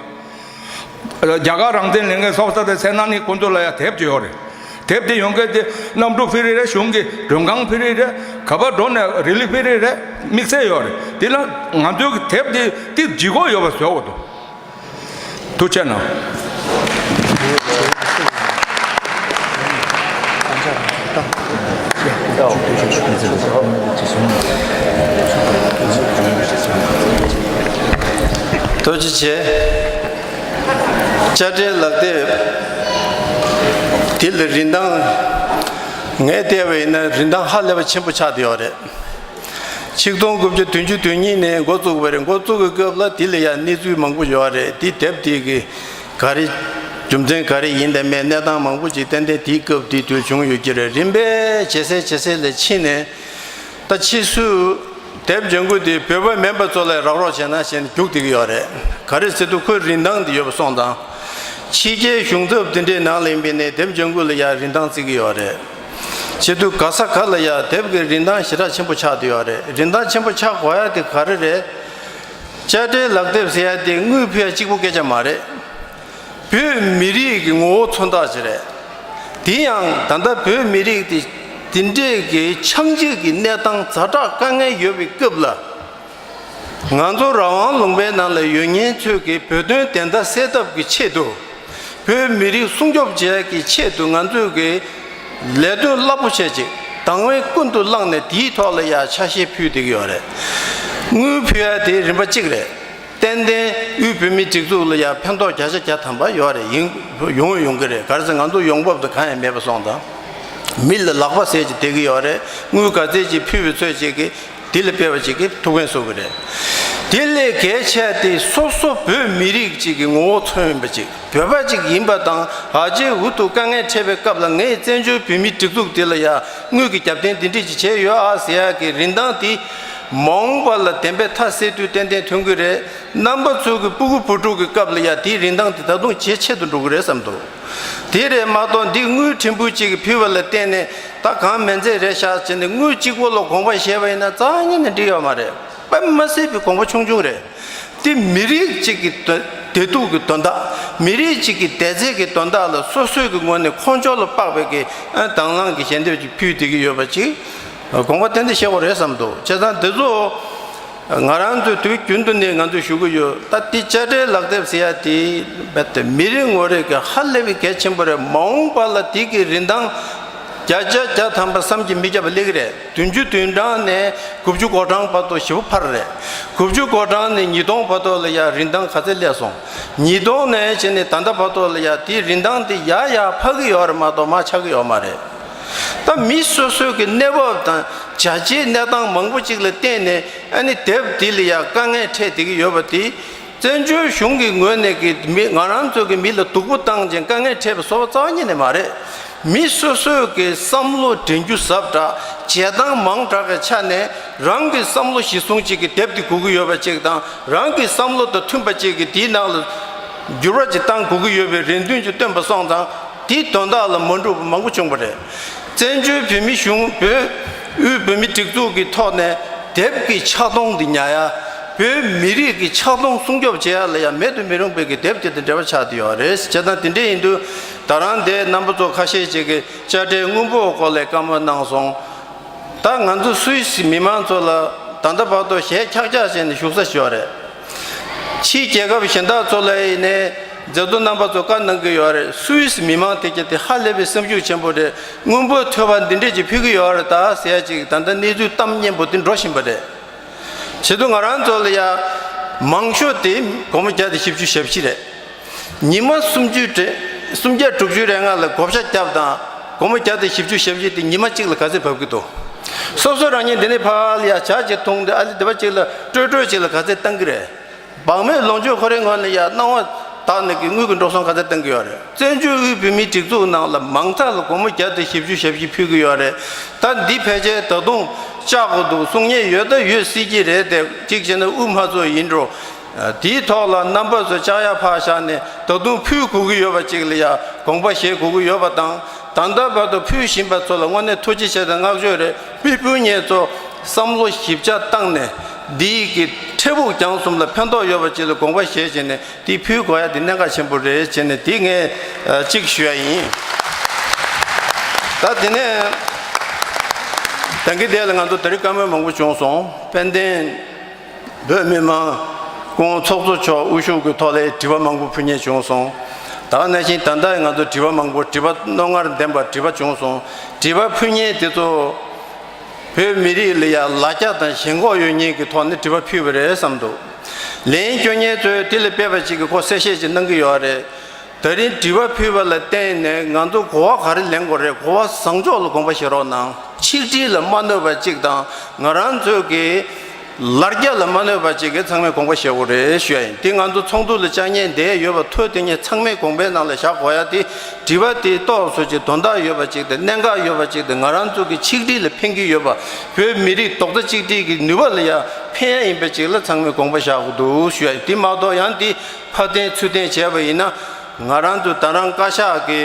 རྒྱ་གར་རང་བཙན་ལེན་མཁན་སོག་ས་དང་སེ་ན་ནི་ཁོང་ཚོ་ལ་ཡང་དེབ་ཅིག་ཡོད་རེད། དེབ་དེ་ཡོང་མཁན་དེ་གནམ་གྲུ་ཕེ་རི་རེད། གཞུང་གི་མགྲོན་ཁང་ཕེ་རི་རེད། ག་པར་འགྲོ་ནས་རི་ལི་ཕེ་རི་རེད། དམིགས་བསལ་ཡོད་རེད། དེ་ལ་ང་ཚོའི་གི་དེབ་དེ་ཏིག་ལྗིད་ཁོག་ཡོད་པ་བཟོ་དགོས་འདུག་ཐུགས་རྗེ་གནང་། ཐུགས་རྗེ་ཆེ། དཔྱ་ཁྲལ་ལག་དེབ་དེ་ལ་རིན་ཐང་ངས་བལྟས་པ་ཡིན་ན་རིན་ཐང་ཧ་ལས་པ་ཆེན་པོ་ཆགས་བསྡད་ཡོད་རེད། ཆིག་སྟོང་དགུ་བརྒྱ་བདུན་ཅུ་དོན་གཉིས་ནས་འགོ་བཙུགས་པ་རེད། འགོ་བཙུགས་པའི་སྐབས་ལ་དེ་ལ་ཡང་གནས་ཚུལ་མང་པོ་ཡོད་རེད། དེ་དེབ་དེ་གི་ག་རེ་རྒྱུ་མཚན་ག་རེ་ཡིན་དང་མེད། གནས་སྟངས་མང་པོ་ཅིག་ཏན་ཏན་དེའི་སྐབས་དེ་དུས་བྱུང་ཡོད་ཀྱི་རེད། རིམ་པས་ཇེ་གསལ་ཇེ་གསལ་ལ་ཕྱིན་ནས། ད་ཕྱིས་སུ་དེབ་ལྗོན་སྐུ་དེ་བོད་པ་མིན་པ་ཚོ་ལ་རག་རོགས་བྱས་ན་ཞེས་རྒྱུགས་བསྡད་ཀྱི་ཡོད་རེད། ག་རེ་ཟེར་དུས་ཁོའི་རིན་ཐང་དེ་ཡོད་པ་སོང་ཙང་། ཕྱི་རྒྱལ་གཞུང་ཚབ་དེ་འདྲའི་ནང་ལ་ཡིན་པ་ཡིན་ནའི་དེབ་ལྗོན་སྐུ་ལ་ཡང་རིན་ཐང་བརྩི་གི་ཡོད་རེད། བྱེད་དུས་ག་ས་ག་ལ་ཡང་དེབ་ཀྱི་རིན་ཐང་ཞེ་དྲག་ཆེན་པོ་ཆགས་བསྡད་ཡོད་རེད། རིན་ཐང་ཆེན་པོ་ཆགས་དགོས་ཡ་དེ་ག་རེ་རེད། དཔྱ་ཁྲལ་ལག་དེབ་ཟེར་ཡ་དེ་དངུལ་ཕུལ་ཡ་གཅིག་པོ་སྐད་ཆ་མ་རེད། བོད་མི་རིགས་ཀྱི་ངོ་བོ་མཚོན་རྟགས་ཅིག་རེད། དེ་ཡང་ད་ལྟ་བོད་མི་རིགས་དེ་དེ་འདྲས་ཀྱི་ཆགས་འཇིག་གི་གནས་སྟངས་ཛ་དྲག་དཀའ་ངལ་ཡོད་པའི་སྐབས་ལ། ང་ཚོ་རང་དབང་ལུང་པའི་ནང་ལ་ཡོད་མཁན་ཚོས་ཀྱི་བོད་དོན་བདེན་མཐའ་གསལ་ཐབས་ཀྱི་ཆེད་དུ། བོད་མི་རིགས་སྲུང་སྐྱོབ་བྱེད་ཡག་གི་ཆེད་དུ་ང་ཚོས་ཀྱི་ལས་དོན་རླབས་པོ་ཆེ་ཅིག་དང་བས་ཀུན་ཏུ་བསླངས་ནས་དེའི་ཐོག་ལ་ཡ་ཆ་ཤས་ཕུལ་བསྡད་ཀྱི་ཡོད་རེད། དངུལ་ཕུལ་ཡ་དེ་རིམ་པ་གཅིག་རེད། ཏན་ཏན་དབུས་བོད་མིའི་སྒྲིག་འཛུགས་ལ་ཡ་ཕན་ཐོགས་བརྒྱ་ཆ་བརྒྱ་ཐམ་པ་ཡོད་རེད། ཡིན་ཡོང་ཡོང་གི་རེད། ག་རེ་ཟེར་ང་ཚོ་ཡོང་འབབ་དེ་གང་ཡང་མེད་པ་སོང་ཙང་། མི་ལ་ལག་པ་ཟས་ཅིག་བསྡད་ཀྱི་ཡོད་རེད། དངུལ་ག་ཚད་ཅིག་ཕུལ་བའི་ཚོད་ཅིག་གིས། དེ་ལ་དཔེ་བ་ཅིག་གིས་ཐུགས་ཕན་གསོས་ཀྱི་རེད། དེ་ལས་གལ་ཆེ་དེ་སོ་སོ་བོད་མི་རིགས་ཅིག་གི་ངོ་བོ་མཚོན་ཡིན་པ་ཅིག་བོད་པ་ཅིག་ཡིན་པ་དང་ཨ་ཅེ་འུ་ཐུག་དཀའ་ངལ་འཕྲད་པའི་སྐབས་ལ་ངས་བཙན་བྱོལ་བོད་མིའི་སྒྲིག་འཛུགས་དེ་ལ་ཡ་དངུལ་གྱི་རྒྱབ་རྟེན་འདི་འདྲས་ཅིག་བྱས་ཡོད་ཨ་ཟེར་ཡག་གི་རིན་ཐང་དེ་མ་འོངས་པ་ལ་བདེན་པའི་མཐའ་གསལ་དུས་ཏན་ཏན་ཐོན་གྱི་རེད། རྣམ་པ་ཚོ་གི་སྤུ་གུ་བུ་ཕྲུག་གི་སྐབས་ལ་ཡ་དེའི་རིན་ཐང་དེ་ད་དུང་ཇེ་ཆེ་དུ་འགྲོ་གི་རེད་བསམ་འདུག་དེ་རེད་མ་གཏོགས་འདི་དངུལ་ཕྲན་བུ་གཅིག་གིས་ཕུལ་བ་ལ་བརྟེན་ནས་ད་གང་མིན་ཚད་རེད་ཤག་བྱས་ནས་དངུལ་གཅིག་པོ་ལ་དགོངས་པ་བཞེས་པ་ཡིན་ན་རྩ་བ་ཉིད་ནས་འགྲིག་ཡོད་མ་རེད། དཔེ་མ་སྲིད་པའི་དགོངས་པ་ཆུང་ཆུང་རེད། དེ་མི་རིགས་གཅིག་གི་དོན་བདེ་སྡུག་གི་དོན་དག་མི་རིགས་གཅིག་གི་བདེ་རྩའི་གི་དོན་དག་ལ་སོ་སོའི་གི་ངོས་ནས་ཁོང་ཆོ་ལ་དཔག་པའི་གི་ཨ་དང་བླངས་གི་ཞལ་འདེབས་ཅིག་ཕུལ་བསྡད་ཀྱི་ཡོད་པ་ཅིག་དགོངས་པ་ཏན་ཏན་བཞེས་དགོས་རེད་བསམ་འདུག་བྱས་ཙང་འདི་ཚོ། ང་རང་ཚོས་དུས་རྒྱུན་དུ་ནས་ང་ཚོས་ཞུ་གི་ཡོད། ད་འདི་དཔྱ་ཁྲལ་ལག་དེབ་ཟེར་ཡ་དེ་རྦད་དེ་མི་རེ་ངོ་རེ་གི་ཧ་ལས་པའི་གལ་ཆེན་པོ་རེད། མ་འོངས་པ་ལ་དེ་གི་རིན་ཐང་བརྒྱ་ཆ་བརྒྱ་ཐམ་པ་བསམ་གྱིས་མི་ཁྱབ་པ་སླེབས་ཀྱི་རེད། བདུན་ཅུ་དོན་གྲངས་ནས་དགུ་བཅུ་གོ་གྲངས་བར་དུ་ཞེ་པོ་འཕར་རེད། དགུ་བཅུ་གོ་གྲངས་ནས་ཉིས་སྟོང་བར་དུ་ལ་ཡ་རིན་ཐང་ག་ཚད་སླེབས་སོང་། ཉིས་སྟོང་ནས་བྱས་ནས་ད་ལྟ་བར་དུ་ལ་ཡ་དེའི་རིན་ཐང་དེ་ཡར་ཡར་འཕར་གི་ཡོད་རེད་མ་གཏོགས་མར་ཆག་གི་ཡོད་མ་རེད། ད་མི་སོ་སོའི་གི་གནས་བབ་དང་བྱ་བྱེད་གནས་སྟངས་མང་པོ་ཅིག་ལ་བརྟེན་ནས་ཨ་ནི་དེབ་འདི་ལ་ཡང་དཀའ་ངལ་འཕྲད་བསྡད་ཀྱི་ཡོད་པ་དེ། བཙན་བྱོལ་གཞུང་གི་ངོས་ནས་ཀྱི་མི་ང་རང་ཚོ་གི་མི་ལ་སྡུག་པོ་བཏང་ཅིང་དཀའ་ངལ་འཕྲད་པའི་བཟོ་བ་རྩ་བ་ཉིད་ནས་མ་རེད། མི་སོ་སོའི་གི་བསམ་བློ་འདྲེན་རྒྱུ་ཟབ་དྲགས། བྱེད་སྟངས་མང་དྲགས་ཀྱི་ཆ་ནས་རང་གི་བསམ་བློ་གཞི་བཟུང་ཅིག་གི་དེབ་དེ་དགོས་ཀྱི་ཡོད་པ་ཅིག་དང་། རང་གི་བསམ་བློ་དང་མཐུན་པ་ཅིག་གི་དེའི་ནང་ལ་འགྱུར་བ་ཅིག་བཏང་དགོས་ཀྱི་ཡོད་པའི་རེ་འདུན་ཅིག་བཏོན་པ་སོང་ཙང་། དེའི་དོན་དག་ལ་མ་འགྲོ་བ་མང་པོ་བྱུང་བ་རེད། བཙན་བྱོལ་བོད་མི་གཞུང་བོད་དབུས་བོད་མི་སྒྲིག་འཛུགས་ཀྱི་ཐོག་ནས་དེབ་ཀྱི་ཆག་སྡང་འདི་ཉར་ཡ། བོད་མི་རིགས་ཀྱི་ཆག་སྡང་སྲུང་སྐྱོབ་བྱེད་ཡ་ལ་ཡང་མེད་དུ་མི་རུང་བའི་གི་དེབ་དེ་དང་འབྲེལ་བ་ཆགས་བསྡད་ཡོད་རེད། བྱས་ཙང་དེ་འདྲ་ཡིན་དུས་ད་རང་འདིར་རྣམ་པ་ཚོ་ཁ་ཤས་ཅིག་གིས་དཔྱ་ཁྲལ་དངུལ་འབོར་སྐོར་ལ་བཀའ་མོལ་གནང་སོང་། ད་ང་ཚོ་སུད་སི་མི་མང་ཚོ་ལ་ད་ལྟ་བར་དུ་གཞས་ཁྱག་ཁྱག་བྱས་ནས་བཞུགས་ས་ཞིག་ཡོད་རེད། ཕྱིའི་རྒྱལ་ཁབ་གཞན་དག་ཚོ་ལ་ཡིན་ནའི་མཛད་གཙོ་རྣམ་པ་ཚོ་བཀའ་གནང་གི་ཡོད་རེད། སུད་སི་མི་མང་དེ་གྱད་དེ་ཧ་ལས་པའི་སེམས་ཤུགས་ཆེན་པོ་རེད། དངུལ་འབོར་ཐོལ་པ་འདི་འདྲས་ཅིག་ཕུལ་གྱི་ཡོད་རེད་ད་ཟེར་ཡ་ཅིག་ད་ལྟ་གནས་ཚུལ་གཏམ་སྙན་པོ་དེ་འགྲོ་བཞིན་པ་རེད། བྱེད་དུས་ང་རང་ཚོ་ལ་ཡ་མང་ཤོས་དེ་སྒོར་མོ་བརྒྱ་དང་བཞི་བཅུ་ཞེ་བཞི་རེད། ཉི་མ་སུམ་ཅུ་རེ་སུམ་བརྒྱ་དྲུག་ཅུ་རེ་ལྔ་ལ་བགོ་བཤའ་བརྒྱབ་དང་སྒོར་མོ་བརྒྱ་དང་བཞི་བཅུ་ཞེ་བཞི་དེ་ཉི་མ་གཅིག་ལ་ག་ཚོད་བབས་ཀྱི་འདུག་སོ་སོ་རང་ཉིད་འདི་ནས་ཕར་ལ་ཡ་ཇ་ཅིག་འཐུང་སྟེ་ཨ་ལེ་སྡེ་པ་ཅིག་ལ་སྤྲོད་སྤྲོད་ཅིག་ལ་ག་ཚོད་བཏང་གི་རེད། བག་མེད་ལོངས་སྤྱོད་ཁོ་རའི་ངོས་ནས་ཡ་སྣང་བ་དག་ནས་ཀྱི་དངུལ་གྱི་འགྲོ་སོང་ག་ཚོད་བཏང་གི་ཡོད་རེད། བཙན་བྱོལ་དབུས་བོད་མིའི་སྒྲིག་འཛུགས་ནང་ལ་མང་ཐག་ལ་སྒོར་མོ་བརྒྱ་དང་བཞི་བཅུ་ཞེ་བཞི་ཕུལ་གྱི་ཡོད་རེད། ད་འདི་ཕལ་ཆེར་ད་དུང་བཅག་དགོས་འདུག་གསུང་མཁན་ཡོད་ད་ཡོད་སྲིད་ཀྱི་རེད་དེ། གཅིག་བྱས་ན་དབུ་མ་ཚོ་ཡིན་འགྲོ། དེའི་ཐོག་ལ་རྣམ་པ་ཚོ་བཅག་ཡ་ཕར་བཞག་ནས་ད་དུང་ཕུལ་དགོས་ཀྱི་ཡོད་པ་ཅིག་ལ་ཡ་དགོངས་པ་བཞེས་དགོས་ཀྱི་ཡོད་པ་དང་། ད་ལྟ་བར་དུ་ཕུལ་བཞིན་པ་ཚོ་ལ་དངོས་གནས་ཐུགས་རྗེ་ཆེ་དང་བསྔགས་བརྗོད་རེད། མི་ཕུལ་མཁན་ཚོ་བསམ་བློ་ཞིབ་ཆ་བཏང་ནས་འདིའི་གི་འཕྲལ་ཕུགས་རྒྱང་གསུམ་ལ་ཕན་ཐོགས་ཡོད་པ་ཅིག་ལ་དགོངས་པ་བཞེས་བྱས་ནས་འདི་ཕུལ་དགོས་ཡ་འདི་གནད་འགག་ཆེན་པོ་རེད་བྱས་ནས་འདི་ངས་ཨ་གཅིག་ཞུ་ཡ་ཡིན། ད་དེ་ནས་ད་གིན་དེ་ལ་ང་ཚོ་ད་རེས་བཀའ་མོལ་མང་པོ་བྱུང་སོང་། དཔལ་ལྡན་བོད་མི་མང་སྐུ་ངོ་ཚོགས་གཙོ་མཆོག་དབུ་བཞུགས་ཀྱི་ཐོག་ལ་དྲི་བ་མང་པོ་ཕུལ་མཁན་བྱུང་སོང་། ད་ག་ནང་བཞིན་ད་ལྟ་ང་ཚོ་དྲི་བ་མང་པོ་དྲི་བ་རྣོ་ངར་ལྡན་པ་དྲི་བ་བྱུང་སོང་། དྲི་བ་ཕུལ་མཁན་དེ་ཚོ་བོད་མི་རིགས་ལ་ཡང་ལ་རྒྱ་དང་ཞེན་ཁོག་ཡོད་མཁན་གྱི་ཐོག་ནས་དྲི་བ་ཕུལ་བ་རེད་བསམ་འདུག་ལན་སྐྱོན་མཁན་ཚོས་དེ་ལ་དཔེ་བ་ཅིག་གི་ཁོ་གསལ་བཤད་ཅིག་གནང་གི་ཡོད་རེད། ད་རིང་དྲི་བ་ཕུལ་བ་ལ་བརྟེན་ནས་ང་ཚོ་གོ་བ་ག་རེ་ལེན་དགོས་རེད། གོ་བ་བཟང་ཕྱོགས་ལ་དགོངས་པ་བཞེས་རོགས་གནང་། ཆིག་སྒྲིལ་ལ་མ་གནོད་པ་ཅིག་དང་ང་རང་ཚོའི་གི་ལ་རྒྱ་ལ་མ་གནོད་པ་ཅིག་གི་ཚང་མས་དགོངས་པ་བཞེས་དགོས་རེད་ཞུ་ཡ་ཡིན། དེ་ང་ཚོ་ཚོགས་འདུ་ལ་བཅར་མཁན་འདིར་ཡོད་པ་ཐོས་དེ་ངས་ཚང་མས་དགོངས་པའི་ནང་ལ་བཞག་དགོས་ཡ་དེ། དྲི་བ་དེ་ཏོག་ཙམ་ཅིག་དོན་དག་ཡོད་པ་ཅིག་དང་གནད་འགག་ཡོད་པ་ཅིག་དང་ང་རང་ཚོ་གི་ཆིག་སྒྲིལ་ལ་ཕན་གྱི་ཡོད་པ། བོད་མི་རིགས་རྡོག་རྩ་གཅིག་སྒྲིལ་གྱི་ནུས་པ་ལ་ཡང་ཕན་ཡ་ཡིན་པ་ཅིག་ལ་ཚང་མས་དགོངས་པ་བཞག་དགོས་འདུག་ཞུ་ཡ་ཡིན། དེ་མ་གཏོགས་ཡང་དེ་ཕར་འཐེན་ཚུར་འཐེན་བྱས་པ་ཡིན་ན་ང་རང་ཚོ་ད་རང་བཀའ་ཤག་གི་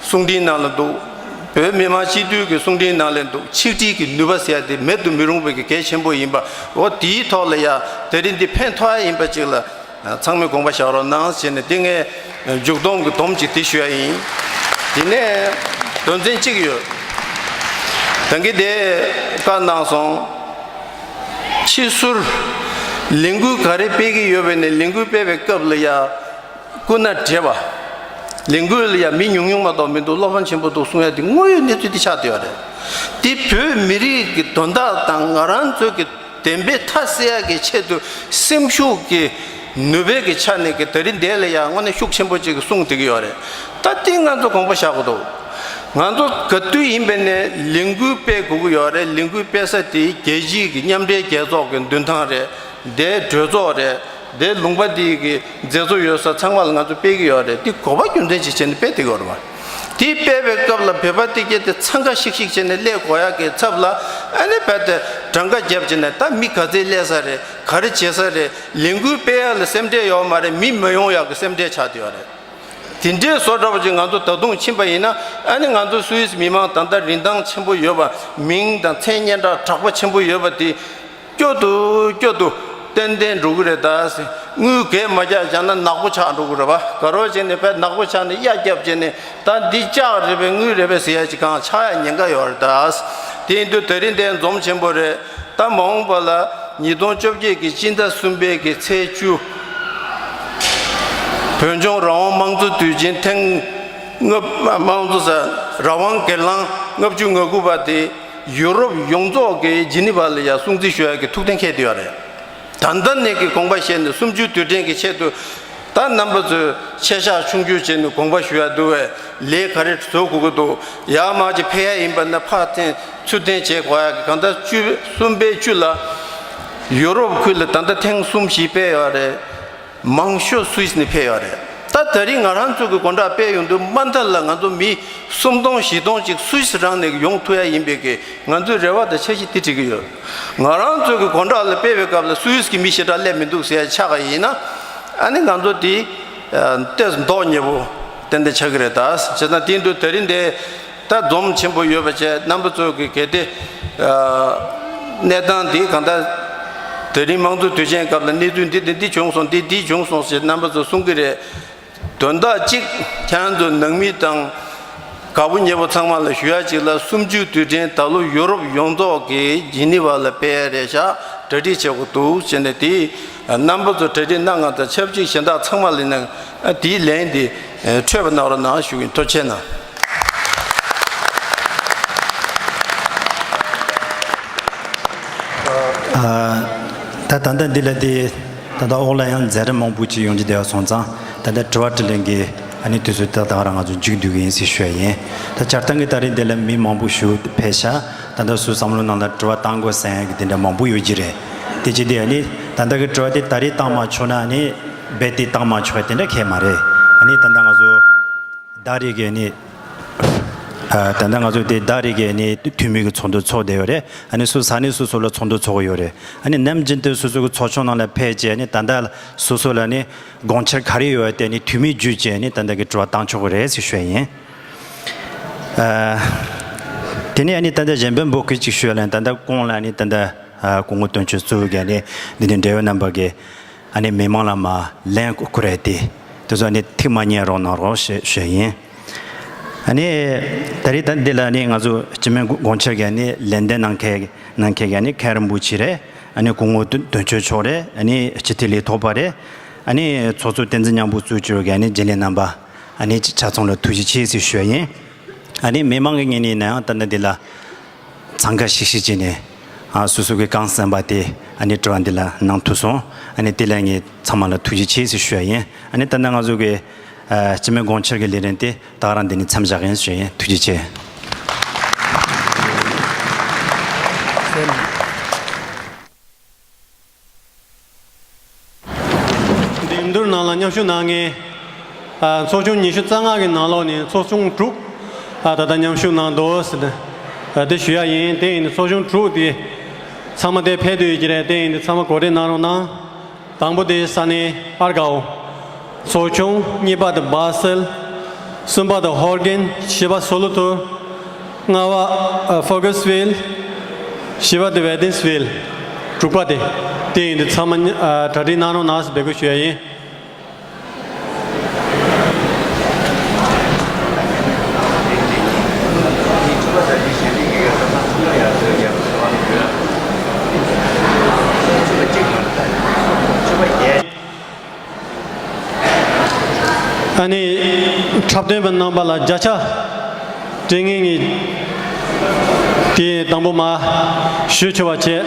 གསུང་འཕྲིན་ནང་ལ་འདུག་བོད་མི་མང་སྤྱི་འཐུས་ཀྱི་གསུང་འཕྲིན་ནང་ལ་འདུག་ཆིག་སྒྲིལ་གྱི་ནུས་པ་ཟེར་ཡ་དེ་མེད་དུ་མི་རུང་བའི་གལ་ཆེན་པོ་ཡིན་པ། འོ་དེའི་ཐོག་ལ་ཡ་དེ་རིང་འདི་ཕན་ཐོགས་ཡ་ཡིན་པ་ཅིག་ལ་ཚང་མས་དགོངས་པ་བཞག་རོགས་གནང་ཟེར་ནས་དེ་ངས་མཇུག་སྡོམ་གྱི་སྡོམ་གཅིག་དེ་ཞུ་ཡ་ཡིན། དེ་ནས་དོན་ཚན་གཅིག་ཡོད། ད་གིན་དེ་བཀའ་གནང་སོང་། ཕྱི་ཟུར་ལས་འགུལ་ག་རེ་སྤེལ་གྱི་ཡོད་པ་ནས་ལས་འགུལ་སྤེལ་བའི་སྐབས་ལ་ཡ། སྐུ་ན་བགྲེས་པ། ལས་འགུལ་ལ་ཡང་མི་ཉུང་ཉུང་མ་གཏོགས་མི་འདུག་བློ་ཕམ་ཆེན་པོ་འདུག་གསུང་ཡ་དེ་དངོས་ཡོད་གནས་ཚུལ་དེ་ཆགས་བསྡད་ཡོད་རེད། དེ་བོད་མི་རིགས་ཀྱི་དོན་དག་དང་ང་རང་ཚོའི་གི་བདེན་པའི་མཐའ་གསལ་ཡ་གི་ཆེད་དུ་སེམས་ཤུགས་ཀྱི་ནུས་པའི་གི་ཆ་ནས་ཀྱི་ད་རིང་འདི་ལ་ཡང་དངོས་གནས་ཤུགས་ཆེན་པོ་ཅིག་གི་གསུང་བསྡད་ཀྱི་ཡོད་རེད། ད་དེ་ང་ཚོ་དགོངས་པ་བཞག་དགོས་འདུག་ང་ཚོ་ག་དུས་ཡིན་པའི་ནས་ལས་འགུལ་སྤེལ་དགོས་ཀྱི་ཡོད་རེད། ལས་འགུལ་སྤེལ་ས་དེ་རྒྱལ་སྤྱིའི་གི་མཉམ་འབྲེལ་རྒྱལ་ཚོགས་ཀྱི་མདུན་ཐང་རེད། དེ་གྲོས་ཚོགས་རེད། དེ་ལུང་པ་དེའི་གི་མཛད་གཙོ་ཡོད་ས་ཚང་མ་ལ་ང་ཚོ་སྤེལ་གྱི་ཡོད་རེད། དེ་གོ་བ་རྒྱུ་མཚན་ཅིག་བྱས་ནས་སྤེལ་བསྡད་ཀྱི་ཡོད་རེད་བ། དེ་སྤེལ་བའི་སྐབས་ལ་བོད་པ་དེ་གྱད་དེ་འཚང་ཁ་ཤིག་ཤིག་བྱས་ནས་སླེབས་དགོས་ཡག་གི་ཚབ་ལ་ཨ་ནི་རྦད་དེ་གྲངས་ཀ་བརྒྱབ་བྱས་ནས་ད་མི་ག་ཚོད་སླེབས་ས་རེད། ག་རེ་བྱེད་ས་རེད། ལས་འགུལ་སྤེལ་ཡག་ལ་སེམས་ཁྲལ་ཡོད་མ་རེད། མི་མི་ཡོང་ཡག་གི་སེམས་ཁྲལ་ཆགས་བསྡད་ཡོད་རེད། དེ་འདྲའི་བཟོ་འདྲ་བ་ཅིག་ང་ཚོ་ད་དུང་ཕྱིན་པ་ཡིན་ན་ཨ་ནི་ང་ཚོ་སུད་སི་མི་མང་ད་ལྟ་རིན་ཐང་ཆེན་པོ་ཡོད་པ། མིང་དང་མཚན་སྙན་གྲགས་གྲགས་པ་ཆེན་པོ་ཡོད་པ་དེ། སྐྱོ་དུ་སྐྱོ་དུ་ཏན་ཏན་འགྲོ་གི་རེད་ད་ཟེར། དངུལ་གས་མ་རྒྱག་བྱས་ན་ནག་པོ་ཆགས་འགྲོ་གི་རེད་བ། དགའ་རོགས་བྱས་ནས་དཔེ་ནག་པོ་ཆགས་ནས་གཡའ་བརྒྱབ་བྱས་ནས་ད་འདི་ལྕགས་རེད་པས་དངུལ་རེད་པས་ཟེར་ཡ་ཅིག་གང་ཆགས་ཡ་ཉེན་ཁ་ཡོད་རེད་ད་ཟེར། དེ་ཡིན་དུས་ད་རིང་དེ་འཛོམས་ཆེན་པོ་རེད། ད་མ་འོངས་པ་ལ་ཉིས་སྟོང་བཅོ་བརྒྱད་ཀྱི་སྤྱི་ཟླ་གསུམ་པའི་གི་ཚེས་བཅུ། བོད་ལྗོངས་རང་དབང་དམངས་གཙོ་དུས་ཆེན་ཐེངས་ལྔ་པ། དམངས་གཙོ་ཟེར་རང་དབང་སྒེར་ལངས་ལྔ་བཅུ་ང་དགུ་པ་དེ་ཡུ་རོབ་ཡོངས་རྫོགས་ཀྱི་ཇི་ནི་ཝ་ལ་ཡ་སྲུང་བརྩི་ཞུ་ཡ་གི་ཐུགས་གཏན་འཁེལ་བསྡད་ཡོད་རེད། ད་ལྟ་ནས་ཀྱི་དགོངས་པ་བཞེས་ནས་གསུམ་བཅུའི་དུས་དྲན་གྱི་ཆེད་དུ་ ད་རྣམ་པ་ཚོས་ཆད་ཤག་ཆུང་ཆུང་བྱས་ནས་དགོངས་པ་ཞུ་ཡ་འདུག་བས། ལས་ག་རེ་བཟོ་དགོས་ཀྱི་འདུག་ཡར་མར་ཅིག་ཕེབས་ཡ་ཡིན་པ་ན་ཕར་འཐེན་ཚུར་འཐེན་བྱེད་དགོས་ཡ་གི། གང་ལྟར་བཅུ་གསུམ་པའི་བཅུ་ལ་ཡུ་རོབ་ཁུལ་ལ་ད་ལྟ་ཐེངས་གསུམ་བཞི་ཕེབས་ཡོད་རེད། མང་ཤོས་སུད་སི་ནས་ཕེབས་ཡོད་རེད། ད་ད་རིང་ང་རང་ཚོ་གི་སྐོར་ར་སྤེལ་ཡོང་དུས་མ་མཐའ་ལ་ང་ཚོ་མི་སུམ་སྟོང་བཞི་སྟོང་ཅིག་སུད་སི་རང་ནས་ཡོང་ཐུབ་ཡ་ཡིན་པའི་གི་ང་ཚོའི་རེ་བ་དང་འཆར་གཞི་དེ་བྲིས་ཀྱི་ཡོད། ང་རང་ཚོ་གི་སྐོར་ར་ལ་སྤེལ་བའི་སྐབས་ལ་སུད་སི་གི་མི་ཞེ་དྲག་སླེབས་མི་འདུག་ཟེར་ཡ་ཆགས་པ་ཡིན་ན། ཨ་ནི་ང་ཚོ་དེ་ཏོག་ཙམ་མདོག་ཉེས་པོ་ཏན་ཏན་ཆགས་ཀྱི་རེད། ད་བྱས་ཙང་དེ་འདུག་ད་རིང་འདི་ད་འཛོམས་ཆེན་པོ་ཡོད་པ་བྱས། རྣམ་པ་ཚོ་གི་གལ་ཏེ་ཨ་གནས་སྟངས་འདི་གང་ལྟར་དེ་རིང་དམངས་གཙོ་དུས་ཆེན་སྐབས་ལ་གནས་ཚུལ་འདི་འདི་འདི་བྱུང་སོང་། འདི་འདི་བྱུང་སོང་ཞེས་རྣམ་པ་ཚོ་གསུང་གི་རེད། དོན་དག་གཅིག་ཁྱེད་རང་ཚོ་ནང་མི་དང་དགའ་པོ་ཉེ་པོ་ཚང་མ་ལ་ཞུ་ཡ་གཅིག་ལ། གསུམ་བཅུའི་དུས་དྲན་ད་ལོ་ཡུ་རོབ་ཡོངས་རྫོགས་ཀྱི་ཇི་ནི་ཝ་ལ་སྤེལ་ཡ་རེད་ཤག་གྲ་སྒྲིག་བྱེད་དགོས་འདུག་ཟེར་ནས། དེ་རྣམ་པ་ཚོ་གྲ་སྒྲིག་གནང་། ང་དང་ཆབས་ཅིག་གཞན་དག་ཚང་མ་ལ་ནང་དེའི་ལན་དེ་འཕྲོད་པ་གནང་རོགས་གནང་ཞུ་གི་ཡིན། ཐུགས་རྗེ་གནང་། ཨ། ད་ད་ལྟ་འདི་ལ་དེ་ད་ལྟ་འོག་ལ་ཡང་མཛད་རིམ་མང་པོ་ཅིག་ཡོང་རྒྱུ་བསྡད་པ་སོང་ཙང་། ད་ལྟ་དྲི་བ་དྲིས་ལན་གྱི་ཨ་ནི་དུས་ཚོད་ད་ད་ག་རང་ང་ཚོ་མཇུག་བསྡུ་གི་ཡིན་ཟེར་ཞུ་ཡ་ཡིན། ད་སྤྱིར་བཏང་གི་ད་རེས་འདི་ལ་མི་མང་པོ་ཞིག་ཕེབས་ཤག་ད་ལྟ་སུ་བསམ་བློ་ནང་ལ་དྲི་བ་བཏང་དགོས་ཟེར་ཡ་གི་དེ་འདྲ་མང་པོ་ཡོད་ཀྱི་རེད། དེ་ཅི་སྟེ་ཨ་ནི་ད་ལྟ་གི་དྲི་བ་དེ་ད་རེས་བཏང་མ་ཆོག་ན། ཨ་ནི་རྦད་དེ་བཏང་མ་ཆོག་ཡ་དེ་འདྲ་གང་ཡང་མ་རེད། ཨ་ནི་ད་ལྟ་ང་ཚོ་ཟླ་རེ་གི་ནི། ཨ། ད་ལྟ་ང་ཚོ་དེ་ཟླ་རེ་གི་ནི་འཐུས་མི་གི་ཚོགས་འདུ་ཚོགས་བསྡད་ཡོད་རེད། ཨ་ནི་སོ་ས་གནས་སོ་སོ་ལ་ཚོགས་འདུ་ཚོགས་ཡོད་རེད། ཨ་ནི་ནམ་རྒྱུན་དུ་སོ་སོ་གི་ཚོགས་ཆུང་ནང་ལ་ཕེབས་བྱས། ཨ་ནི་ད་ལྟ་སོ་སོ་ལ་ནི་དགོངས་འཆར་ག་རེ་ཡོད་པ་དེ་ནི་འཐུས་མི་བརྒྱུད་བྱས་ནི་ད་ལྟ་གི་དྲི་བ་བཏང་ཆོག་གི་རེད་ཟེར་ཞུ་ཡ་ཡིན། ཨ། དེ་ནས་ཨ་ནི་ད་ལྟ་གཞན་ཕན་འབོད་སྐུལ་ཅིག་ཞུ་ཡ་ལ། ད་ལྟ་གོང་ལ་ནི་ད་ལྟ། ཨ། སྐུ་ངོ་དོན་གཅོད་གཙོས་ཀྱི་ཨ་ནི་འདི་ནས་འབྲེལ་ཡོད་རྣམ་པ་གི་ཨ་ནི་མི་མང་ལ་མར་ལན་བསྐུར་ཡ་དེ། དེ་ཚོ་ཨ་ནི་ཐིག་མ་ཉན་རོགས་གནང་རོགས་ཞེས་ཞུ་ཡ་ཡིན། ཨ་ནི་ད་རེས་ད་འདི་ལ་ཨ་ནི་ང་ཚོ་སྤྱི་མོས་དགོངས་འཆར་གྱི་ཨ་ནི་ལན་འདེབས་གནང་མཁན་གནང་མཁན་གྱི་ཨ་ནི་མཁན་རིན་པོ་ཆེ་རེད། ཨ་ནི་སྐུ་ངོ་དོན་གཅོད་མཆོག་རེད། ཨ་ནི་སྤྱི་འཐུས་ལས་ཐོག་པ་རེད། ཨ་ནི་ཚོགས་གཙོ་བསྟན་འཛིན་ཉང་པོ་གཙོས་གྱུར་གྱི་ཨ་ནི་རྒྱུན་ལས་རྣམ་པ། ཨ་ནི་ཆ་ཚང་ལ་ཐུགས་རྗེ་ཆེ་ཟེར་ཞུ་ཡ་ཡིན། ཨ་ནི་མི་མང་གི་ངོས་ནས་ཡིན་ན་ཡང་ད་ལྟ་འདི་ལ་འཚང་ཁ་ཤིག་ཤིག་བྱས་ནས། ཨ། སོ་སོ་གི་གང་གསན་པ་དེ་ཨ་ནི་དྲི་བ་འདི་ལ་གནང་ཐུབ་སོང་། ཨ་ནི་དེ་ལ་ངས་ཚང་མ་ལ་ཐུགས་རྗེ་ཆེ་ཟེར་ཞུ་ཡ་ཡིན། ཨ་ནི་ད་ལྟ་ང་ཚོ་གི། ཨ། སྤྱི་མོས་དགོངས་འཆར་གྱི་ལས་རིམ་དེ་ད་ག་རང་འདི་ནས་མཚམས་བཞག་གི་ཡིན་ཞུ་ཡ་ཡིན། ཐུགས་རྗེ་ཆེ། འདེམས་བསྡུར་ནང་ལ་མཉམ་ཞུགས་གནང་མཁན། ཨ། ཚོགས་ཆུང་ཉི་ཤུ་རྩ་ལྔ་གི་ནང་ལོགས་ནས་ཚོགས་ཆུང་དྲུག་ཨ། ད་ལྟ་མཉམ་ཞུགས་གནང་འདུག་ཟེར་ནས། ཨ། དེ་ཞུ་ཡ་ཡིན། དེ་ཡིན་དུས་ཚོགས་ཆུང་དྲུག་དེ་ཚང་མ་དེ་ཕེབས་བསྡད་ཡོད་ཀྱི་རེད། དེ་ཡིན་དུས་ཚང་མ་གོ་སྒྲིག་གནང་རོགས་གནང་། དང་པོ་དེ་ས་གནས་ཨར་གའོ། ཚོགས་ཆུང་གཉིས་པ་དེ་སྦ་སེལ། གསུམ་པ་དེ་ཧོར་གྷན། བཞི་པ་སོ་ལོ་ཐུར། ལྔ་པ་ཨ། ཧྥོ་གྷ་སི་ཝིལ། བཞི་པ་དེ་ཝེ་ཏིན་སི་ཝིལ། དྲུག་པ་དེ། དེ་ཡིན་དུས་ཚང་མ་ཨ། གྲ་སྒྲིག་གནང་རོགས་གནང་ཟེར་འབོད་སྐུལ་ཞུ་ཡ་ཡིན། ཨ་ནི་འཁྲབ་སྟོན་པ་རྣམ་པ་ལ་བརྒྱ་ཆ་སྤྲད་མཁན་གྱི་དེ་དང་པོ་མར་ཞུ་ཆོག་པ་བྱས།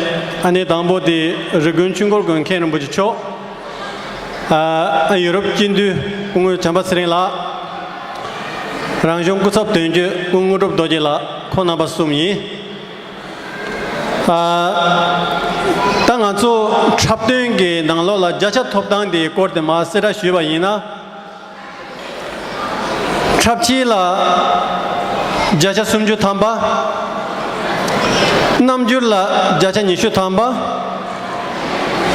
ཨ་ནི་དང་པོ་དེ་རི་ཀོན་ཆོས་འཁོར་དགོན་མཁན་རིན་པོ་ཆེ་མཆོག་ཨ། ཡུ་རོབ་སྤྱི་འཐུས་སྐུ་ངོ་བྱམས་པ་ཚེ་རིང་ལགས། རང་གཞུང་སྐུ་ཚབ་དོན་གཅོད་སྐུ་ངོ་དངོས་གྲུབ་རྡོ་རྗེ་ལགས། ཁོང་རྣམ་པ་གསུམ་ཡིན། ཨ། ད་ང་ཚོ་འཁྲབ་སྟོན་གྱི་ནང་ལོགས་ལ་བརྒྱ་ཆ་ཐོབ་ཐང་དེའི་སྐོར་དེ་མར་གསལ་བསྒྲགས་ཞུས་པ་ཡིན་ན། འཁྲབ་ཆས་ལ་བརྒྱ་ཆ་སུམ་ཅུ་ཐམ་པ། རྣམ་འགྱུར་ལ་བརྒྱ་ཆ་ཉི་ཤུ་ཐམ་པ།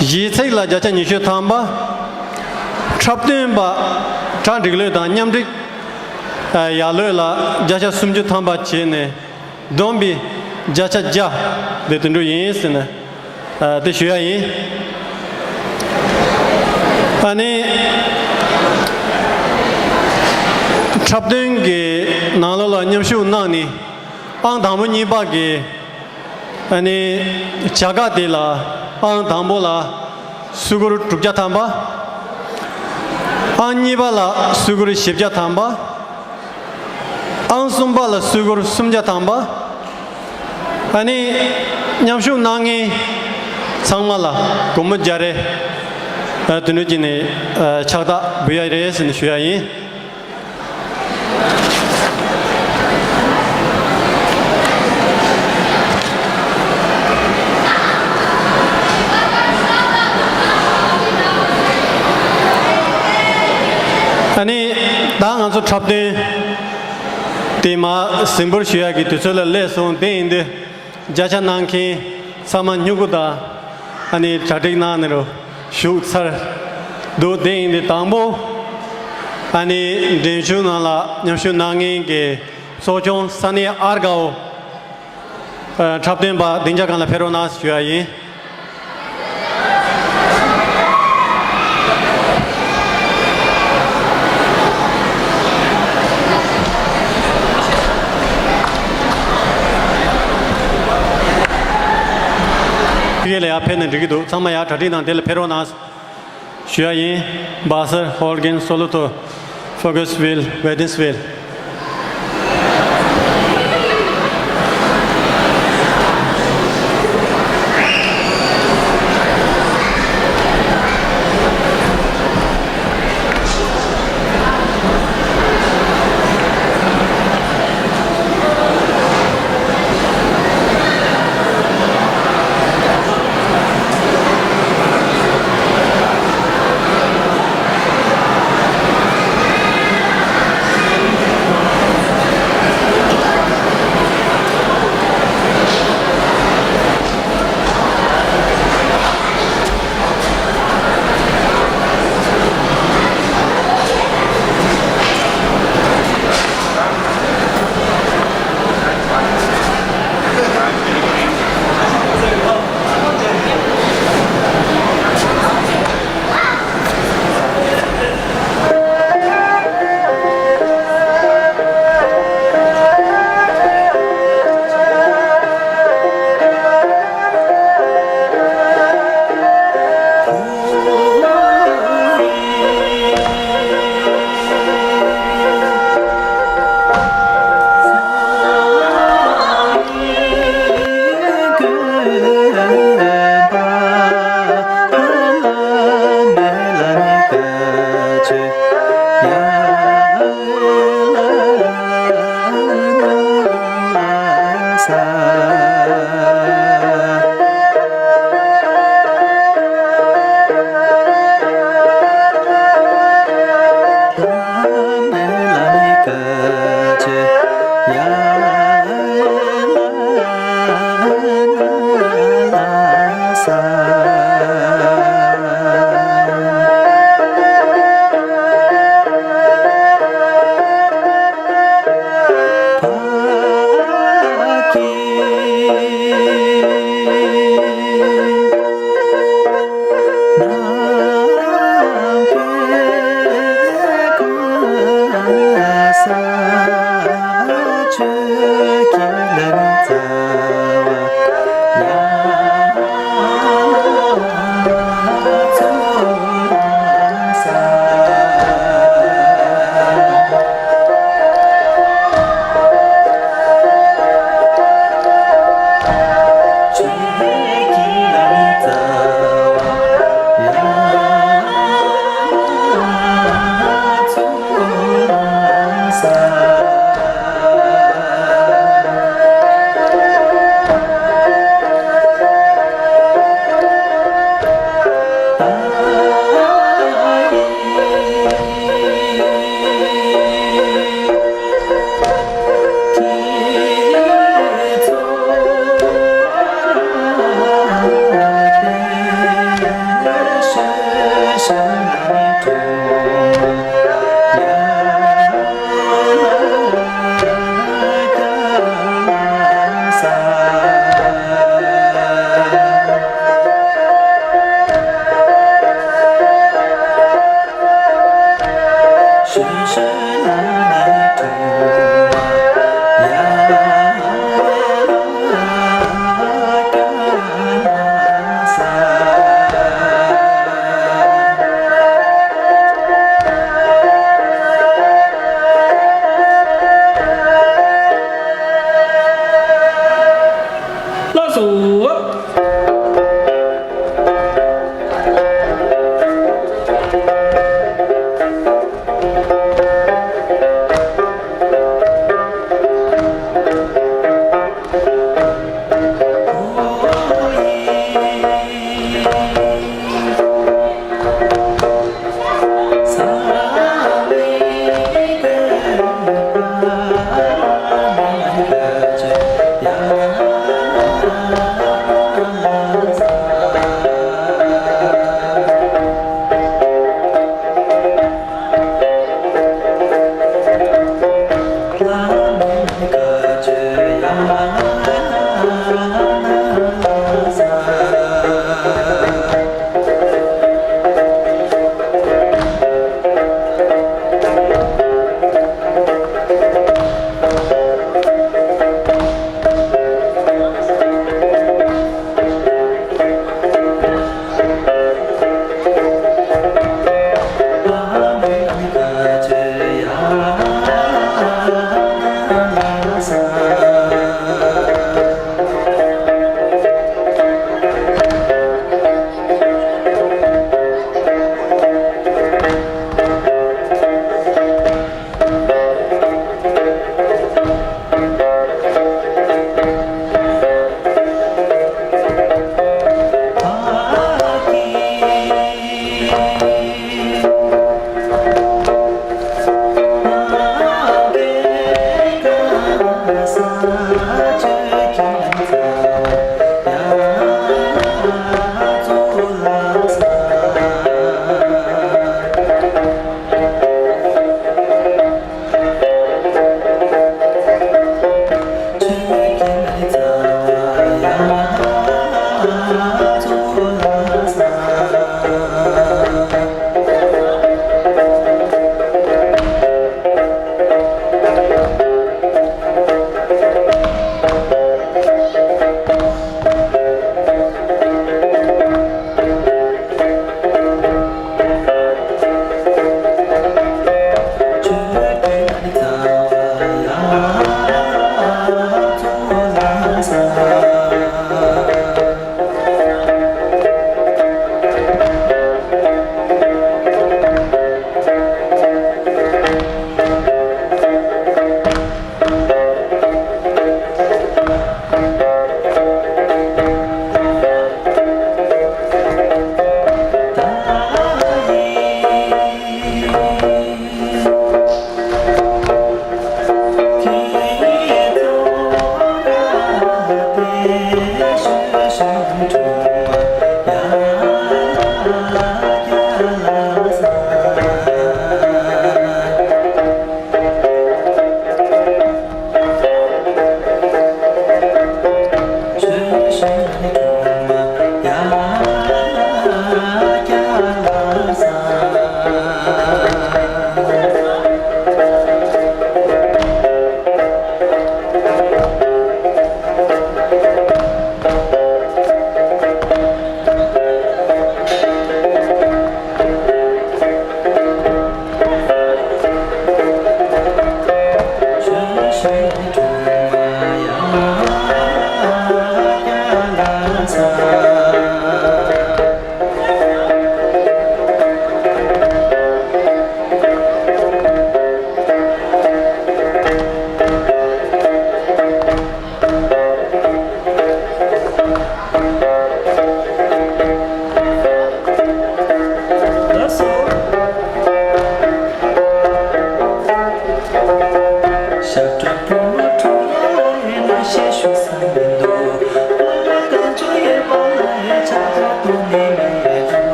གཞས་ཚིག་ལ་བརྒྱ་ཆ་ཉི་ཤུ་ཐམ་པ། འཁྲབ་སྟོན་པ་གྲ་སྒྲིག་ལོས་དང་མཉམ་སྒྲིག་ཡག་ལོས་ལ་བརྒྱ་ཆ་སུམ་ཅུ་ཐམ་པ་བྱས་ནས། བསྡོམས་པས་བརྒྱ་ཆ་བརྒྱ་དེ་དེ་འདྲ་ཡིན་ཟེར་ནས། ཨ། དེ་ཞུ་ཡ་ཡིན། ཨ་ནི་འཁྲབ་སྟོན་གྱི་ནང་ལོགས་ལ་མཉམ་ཞུགས་གནང་ནས། ཨང་དང་པོ་གཉིས་པ་གི་ཨ་ནི་བྱ་དགའ་དེ་ལ་ཨང་དང་པོ་ལ་སུ་གུར་དྲུག་བརྒྱ་ཐམ་པ། ཨང་གཉིས་པ་ལ་སུ་གུར་བཞི་བརྒྱ་ཐམ་པ། ཨང་གསུམ་པ་ལ་སུ་གུར་སུམ་བརྒྱ་ཐམ་པ། ཨ་ནི་མཉམ་ཞུགས་གནང་མཁན་ཚང་མ་ལ་སྒོར་མོ་བརྒྱ་རེ། ཨ། དེ་འདྲ་བྱས་ནས་ཨ་ཕྱག་རྟགས་འབུལ་ཡ་རེད་ཟེར་ནས་ཞུ་ཡ་ཡིན། ཨ་ནི་ད་ང་ཚོ་འཁྲབ་སྟོན་དེ་མར་གཟིགས་འབུལ་ཞུ་ཡ་གི་དུས་ཚོད་ལ་སླེབས་སོང་། དེ་ཡིན་དུས་བརྒྱ་ཆ་གནང་མཁན་ཚང་མ་སྨྱུ་གུ་དང་ཨ་ནི་གྲ་སྒྲིག་གནང་ནས་རུ་བཞུགས་ཚར་འདུག། དེ་ཡིན་དུས་དང་པོ་ཨ་ནི་འགྲན་ཞུགས་ནང་ལ་མཉམ་ཞུགས་གནང་མཁན་གྱི་ཚོགས་ཆུང་ས་གནས་ཨར་དགའ་བོ། ཨ། འཁྲབ་སྟོན་པ་སྡིངས་ཆ་སྒང་ལ་ཕེབས་རོགས་གནང་ཞུ་ཡ་ཡིན། ཕ་གི་ལ་ཡར་ཕེབས་ན་འགྲིག་གི་འདུག། ཚང་མ་ཡར་གྲ་སྒྲིག་གནང་། དེ་ལ་ཕེབས་རོགས་གནང་ཞུ་ཡ་ཡིན། Basel, Holgen, Solothurn, Vogelswil, Wädenswil.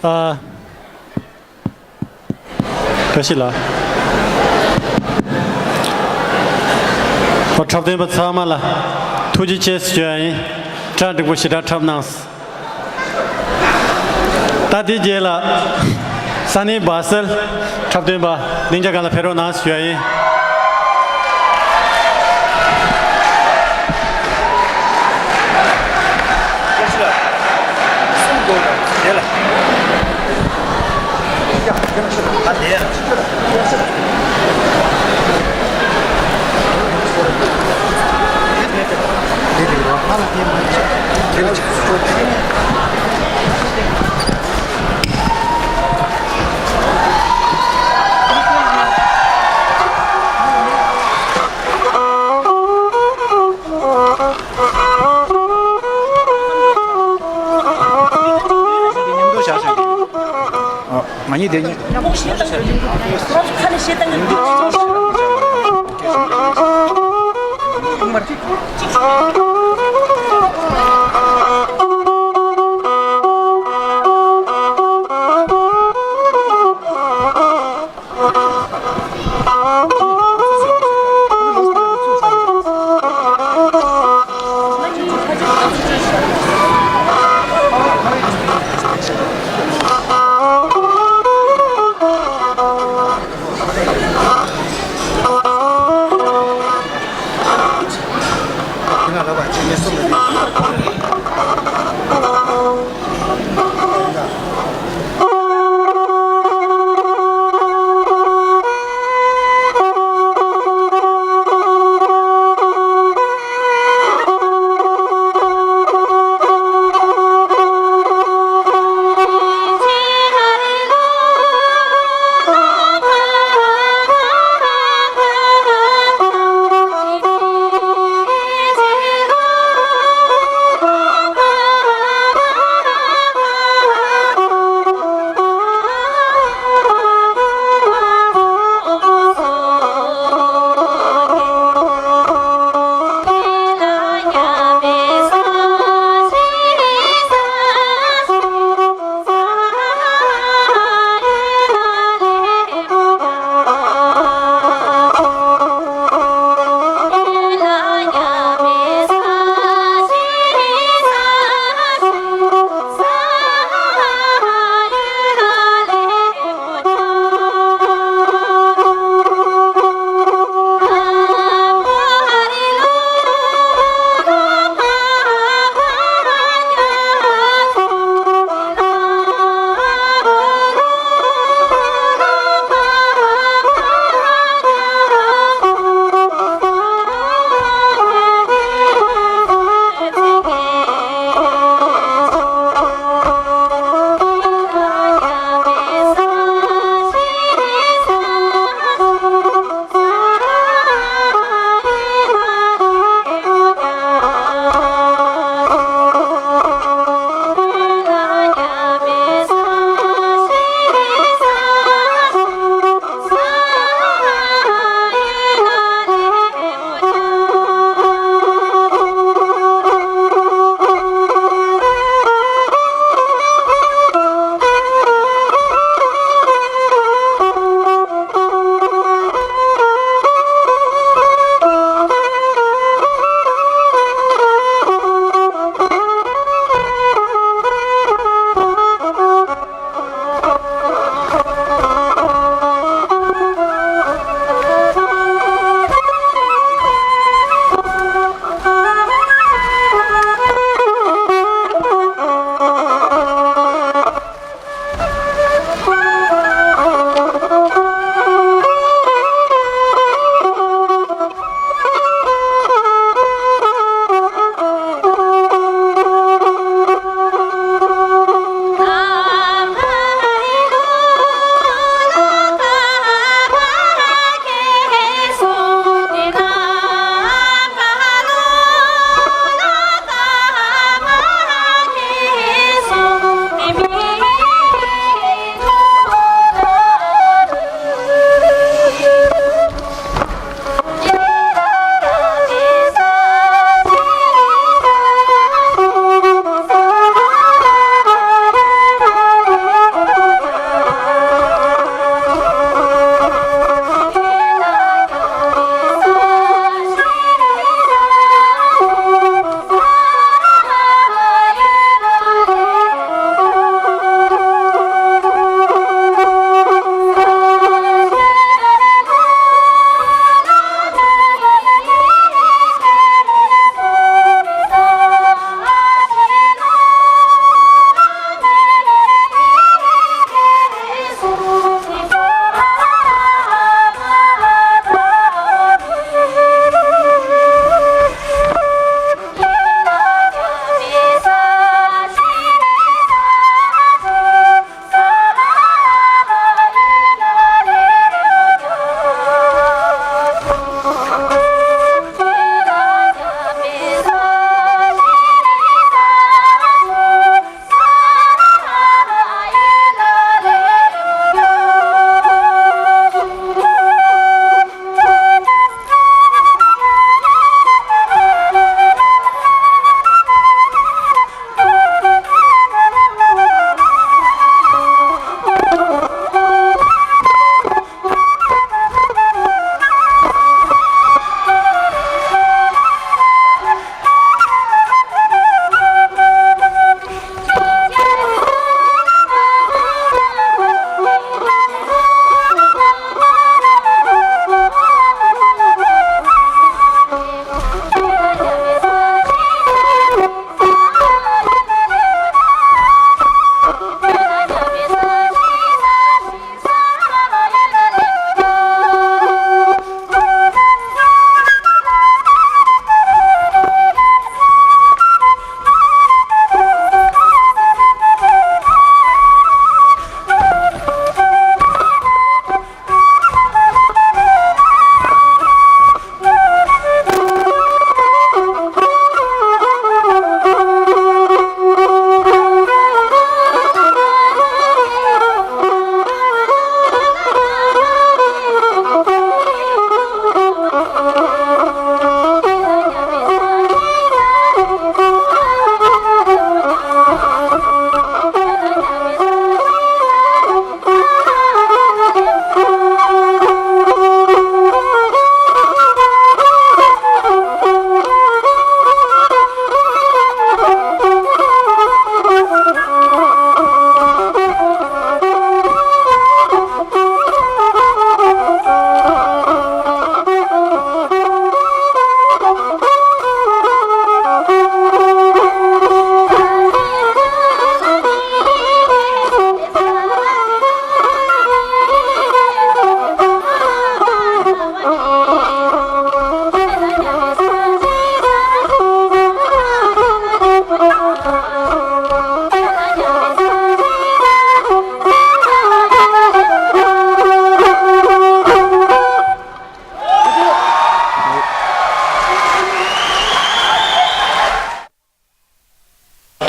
ཨ། བཀྲ་ཤིས་ལགས། ཨོ། འཁྲབ་སྟོན་པ་ཚང་མ་ལ་ཐུགས་རྗེ་ཆེ་ཞུ་ཡ་ཡིན། གྲ་འགྲིག་པོ་ཞེ་དྲག་འཁྲབ་གནང་། ད་དེ་རྗེས་ལ་ས་གནས་སྦ་སེལ་འཁྲབ་སྟོན་པ་སྡིངས་ཆ་སྒང་ལ་ཕེབས་རོགས་གནང་ཞུ་ཡ་ཡིན། ང་གཉིས་དེ་གཉིས།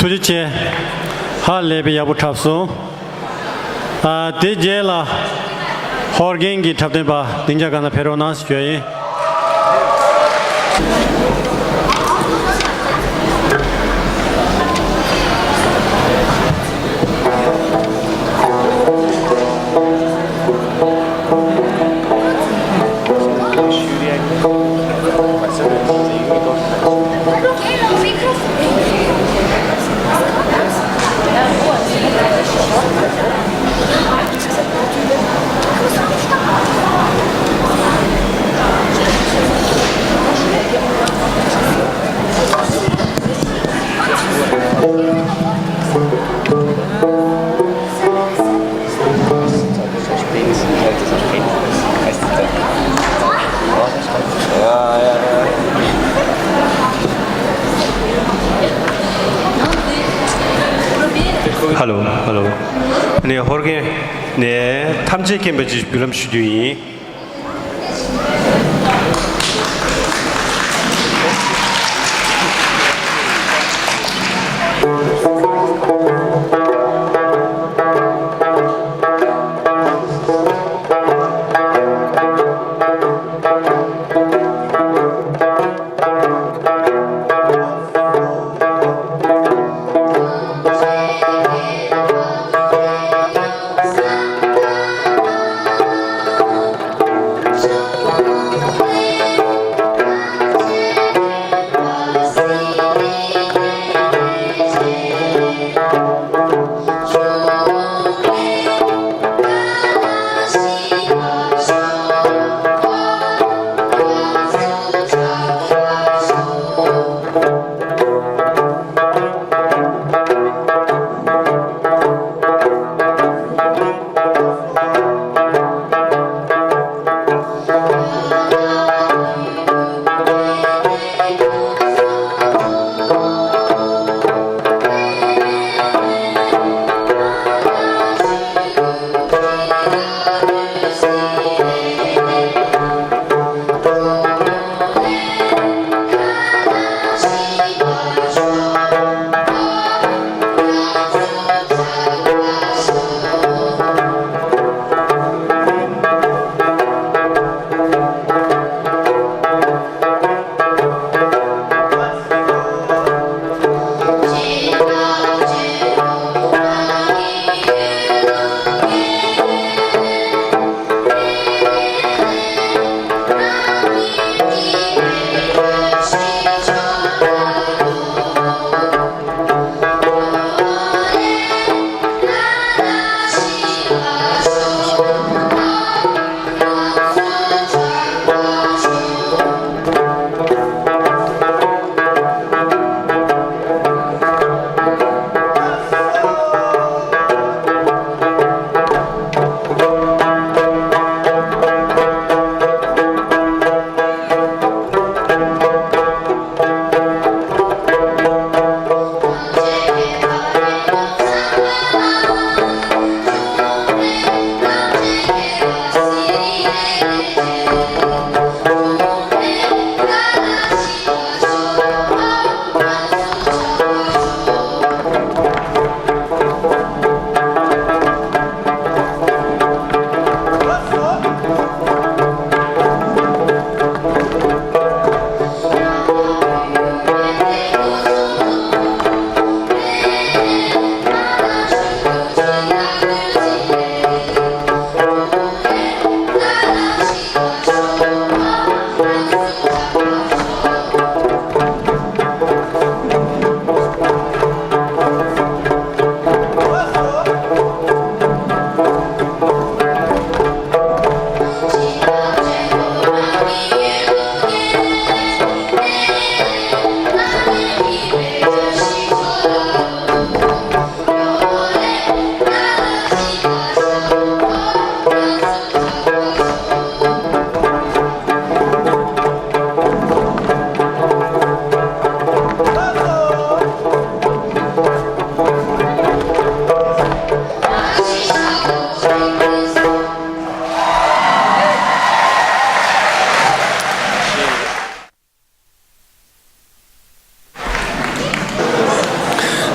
ཐུགས་རྗེ་ཆེ། ཧ་ལས་པའི་ཡག་པོ་འཁྲབ་སོང་། ཨ། དེ་རྗེས་ལ་ཧོར་རྒན་གྱི་འཁྲབ་སྟོན་པ་སྡིངས་ཆ་སྒང་ལ་ཕེབས་རོགས་གནང་ཞུ་ཡ་ཡིན། ཧ་ལོ། ཧ་ལོ། ནས་ཧོར་གན་ནས་ཐམས་ཅད་མཁྱེན་པའི་ཆེད་དུ་འབུལ་ལམ་ཞུ་རྒྱུ་ཡིན།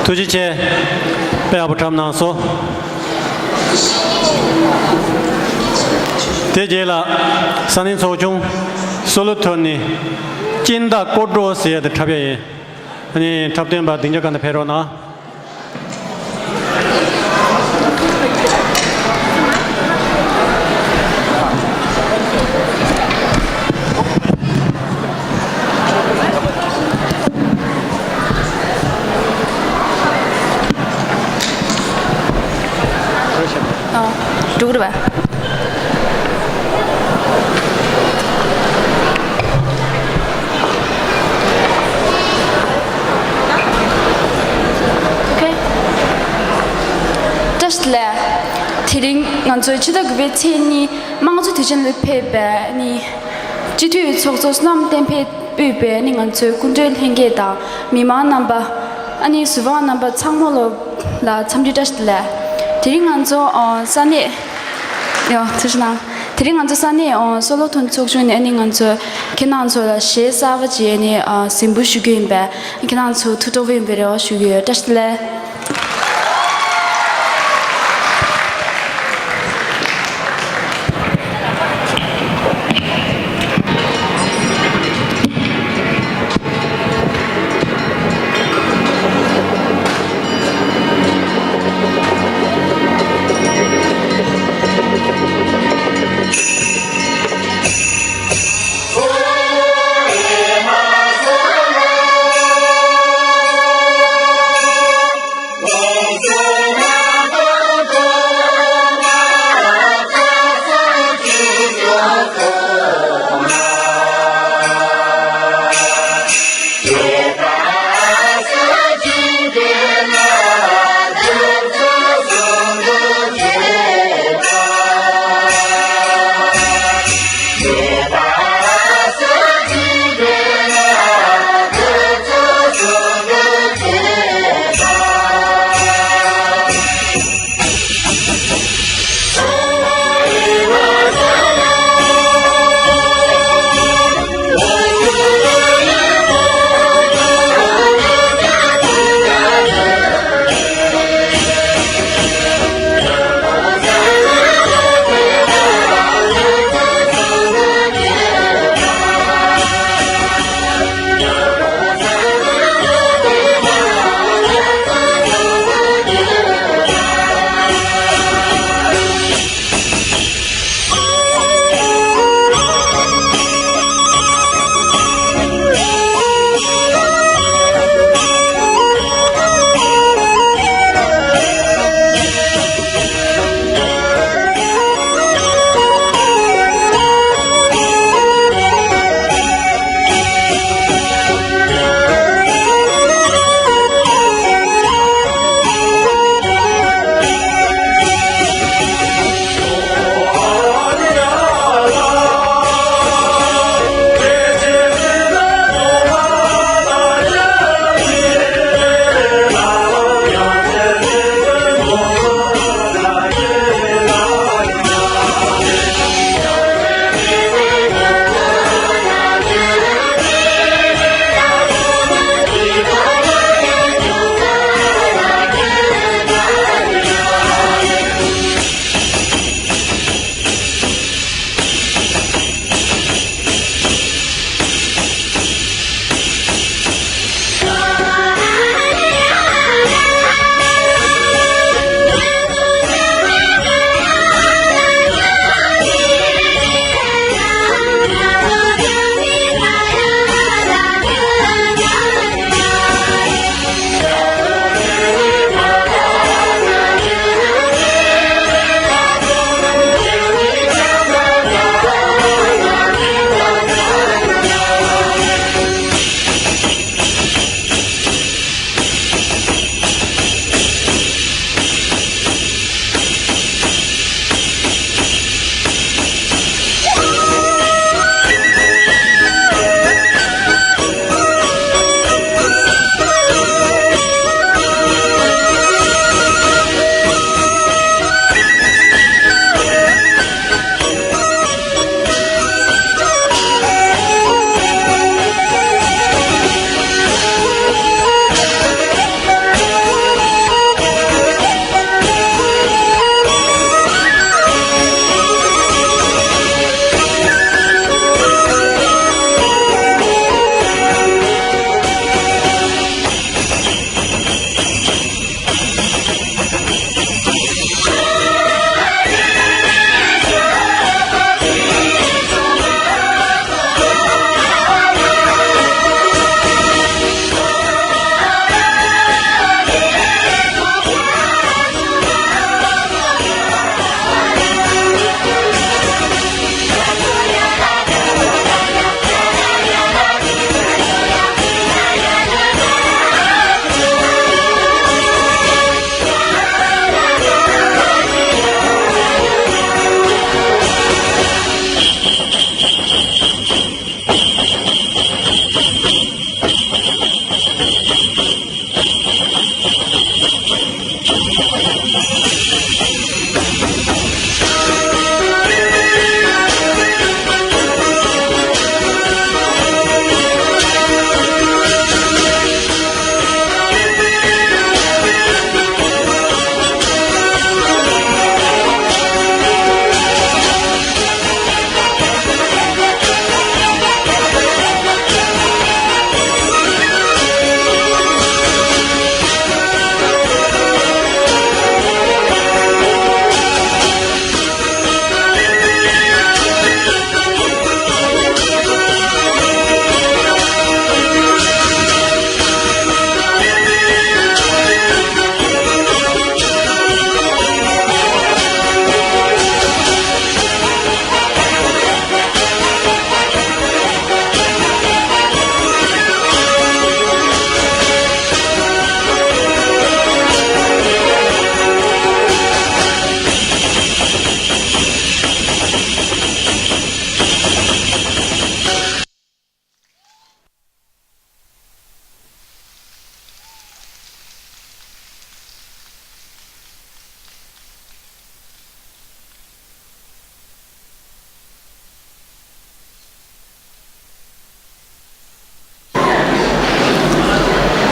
ཐུགས་རྗེ་ཆེ། དཔེ་ཡག་པོ་འཁྲབ་གནང་སོང་། དེ་རྗེས་ལ་ས་གནས་ཚོགས་ཆུང་སོ་ལོ་ཐོན་ནས་སྦྱིན་བདག་སྐོར་བྲོ་ཟེར་ཡ་དེ་འཁྲབ་ཡ་ཡིན། ཨ་ནི་འཁྲབ་སྟོན་པ་སྡིངས་ཆ་སྒང་ལ་ཕེབས་རོགས་གནང་། འགྲོ་གི་རེད་པ། ཨོ་ཁེ། བཀྲ་ཤིས་བདེ་ལེགས། དེ་རིང་ང་ཚོའི་ཕྱི་ཟླ་དགུ་པའི་ཚེས་གཉིས་དམངས་གཙོ་དུས་ཆེན་ལ་ཕེབས་པའི་ནི་སྤྱི་འཐུས་ཚོགས་གཙོ་བསོད་ནམས་བསྟན་འཕེལ་དབུས་པའི་ནི་ང་ཚོའི་སྐུ་མགྲོན་ལྷན་རྒྱས་དང་མི་མང་རྣམ་པ། ཨ་ནི་ཟུར་དཔང་རྣམ་པ་ཚང་མ་ལོ་ལ་འཚམས་འདྲི་བཀྲ་ཤིས་བདེ་ལེགས། དེ་རིང་ང་ཚོ་ཨོ་ས་གནས། ཡོ་ཐུགས་རྗེ་གནང་། དེ་རིང་ང་ཚོ་ས་གནས་ཨོ་སོ་ལོ་ཐོན་ཚོགས་ཆུང་ནས་ཨ་ནི་ང་ཚོ་ཁྱེད་རང་ཚོ་ལ་གཞས་གསར་པ་ཅིག་ཨ་ནི་ཨ་གཟིགས་འབུལ་ཞུ་རྒྱུ་ཡིན་པས་ཁྱེད་རང་ཚོ་ཐུགས་སྤྲོ་བོ་ཡིན་པའི་རེ་བ་ཞུ་གི་ཡོད། བཀྲ་ཤིས་བདེ་ལེགས།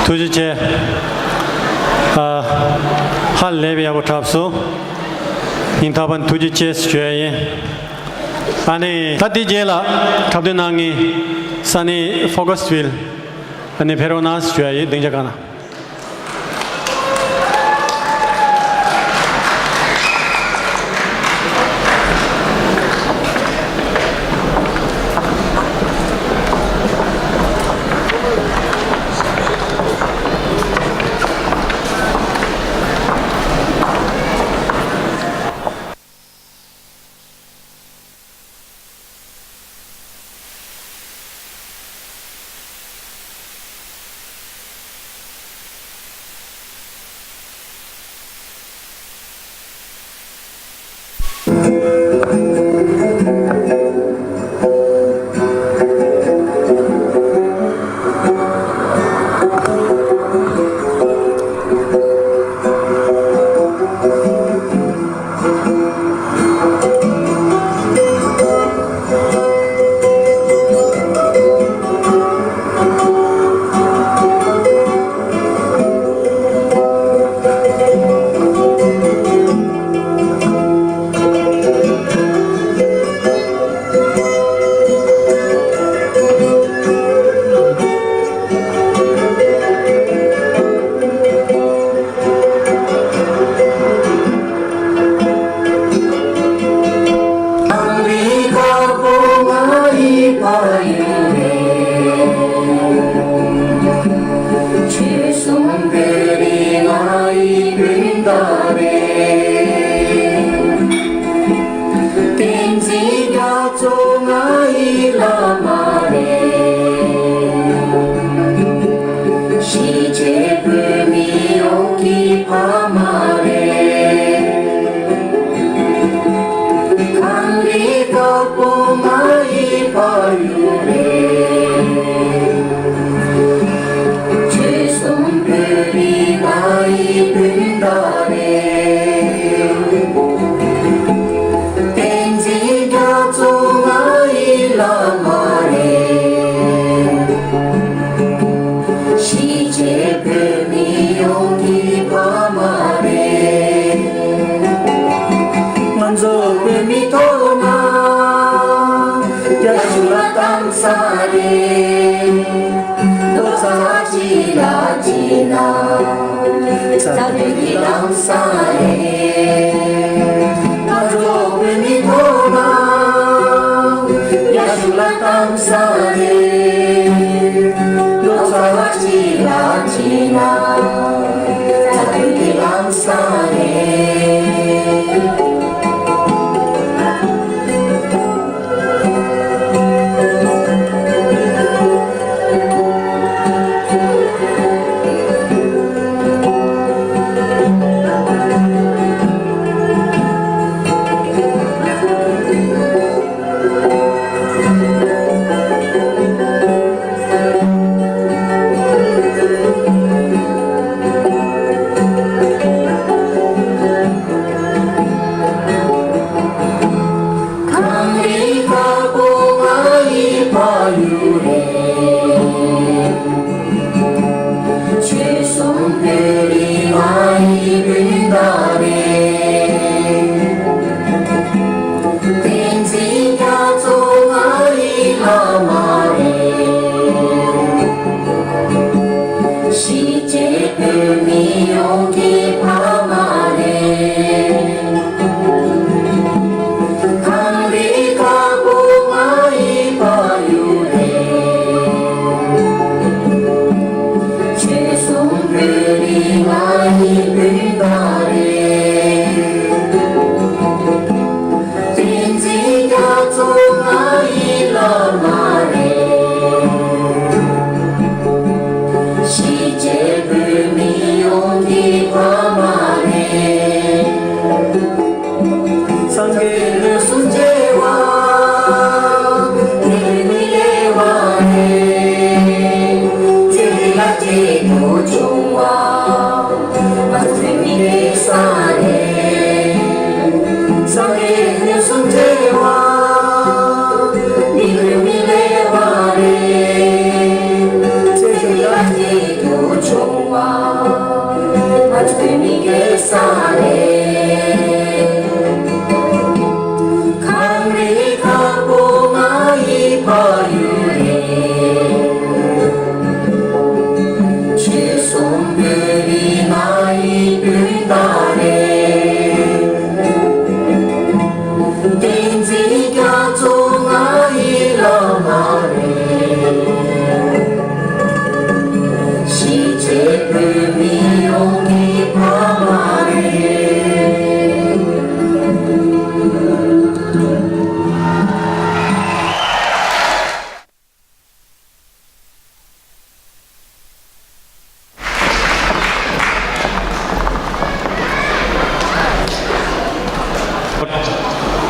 ཐུགས་རྗེ་ཆེ། ཨ། ཧ་ལས་པའི་ཡག་པོ་འཁྲབ་སོང་། སྙིང་ཐག་པ་ནས་ཐུགས་རྗེ་ཆེ་ཞུ་ཡ་ཡིན། ཨ་ནི་ད་འདི་རྗེས་ལ་འཁྲབ་སྟོན་གནང་མཁན་ས་གནས་ཧྥོ་ཀ་སི་ཝིལ་ཨ་ནི་ཕེབས་རོགས་གནང་ཞུ་ཡ་ཡིན། སྡིངས་ཆ་སྒང་ལ། བསྟན་འཛིན་རྒྱ་མཚོ་ང་ཡི་བླ་མ་རེད། གཞིས་བྱེས་བོད་མི་ཡོངས་ཀྱི་ཕ་མ་རེད། གངས་རི་དཀར་པོ་ང་ཡི་ཕ་ཡུལ་རེད། ཆོལ་གསུམ་བོད་རིགས་ང་ཡི་སྤུན་ཟླ་རེད། བསྟན་འཛིན་རྒྱ་མཚོ་ང་ཡི་བླ་མ་རེད། གཞིས་བྱེས་བོད་མི་ཡོངས་ཀྱི་ཕ་མ་རེད། ང་ཚོ་བོད་མི་ཐོག་ན་རྒྱ་གཞུང་ལ་གཏམ་ས་རེད། རྡོག་རྩ་གཅིག་ལ་གཅིག་ན་རྩ་དོན་གྱི་གཏམ་ས་རེད། ང་ཚོ་བོད་མི་ཐོག་ན་རྒྱ་གཞུང་ལ་གཏམ་ས་རེད། རྡོག་རྩ་གཅིག་ལ་གཅིག་ན་རྩ་དོན་གྱི་གཏམ་ས་རེད།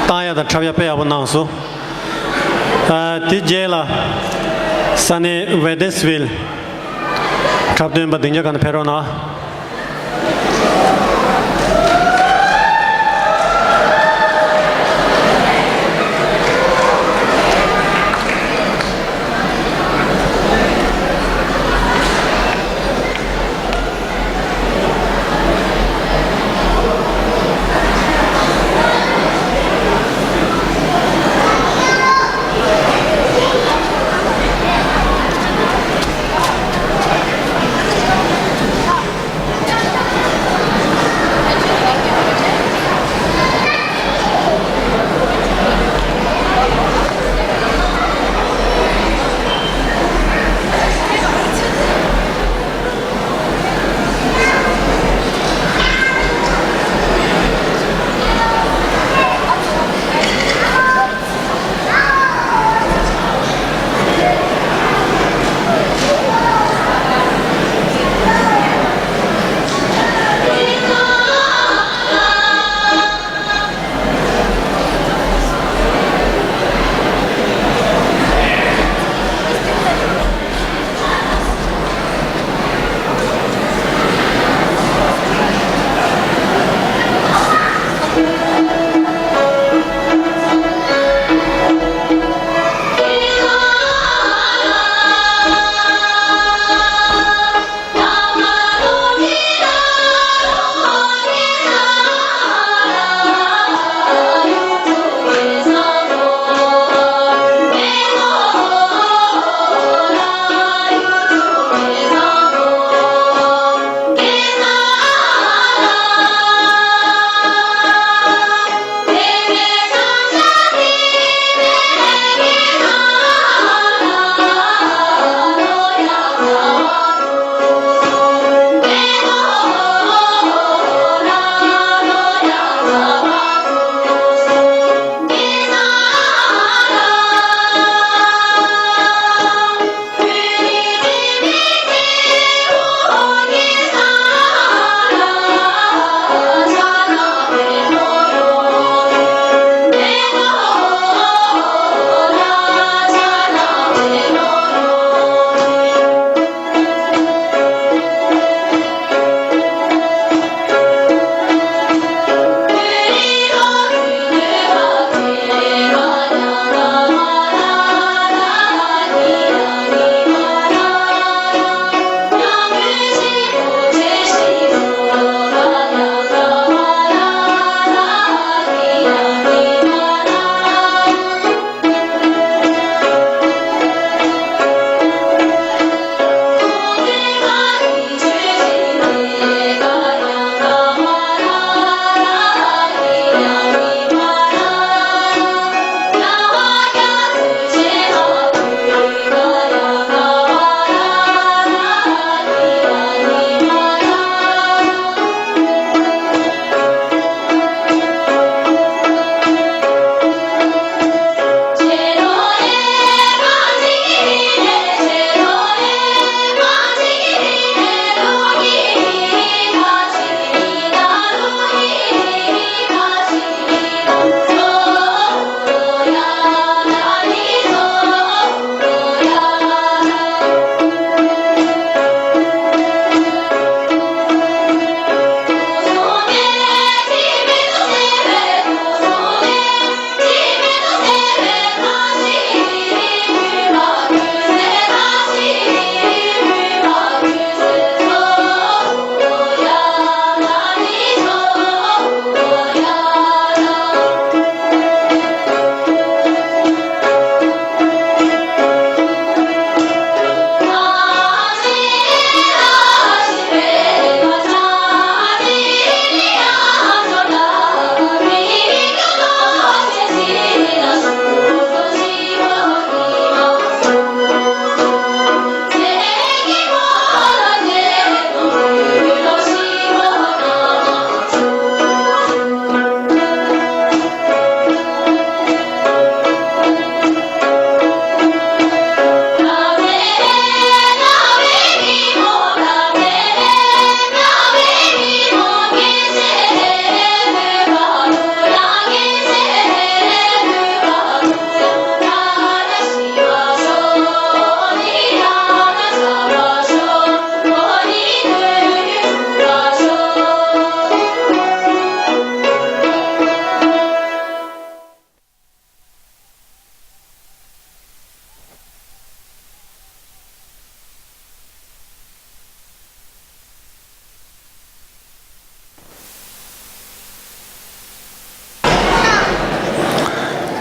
བཏང་ཡ་དང་འཁྲབ་ཡ་དཔེ་ཡག་པོ་གནང་སོང་། ཨ། དེ་རྗེས་ལ་ས་གནས་ཝེ་ཏེ་སི་ཝིལ་འཁྲབ་སྟོན་པ་སྡིངས་ཆ་སྒང་ནས་ཕེབས་རོགས་གནང་།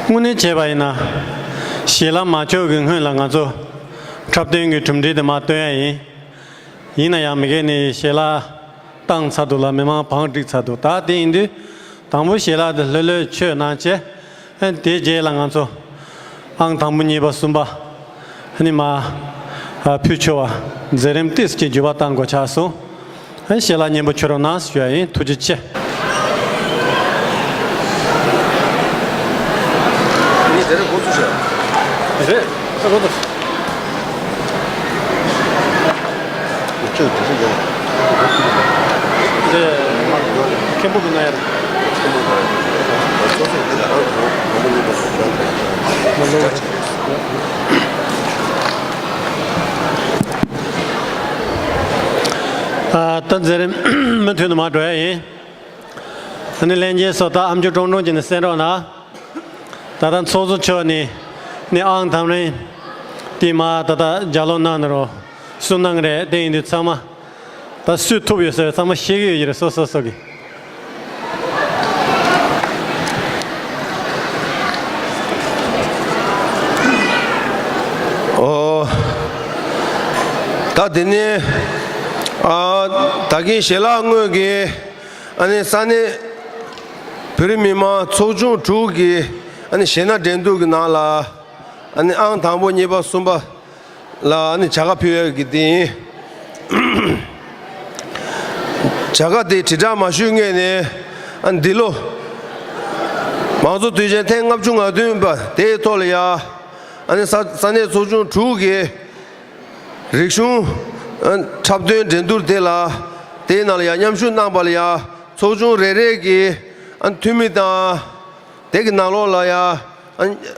དངོས་གནས་བྱས་པ་ཡིན་ན། ཞལ་ལག་མ་མཆོད་ཀྱི་སྔོན་ལ་ང་ཚོ་འཁྲབ་སྟོན་གྱི་གྲུབ་འབྲས་དེ་མར་སྟོན་ཡ་ཡིན། ཡིན་ན་ཡང་མི་སྒེར་ནས་ཞལ་ལག་བཏང་ཚར་འདུག་ལ་མི་མང་བང་བསྒྲིགས་ཚར་འདུག་ད་དེ་ཡིན་དུས་དང་པོ་ཞལ་ལག་དེ་ལྷོད་ལྷོད་མཆོད་གནང་བྱས། ཨ་དེའི་རྗེས་ལ་ང་ཚོ་ཨང་དང་པོ་གཉིས་པ་གསུམ་པ་ཨ་ནི་མར་ཕུལ་ཆོག་པ་མཛད་རིམ་ཏོག་ཙམ་གྱི་འགྱུར་བ་བཏང་དགོས་ཆགས་སོང་། ཞལ་ལག་སྙན་པོ་མཆོད་རོགས་གནང་ཞུ་ཡ་ཡིན། ཐུགས་རྗེ་ཆེ། ད་མཛད་རིམ་མུ་མཐུད་དུ་མར་འགྲོ་ཡ་ཡིན། ཨ་ནི་ལྷན་རྒྱས་ཚོ་ད་ཨ་མཆོག་ཀྲོང་ཀྲོང་བྱས་ནས་གསན་རོགས་གནང་། ད་ལྟ་ཚོགས་གཙོ་མཆོག་ནས་ནི་ཨང་དང་རིང་དེ་མར་ད་ལྟ་ལྗགས་ཀློག་གནང་ནས་རོགས་གསུང་གནང་གི་རེད། དེ་ཡིན་དུས་ཚང་མ་ད་སུས་ཐུབ་ཡོད་ཟེར་ཚང་མ་ཤེས་ཀྱི་ཡོད་ཀྱི་རེད། སོ་སོ་སོ་གི། ཨོ། ད་དེ་ནས་ཨ་ད་གིན་ཞལ་ལག་དངོས་ཀྱི་ཨ་ནི་ས་གནས་བོད་རིགས་མི་མང་ཚོགས་ཆུང་དྲུག་གི་ཨ་ནི་གཞས་སྣ་འགྲན་བསྡུར་གྱི་ནང་ལ་ཨ་ནི་ཨང་དང་པོ་གཉིས་པ་གསུམ་པ་ལ་ཨ་ནི་བྱ་དགའ་ཕུལ་ཡག་གི་དེ་ཡིན། བྱ་དགའ་དེ་དྲིལ་བསྒྲགས་མ་ཞུས་སྔོན་ནས་ཨ་ནི་འདི་ལོ་མང་གཙོ་དུས་ཆེན་ཐེངས་ལྔ་བཅུ་ང་བདུན་པ་དེའི་ཐོག་ལ་ཡ་ཨ་ནི་ས་ས་གནས་ཚོགས་ཆུང་དྲུག་གི་རིག་གཞུང་ཨ་འཁྲབ་སྟོན་འགྲན་བསྡུར་དེ་ལ་དེའི་ནང་ལ་ཡང་མཉམ་ཞུགས་གནང་པ་ལ་ཡང་ཚོགས་ཆུང་རེ་རེ་གི་ཨ་འཐུས་མི་དང་དེ་གི་ནང་ལོགས་ལ་ཡང་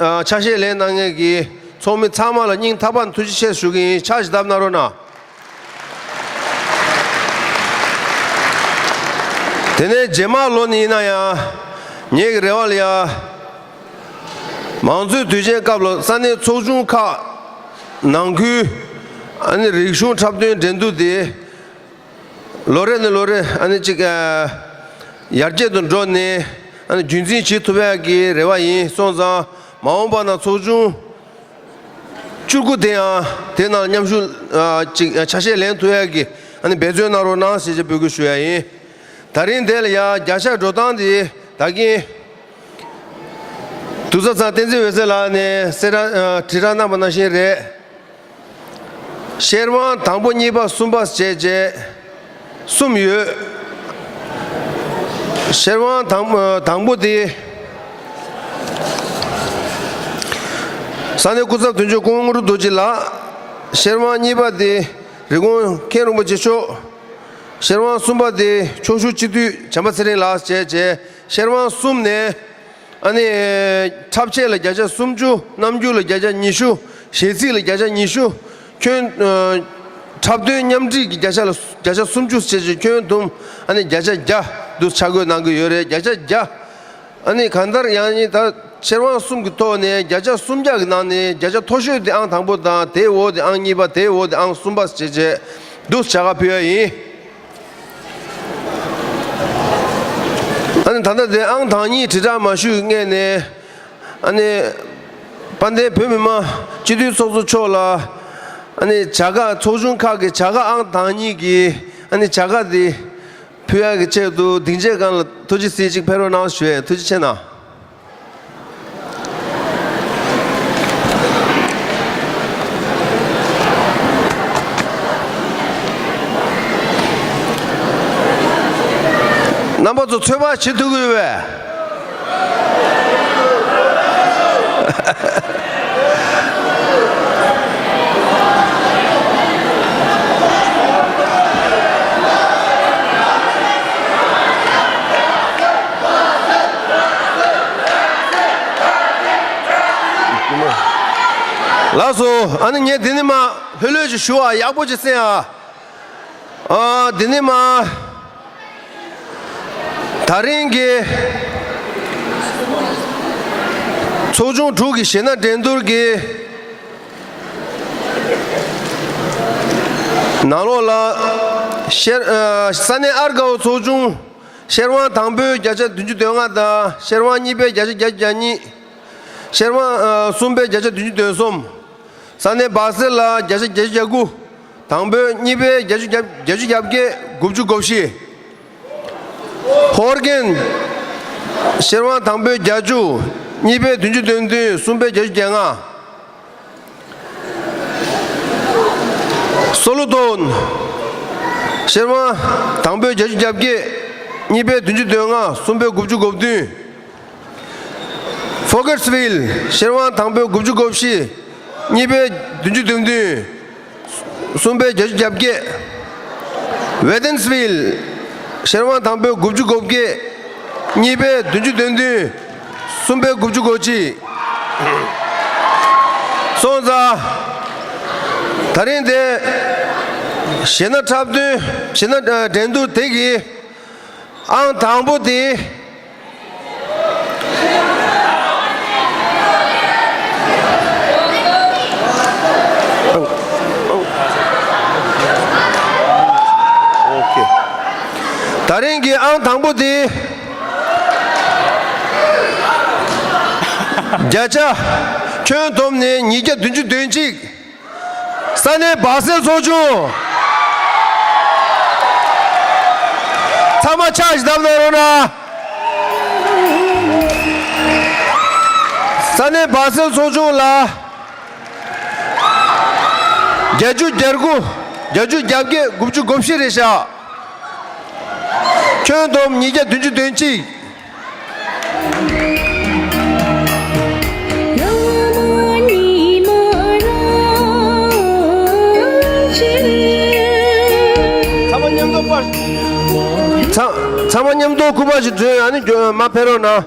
ཨ་ཆ་ཤས་ལེན་གནང་མཁན་གྱི་ཚོགས་མི་ཚང་མ་ལ་སྙིང་ཐག་པ་ནས་ཐུགས་རྗེ་ཆེ་ཞུ་གི་ཡིན། ཕྱག་ཞིག་བརྡབ་གནང་རོགས་གནང་། དེ་ནས་རྗེས་མ་ལོ་ནས་ཡིན་ན་ཡང་ངེད་ཀྱི་རེ་བ་ལ་ཡང་མང་གཙོའི་དུས་ཆེན་སྐབས་ལ་ས་གནས་ཚོགས་ཆུང་ཁག་ནང་ཁུལ་ཨ་ནི་རིག་གཞུང་འཁྲབ་སྟོན་འགྲན་བསྡུར་དེ་ལོ་རེ་ནས་ལོ་རེ་ཨ་ནི་གཅིག་ཨ་ཡར་རྒྱས་དུ་འགྲོ་ནས་ཨ་ནི་རྒྱུན་འཛིན་བྱེད་ཐུབ་ཡག་གི་རེ་བ་ཡིན། སོང་ཙང་མ་འོངས་པ་ན་ཚོགས་ཆུང་བཅུ་དགུ་དེ་ཡང་དེ་ནང་མཉམ་ཞུགས་ཨ་གཅིག་ཨ་ཆ་ཤས་ལེན་ཐུབ་ཡག་གི་ཨ་ནི་འབད་བརྩོན་གནང་རོགས་གནང་ཞེས་བཅས་འབོད་སྐུལ་ཞུ་ཡ་ཡིན། ད་རིང་དེ་ལ་ཡང་བརྒྱ་ཆ་འགྲོ་སྟངས་དེ་ད་གིན་དུས་ཚོད་ཚང་བསྟན་འཛིན་འོད་ཟེར་ལགས་ནས་གསལ་བསྒྲགས་ཨ་དྲིལ་བསྒྲགས་གནང་པ་ནང་བཞིན་རེད། ཤེར་དབང་དང་པོ་གཉིས་པ་གསུམ་པ་བྱས་རྗེས་གསུམ་ཡོད། ཤེར་དབང་དང་དང་པོ་དེ་ས་གནས་སྐུ་ཚབ་དོན་གཅོད་ཀོང་རུ་རྡོ་རྗེ་ལགས། ཤེར་དབང་གཉིས་པ་དེ་རི་ཀོན་མཁན་རིན་པོ་ཆེ་མཆོག། ཤེར་དབང་གསུམ་པ་དེ་ཕྱོགས་བཞུགས་སྤྱི་འཐུས་བྱམས་པ་ཚེ་རིང་ལགས་བྱས་རྗེས་ཤེར་དབང་གསུམ་ནས། ཨ་ནི། འཁྲབ་ཆས་ལ་བརྒྱ་ཆ་སུམ་ཅུ། རྣམ་འགྱུར་ལ་བརྒྱ་ཆ་ཉི་ཤུ། གཞས་ཚིག་ལ་བརྒྱ་ཆ་ཉི་ཤུ། ཁྱོན། ཨ། འཁྲབ་སྟོན་མཉམ་འབྲེལ་གྱི་བརྒྱ་ཆ་ལ་བརྒྱ་ཆ་སུམ་ཅུ་བྱས་རྗེས་ཁྱོན་བསྡོམས་ཨ་ནི་བརྒྱ་ཆ་བརྒྱ་འདུ་ཆ་བགོས་གནང་གི་ཡོད་རེད། བརྒྱ་ཆ་བརྒྱ། ཨ་ནི་གང་ལྟར་ཡང་ནི་ད་ཤེར་དབང་གསུམ་གྱི་ཐོག་ནས་བརྒྱ་ཆ་སུམ་བརྒྱ་གི་ནང་ནས་བརྒྱ་ཆ་མཐོ་ཤོས་དེ་ཨང་དང་པོ་དང་དེའི་འོག་དེ་ཨང་གཉིས་པ། དེའི་འོག་དེ་ཨང་གསུམ་པ་བྱས་རྗེས་འདུ་བྱ་དགའ་ཕུལ་ཡ་ཡིན། ཨ་ནི་ད་ལྟ་དེ་ཨང་དང་གཉིས་དྲིལ་བསྒྲགས་མ་ཞུས་སྔོན་ནས་ཨ་ནི་དཔལ་ལྡན་བོད་མི་མང་སྤྱི་འཐུས་ཚོགས་གཙོ་མཆོག་ལ་ཨ་ནི་བྱ་དགའ་ཚོགས་ཆུང་ཁག་གི་བྱ་དགའ་ཨང་དང་གཉིས་ཀྱི་ཨ་ནི་བྱ་དགའ་དེ་ཕུལ་ཡག་གི་ཆེད་དུ་སྡིངས་ཆའི་སྒང་ལ་ཐུགས་རྗེ་གཟིགས་ཅིག་ཕེབས་རོགས་གནང་ཞུ་ཡས། ཐུགས་རྗེ་ཆེ་གནང་། རྣམ་པ་ཚོ་ཚོད་དཔག་བྱེད་ཐུབ་ཀྱི་ཡོད་པས། ལགས་སོ། ཨ་ནི་ངས་འདི་ནས་མར་ལྷོད་ལྷོད་ཅིག་ཞུ་བ། ཡག་པོ་ཅིག་གསན་ཨ། ཨ། འདི་ནས་མར་ད་རིང་གི་ཚོགས་ཆུང་དྲུག་གི་གཞས་སྣ་འགྲན་བསྡུར་གྱི་ནང་ལོགས་ལ་ཤེར། ཨ། ས་གནས་ཨར་དགའ་བོ་ཚོགས་ཆུང་། ཤེར་དབང་དང་པོའི་བརྒྱ་ཆ་བདུན་ཅུ་དོན་ལྔ་དང་། ཤེར་དབང་གཉིས་པའི་བརྒྱ་ཆ་བརྒྱ་བརྒྱ་གཉིས། ཤེར་དབང་ཨ་གསུམ་པས་བརྒྱ་ཆ་བདུན་ཅུ་དོན་གསུམ། ས་གནས་སྦ་སེལ་ལ་བརྒྱ་ཆ་བརྒྱད་ཅུ་གྱ་དགུ། དང་པོ་གཉིས་པས་བརྒྱ་ཆ་བརྒྱད་བརྒྱད་ཅུ་གྱ་བརྒྱད། དགུ་བཅུ་གོ་བཞི། ཧོར་གན། ཤེར་དབང་དང་པོས་བརྒྱད་ཅུ། གཉིས་པས་བདུན་ཅུ་དོན་བདུན། གསུམ་པས་བརྒྱད་ཅུ་གྱ་ལྔ། སོ་ལོ་ཏོན། ཤེར་དབང་དང་པོས་བརྒྱད་ཅུ་གྱ་བརྒྱད། གཉིས་པས་བདུན་ཅུ་དོན་ལྔ། གསུམ་པས་དགུ་བཅུ་གོ་བདུན། ཕོ་ཀེར་སི་ཝིལ། ཤེར་དབང་དང་པོས་དགུ་བཅུ་གོ་བཞི། གཉིས་པས་བདུན་ཅུ་དོན་བདུན། གསུམ་པས་བརྒྱད་ཅུ་གྱ་བརྒྱད། ཝེ་ཏན་སི་ཝིལ། ཤེར་དབང་དང་པོས་དགུ་བཅུ་གོ་བརྒྱད། གཉིས་པས་བདུན་ཅུ་དོན་བདུན། གསུམ་པས་དགུ་བཅུ་གོ་གཅིག། སོང་ཙང་། ད་རིང་དེ། གཞས་སྣ་འཁྲབ་སྟོན། གཞས་སྣ་འགྲན་བསྡུར་དེ་གི་ཨང་དང་པོ་དེ། ད་རིང་གི་ཨང་དང་པོ་དེ། བརྒྱ་ཆ། ཁྱོན་བསྡོམས་ནས་ཉིས་བརྒྱ་བདུན་ཅུ་དོན་གཅིག། ས་གནས་སྦ་སེལ་ཚོགས་ཆུང་། ཚང་མ་ཕྱག་ཞིག་བརྡབ་གནང་རོགས་གནང་། ས་གནས་སྦ་སེལ་ཚོགས་ཆུང་ལ་བརྒྱད་ཅུ་གྱ་དགུ། བརྒྱད་ཅུ་གྱ་བརྒྱད། དགུ་བཅུ་གོ་བཞི་རེད་ཤག། ཁྱོན་བསྡོམས་ཉིས་བརྒྱ་བདུན་ཅུ་དོན་གཅིག། ཚང་མ་མཉམ་དུ་པར། ཚང་ཚང་མ་མཉམ་དུ་སྐུ་པར་ཞིག་སྒྲོན། ཨ་ནི་མ་ཕེབས་རོགས་གནང་།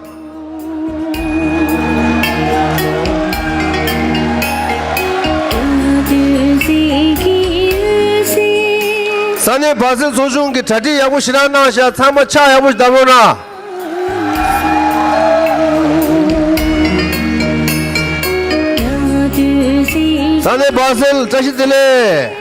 ས་གནས་སྦ་སེལ་ཚོགས་ཆུང་གི་གྲ་སྒྲིག་ཡག་པོ་ཞེ་དྲག་གནང་ཤག། ཚང་མ་ཕྱག་ཡག་པོ་ཞིག་བརྡབ་རོགས་གནང་། ས་གནས་སྦ་སེལ་བཀྲ་ཤིས་བདེ་ལེགས།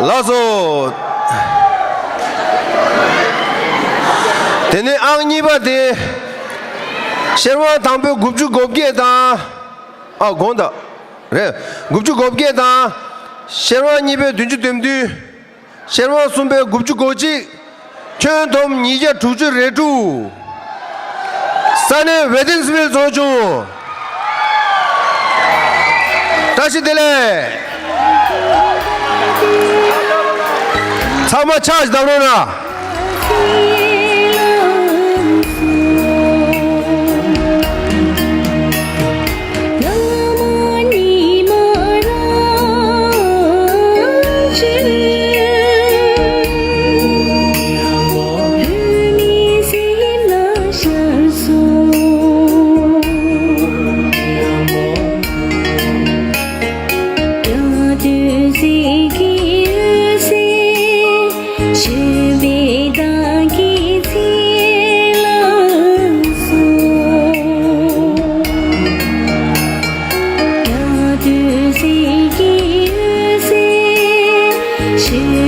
ལགས་སོ། དེ་ནས་ཨང་གཉིས་པ་དེ། ཤེར་དབང་དང་པོས་དགུ་བཅུ་གོ་བརྒྱད་དང་། ཨ་དགོངས་དག། རེད། དགུ་བཅུ་གོ་བརྒྱད་དང་། ཤེར་དབང་གཉིས་པས་བདུན་ཅུ་དོན་བདུན། ཤེར་དབང་གསུམ་པས་དགུ་བཅུ་གོ་གཅིག། ཁྱོན་བསྡོམས་ཉིས་བརྒྱ་དྲུག་ཅུ་རེ་དྲུག། ས་གནས་ཝེ་ཏིན་སི་ཝིལ་ཚོགས་ཆུང་། བཀྲ་ཤིས་བདེ་ལེགས། ཚང་མ་ཕྱག་ཞིག་བརྡབ་རོགས་གནང་།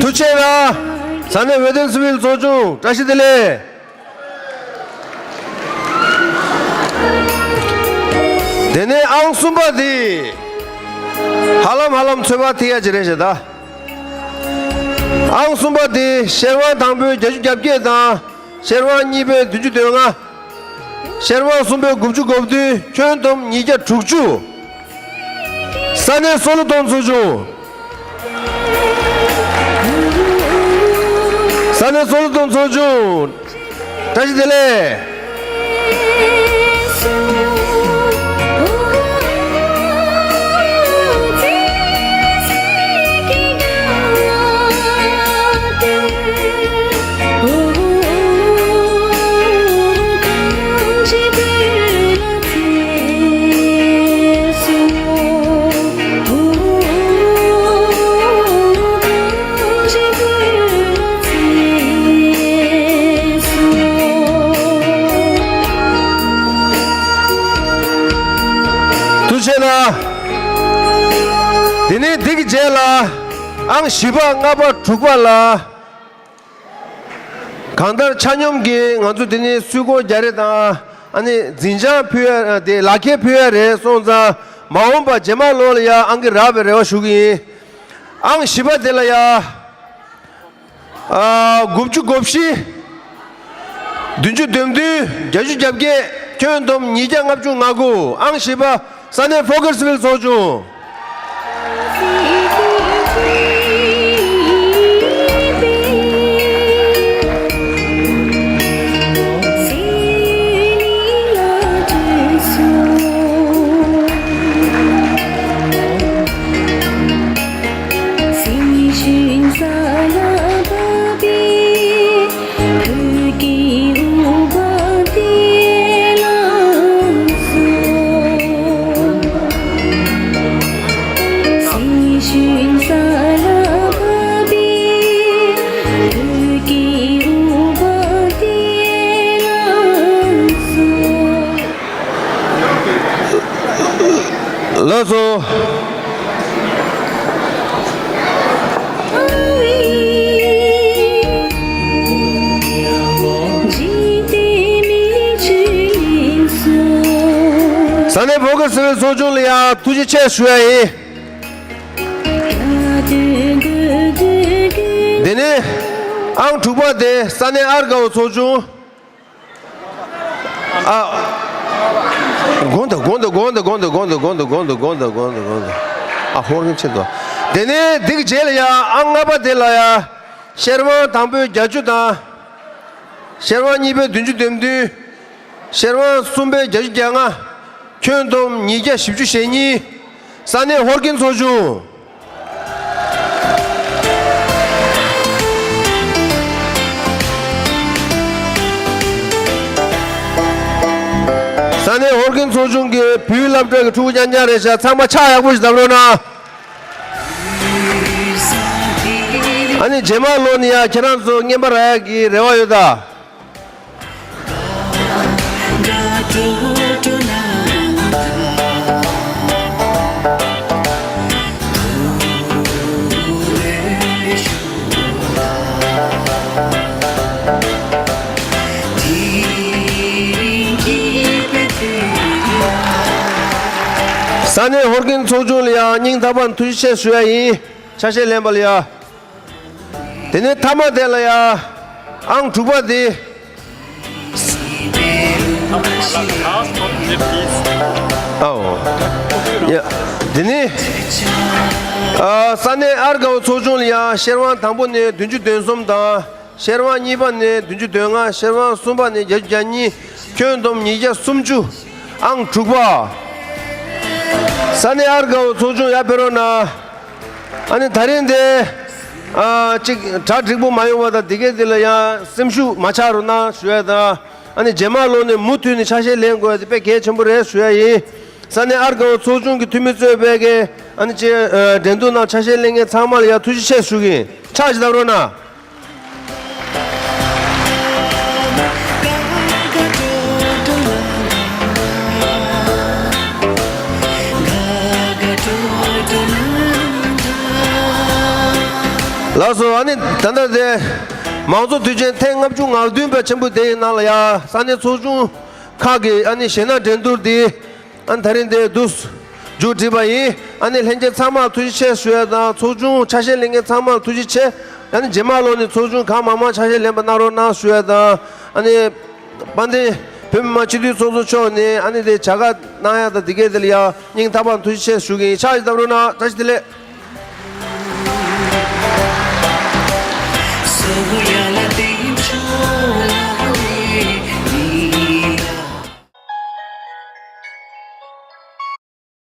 ཐུགས་རྗེ་གནང་། ས་གནས་ཝེ་ཏིན་སི་ཝིལ་ཚོགས་ཆུང་བཀྲ་ཤིས་བདེ་ལེགས། དེ་ནས་ཨང་གསུམ་པ་འདི། ཧ་ལམ་ཧ་ལམ་ཚོད་དཔག་ཐིག་ཡ་ཅིག་རེད་ཤག་ད། ཨང་གསུམ་པ་འདི་ཤེར་དབང་དང་པོས་བརྒྱད་ཅུ་གྱ་བརྒྱད་དང་། ཤེར་དབང་གཉིས་པས་བདུན་ཅུ་དོན་ལྔ། ཤེར་དབང་གསུམ་པས་དགུ་བཅུ་གོ་བདུན། ཁྱོན་བསྡོམས་ཉིས་བརྒྱ་དྲུག་ཅུ། ས་གནས་སོ་ལོ་ཏོན་ཚོགས་ཆུང་། ས་གནས་སོ་ལོ་ཏོན་ཚོགས་ཆུང་། བཀྲ་ཤིས་བདེ་ལེགས། ཨང་བཞི་པ་ལྔ་པ་དྲུག་པ་ལ། གང་ལྟར་ཆ་སྙོམས་ཀྱིས་ང་ཚོ་འདི་ནས་སུད་གོ་རྒྱག་རེས་དང་། ཨ་ནི་འཛིན་བྱང་ཕུལ་ཡ་དེ་ལག་ཁྱེར་ཕུལ་ཡ་རེད་སོང་ཙང་། མ་འོངས་པ་རྗེས་མ་ལོ་ལ་ཡ་ཨང་ཀི་རག་པའི་རེ་བ་ཞུ་གི་ཡིན། ཨང་བཞི་པ་དེ་ལ་ཡ། ཨ། དགུ་བཅུ་གོ་བཞི། བདུན་ཅུ་དོན་བདུན། བརྒྱད་ཅུ་གྱ་བརྒྱད། ཁྱོན་བསྡོམས་ཉིས་བརྒྱ་ལྔ་བཅུ་ང་དགུ། ཨང་བཞི་པ། ས་གནས་ཕོ་ཁེ་སི་ཝིལ་ཚོགས་ཆུང་། ལགས་སོ། ས་གནས་ཕོ་ཁེ་སི་ཝིལ་ཚོགས་ཆུང་ལ་ཡང་ཐུགས་རྗེ་ཆེ་ཞུ་ཡ་ཡིན། དེ་ནས་ཨང་དྲུག་པ་དེ་ས་གནས་ཨར་དགའ་བོ་ཚོགས་ཆུང་། ཨ། དགོངས་དག་དགོངས་དག། ཨ། ཧོར་གྱི་ཆེད་དུ། དེ་ནས་འདི་གི་རྗེས་ལ་ཡ་ཨང་ལྔ་པ་དེ་ལ་ཡ་ཤེར་དབང་དང་པོའི་བརྒྱད་ཅུ་དང་། ཤེར་དབང་གཉིས་པའི་བདུན་ཅུ་དོན་བདུན། ཤེར་དབང་གསུམ་པའི་བརྒྱད་ཅུ་གྱ་ལྔ། ཁྱོན་བསྡོམས་ཉིས་བརྒྱ་བཞི་བཅུ་ཞེ་གཉིས། ས་གནས་ཧོར་གྱི་ཚོགས་ཆུང་། ས་གནས་ཧོར་གྱི་ཚོགས་ཆུང་གི་བོད་སློབ་གྲྭ་གི་ཕྲུ་གུ་རྐྱང་རྐྱང་རེད་ཤག་ཚང་མ་ཕྱག་ཡག་པོ་ཞིག་བརྡབ་རོགས་གནང་། ཨ་ནི་རྗེས་མ་ལོ་ནས་ཡང་ཁྱེད་རང་ཚོ་རྔན་པ་རག་ཡག་གི་རེ་བ་ཡོད་ད། ས་གནས་ཧོར་གྱི་ཚོགས་ཆུང་ལ་ཡང་སྙིང་ཐག་པ་ནས་ཐུགས་རྗེ་ཆེ་ཞུ་ཡ་ཡིན། ཆ་ཤས་ལེན་པ་ལ་ཡ། དེ་ནས་མཐའ་མ་དེ་ལ་ཡ། ཨང་དྲུག་པ་དེ། ཨའོ། ཡ། དེ་ནས། ཨ། ས་གནས་ཨར་དགའ་བོ་ཚོགས་ཆུང་ལ་ཡ་ཤེར་དབང་དང་པོ་ནས་བདུན་ཅུ་དོན་གསུམ་དང་། ཤེར་དབང་གཉིས་པ་ནས་བདུན་ཅུ་དོན་ལྔ། ཤེར་དབང་གསུམ་པ་ནས་བརྒྱད་ཅུ་གྱ་གཉིས། ཁྱོན་བསྡོམས་ཉིས་བརྒྱ་སུམ་ཅུ། ཨང་དྲུག་པ། ས་གནས་ཨར་དགའ་བོ་ཚོགས་ཆུང་ཡར་ཕེབས་རོགས་གནང་། ཨ་ནི་ད་རིང་དེ། ཨ། གཅིག་གྲ་འགྲིག་པོ་མ་ཡོང་བ་དང་དེ་གའི་དེ་ལ་ཡང་སེམས་ཤུགས་མ་ཆག་རོགས་གནང་ཞུ་ཡ་དང་། ཨ་ནི་རྗེས་མ་ལོ་ནས་མུ་མཐུད་ནས་ཆ་ཤས་ལེན་དགོས་ཡ་དེ་དཔེ་གལ་ཆེན་པོ་རེད་ཞུ་ཡ་ཡིན། ས་གནས་ཨར་དགའ་བོ་ཚོགས་ཆུང་གི་འཐུས་མི་གཙོས་པའི་གི་ཨ་ནི་ཅིག་ཨ། འགྲན་བསྡུར་ནང་ཆ་ཤས་ལེན་མཁན་ཚང་མ་ལ་ཡང་ཐུགས་རྗེ་ཆེ་ཞུ་གི་ཡིན། ཕྱག་ཅིག་བརྡབ་རོགས་གནང་། ལགས་སོ། ཨ་ནི་ད་ལྟ་དེ་མང་གཙོ་དུས་ཆེན་ཐེངས་ལྔ་བཅུ་ང་བདུན་པ་ཆེན་པོ་དེ་ཡི་ནང་ལ་ཡ་ས་གནས་ཚོགས་ཆུང་ཁག་གི་ཨ་ནི་གཞས་སྣ་འགྲན་བསྡུར་འདི། ཨ་ནི་ད་རིང་དེ་དུས་མཇུག་བསྒྲིལ་བ་ཡིན། ཨ་ནི་ལྷན་རྒྱས་ཚང་མར་ཐུགས་རྗེ་ཆེ་ཞུ་ཡ་དང་། ཚོགས་ཆུང་ཆ་ཤས་ལེན་མཁན་ཚང་མར་ཐུགས་རྗེ་ཆེ། ཨ་ནི་རྗེས་མ་ལོ་ནས་ཚོགས་ཆུང་གང་མང་མང་ཆ་ཤས་ལེན་པ་གནང་རོགས་གནང་ཞུ་ཡ་དང་། ཨ་ནི་དཔལ་ལྡན་བོད་མི་མང་སྤྱི་འཐུས་ཚོགས་གཙོ་མཆོག་ནས་ཨ་ནི་དེ་བྱ་དགའ་གནང་ཡ་དང་དེ་གའི་དེ་ལ་ཡང་སྙིང་ཐག་པ་ནས་ཐུགས་རྗེ་ཆེ་ཞུ་གི་ཡིན། ཕྱག་ཅིག་བརྡབ་རོགས་གནང་། བཀྲ་ཤིས་བདེ་ལེགས།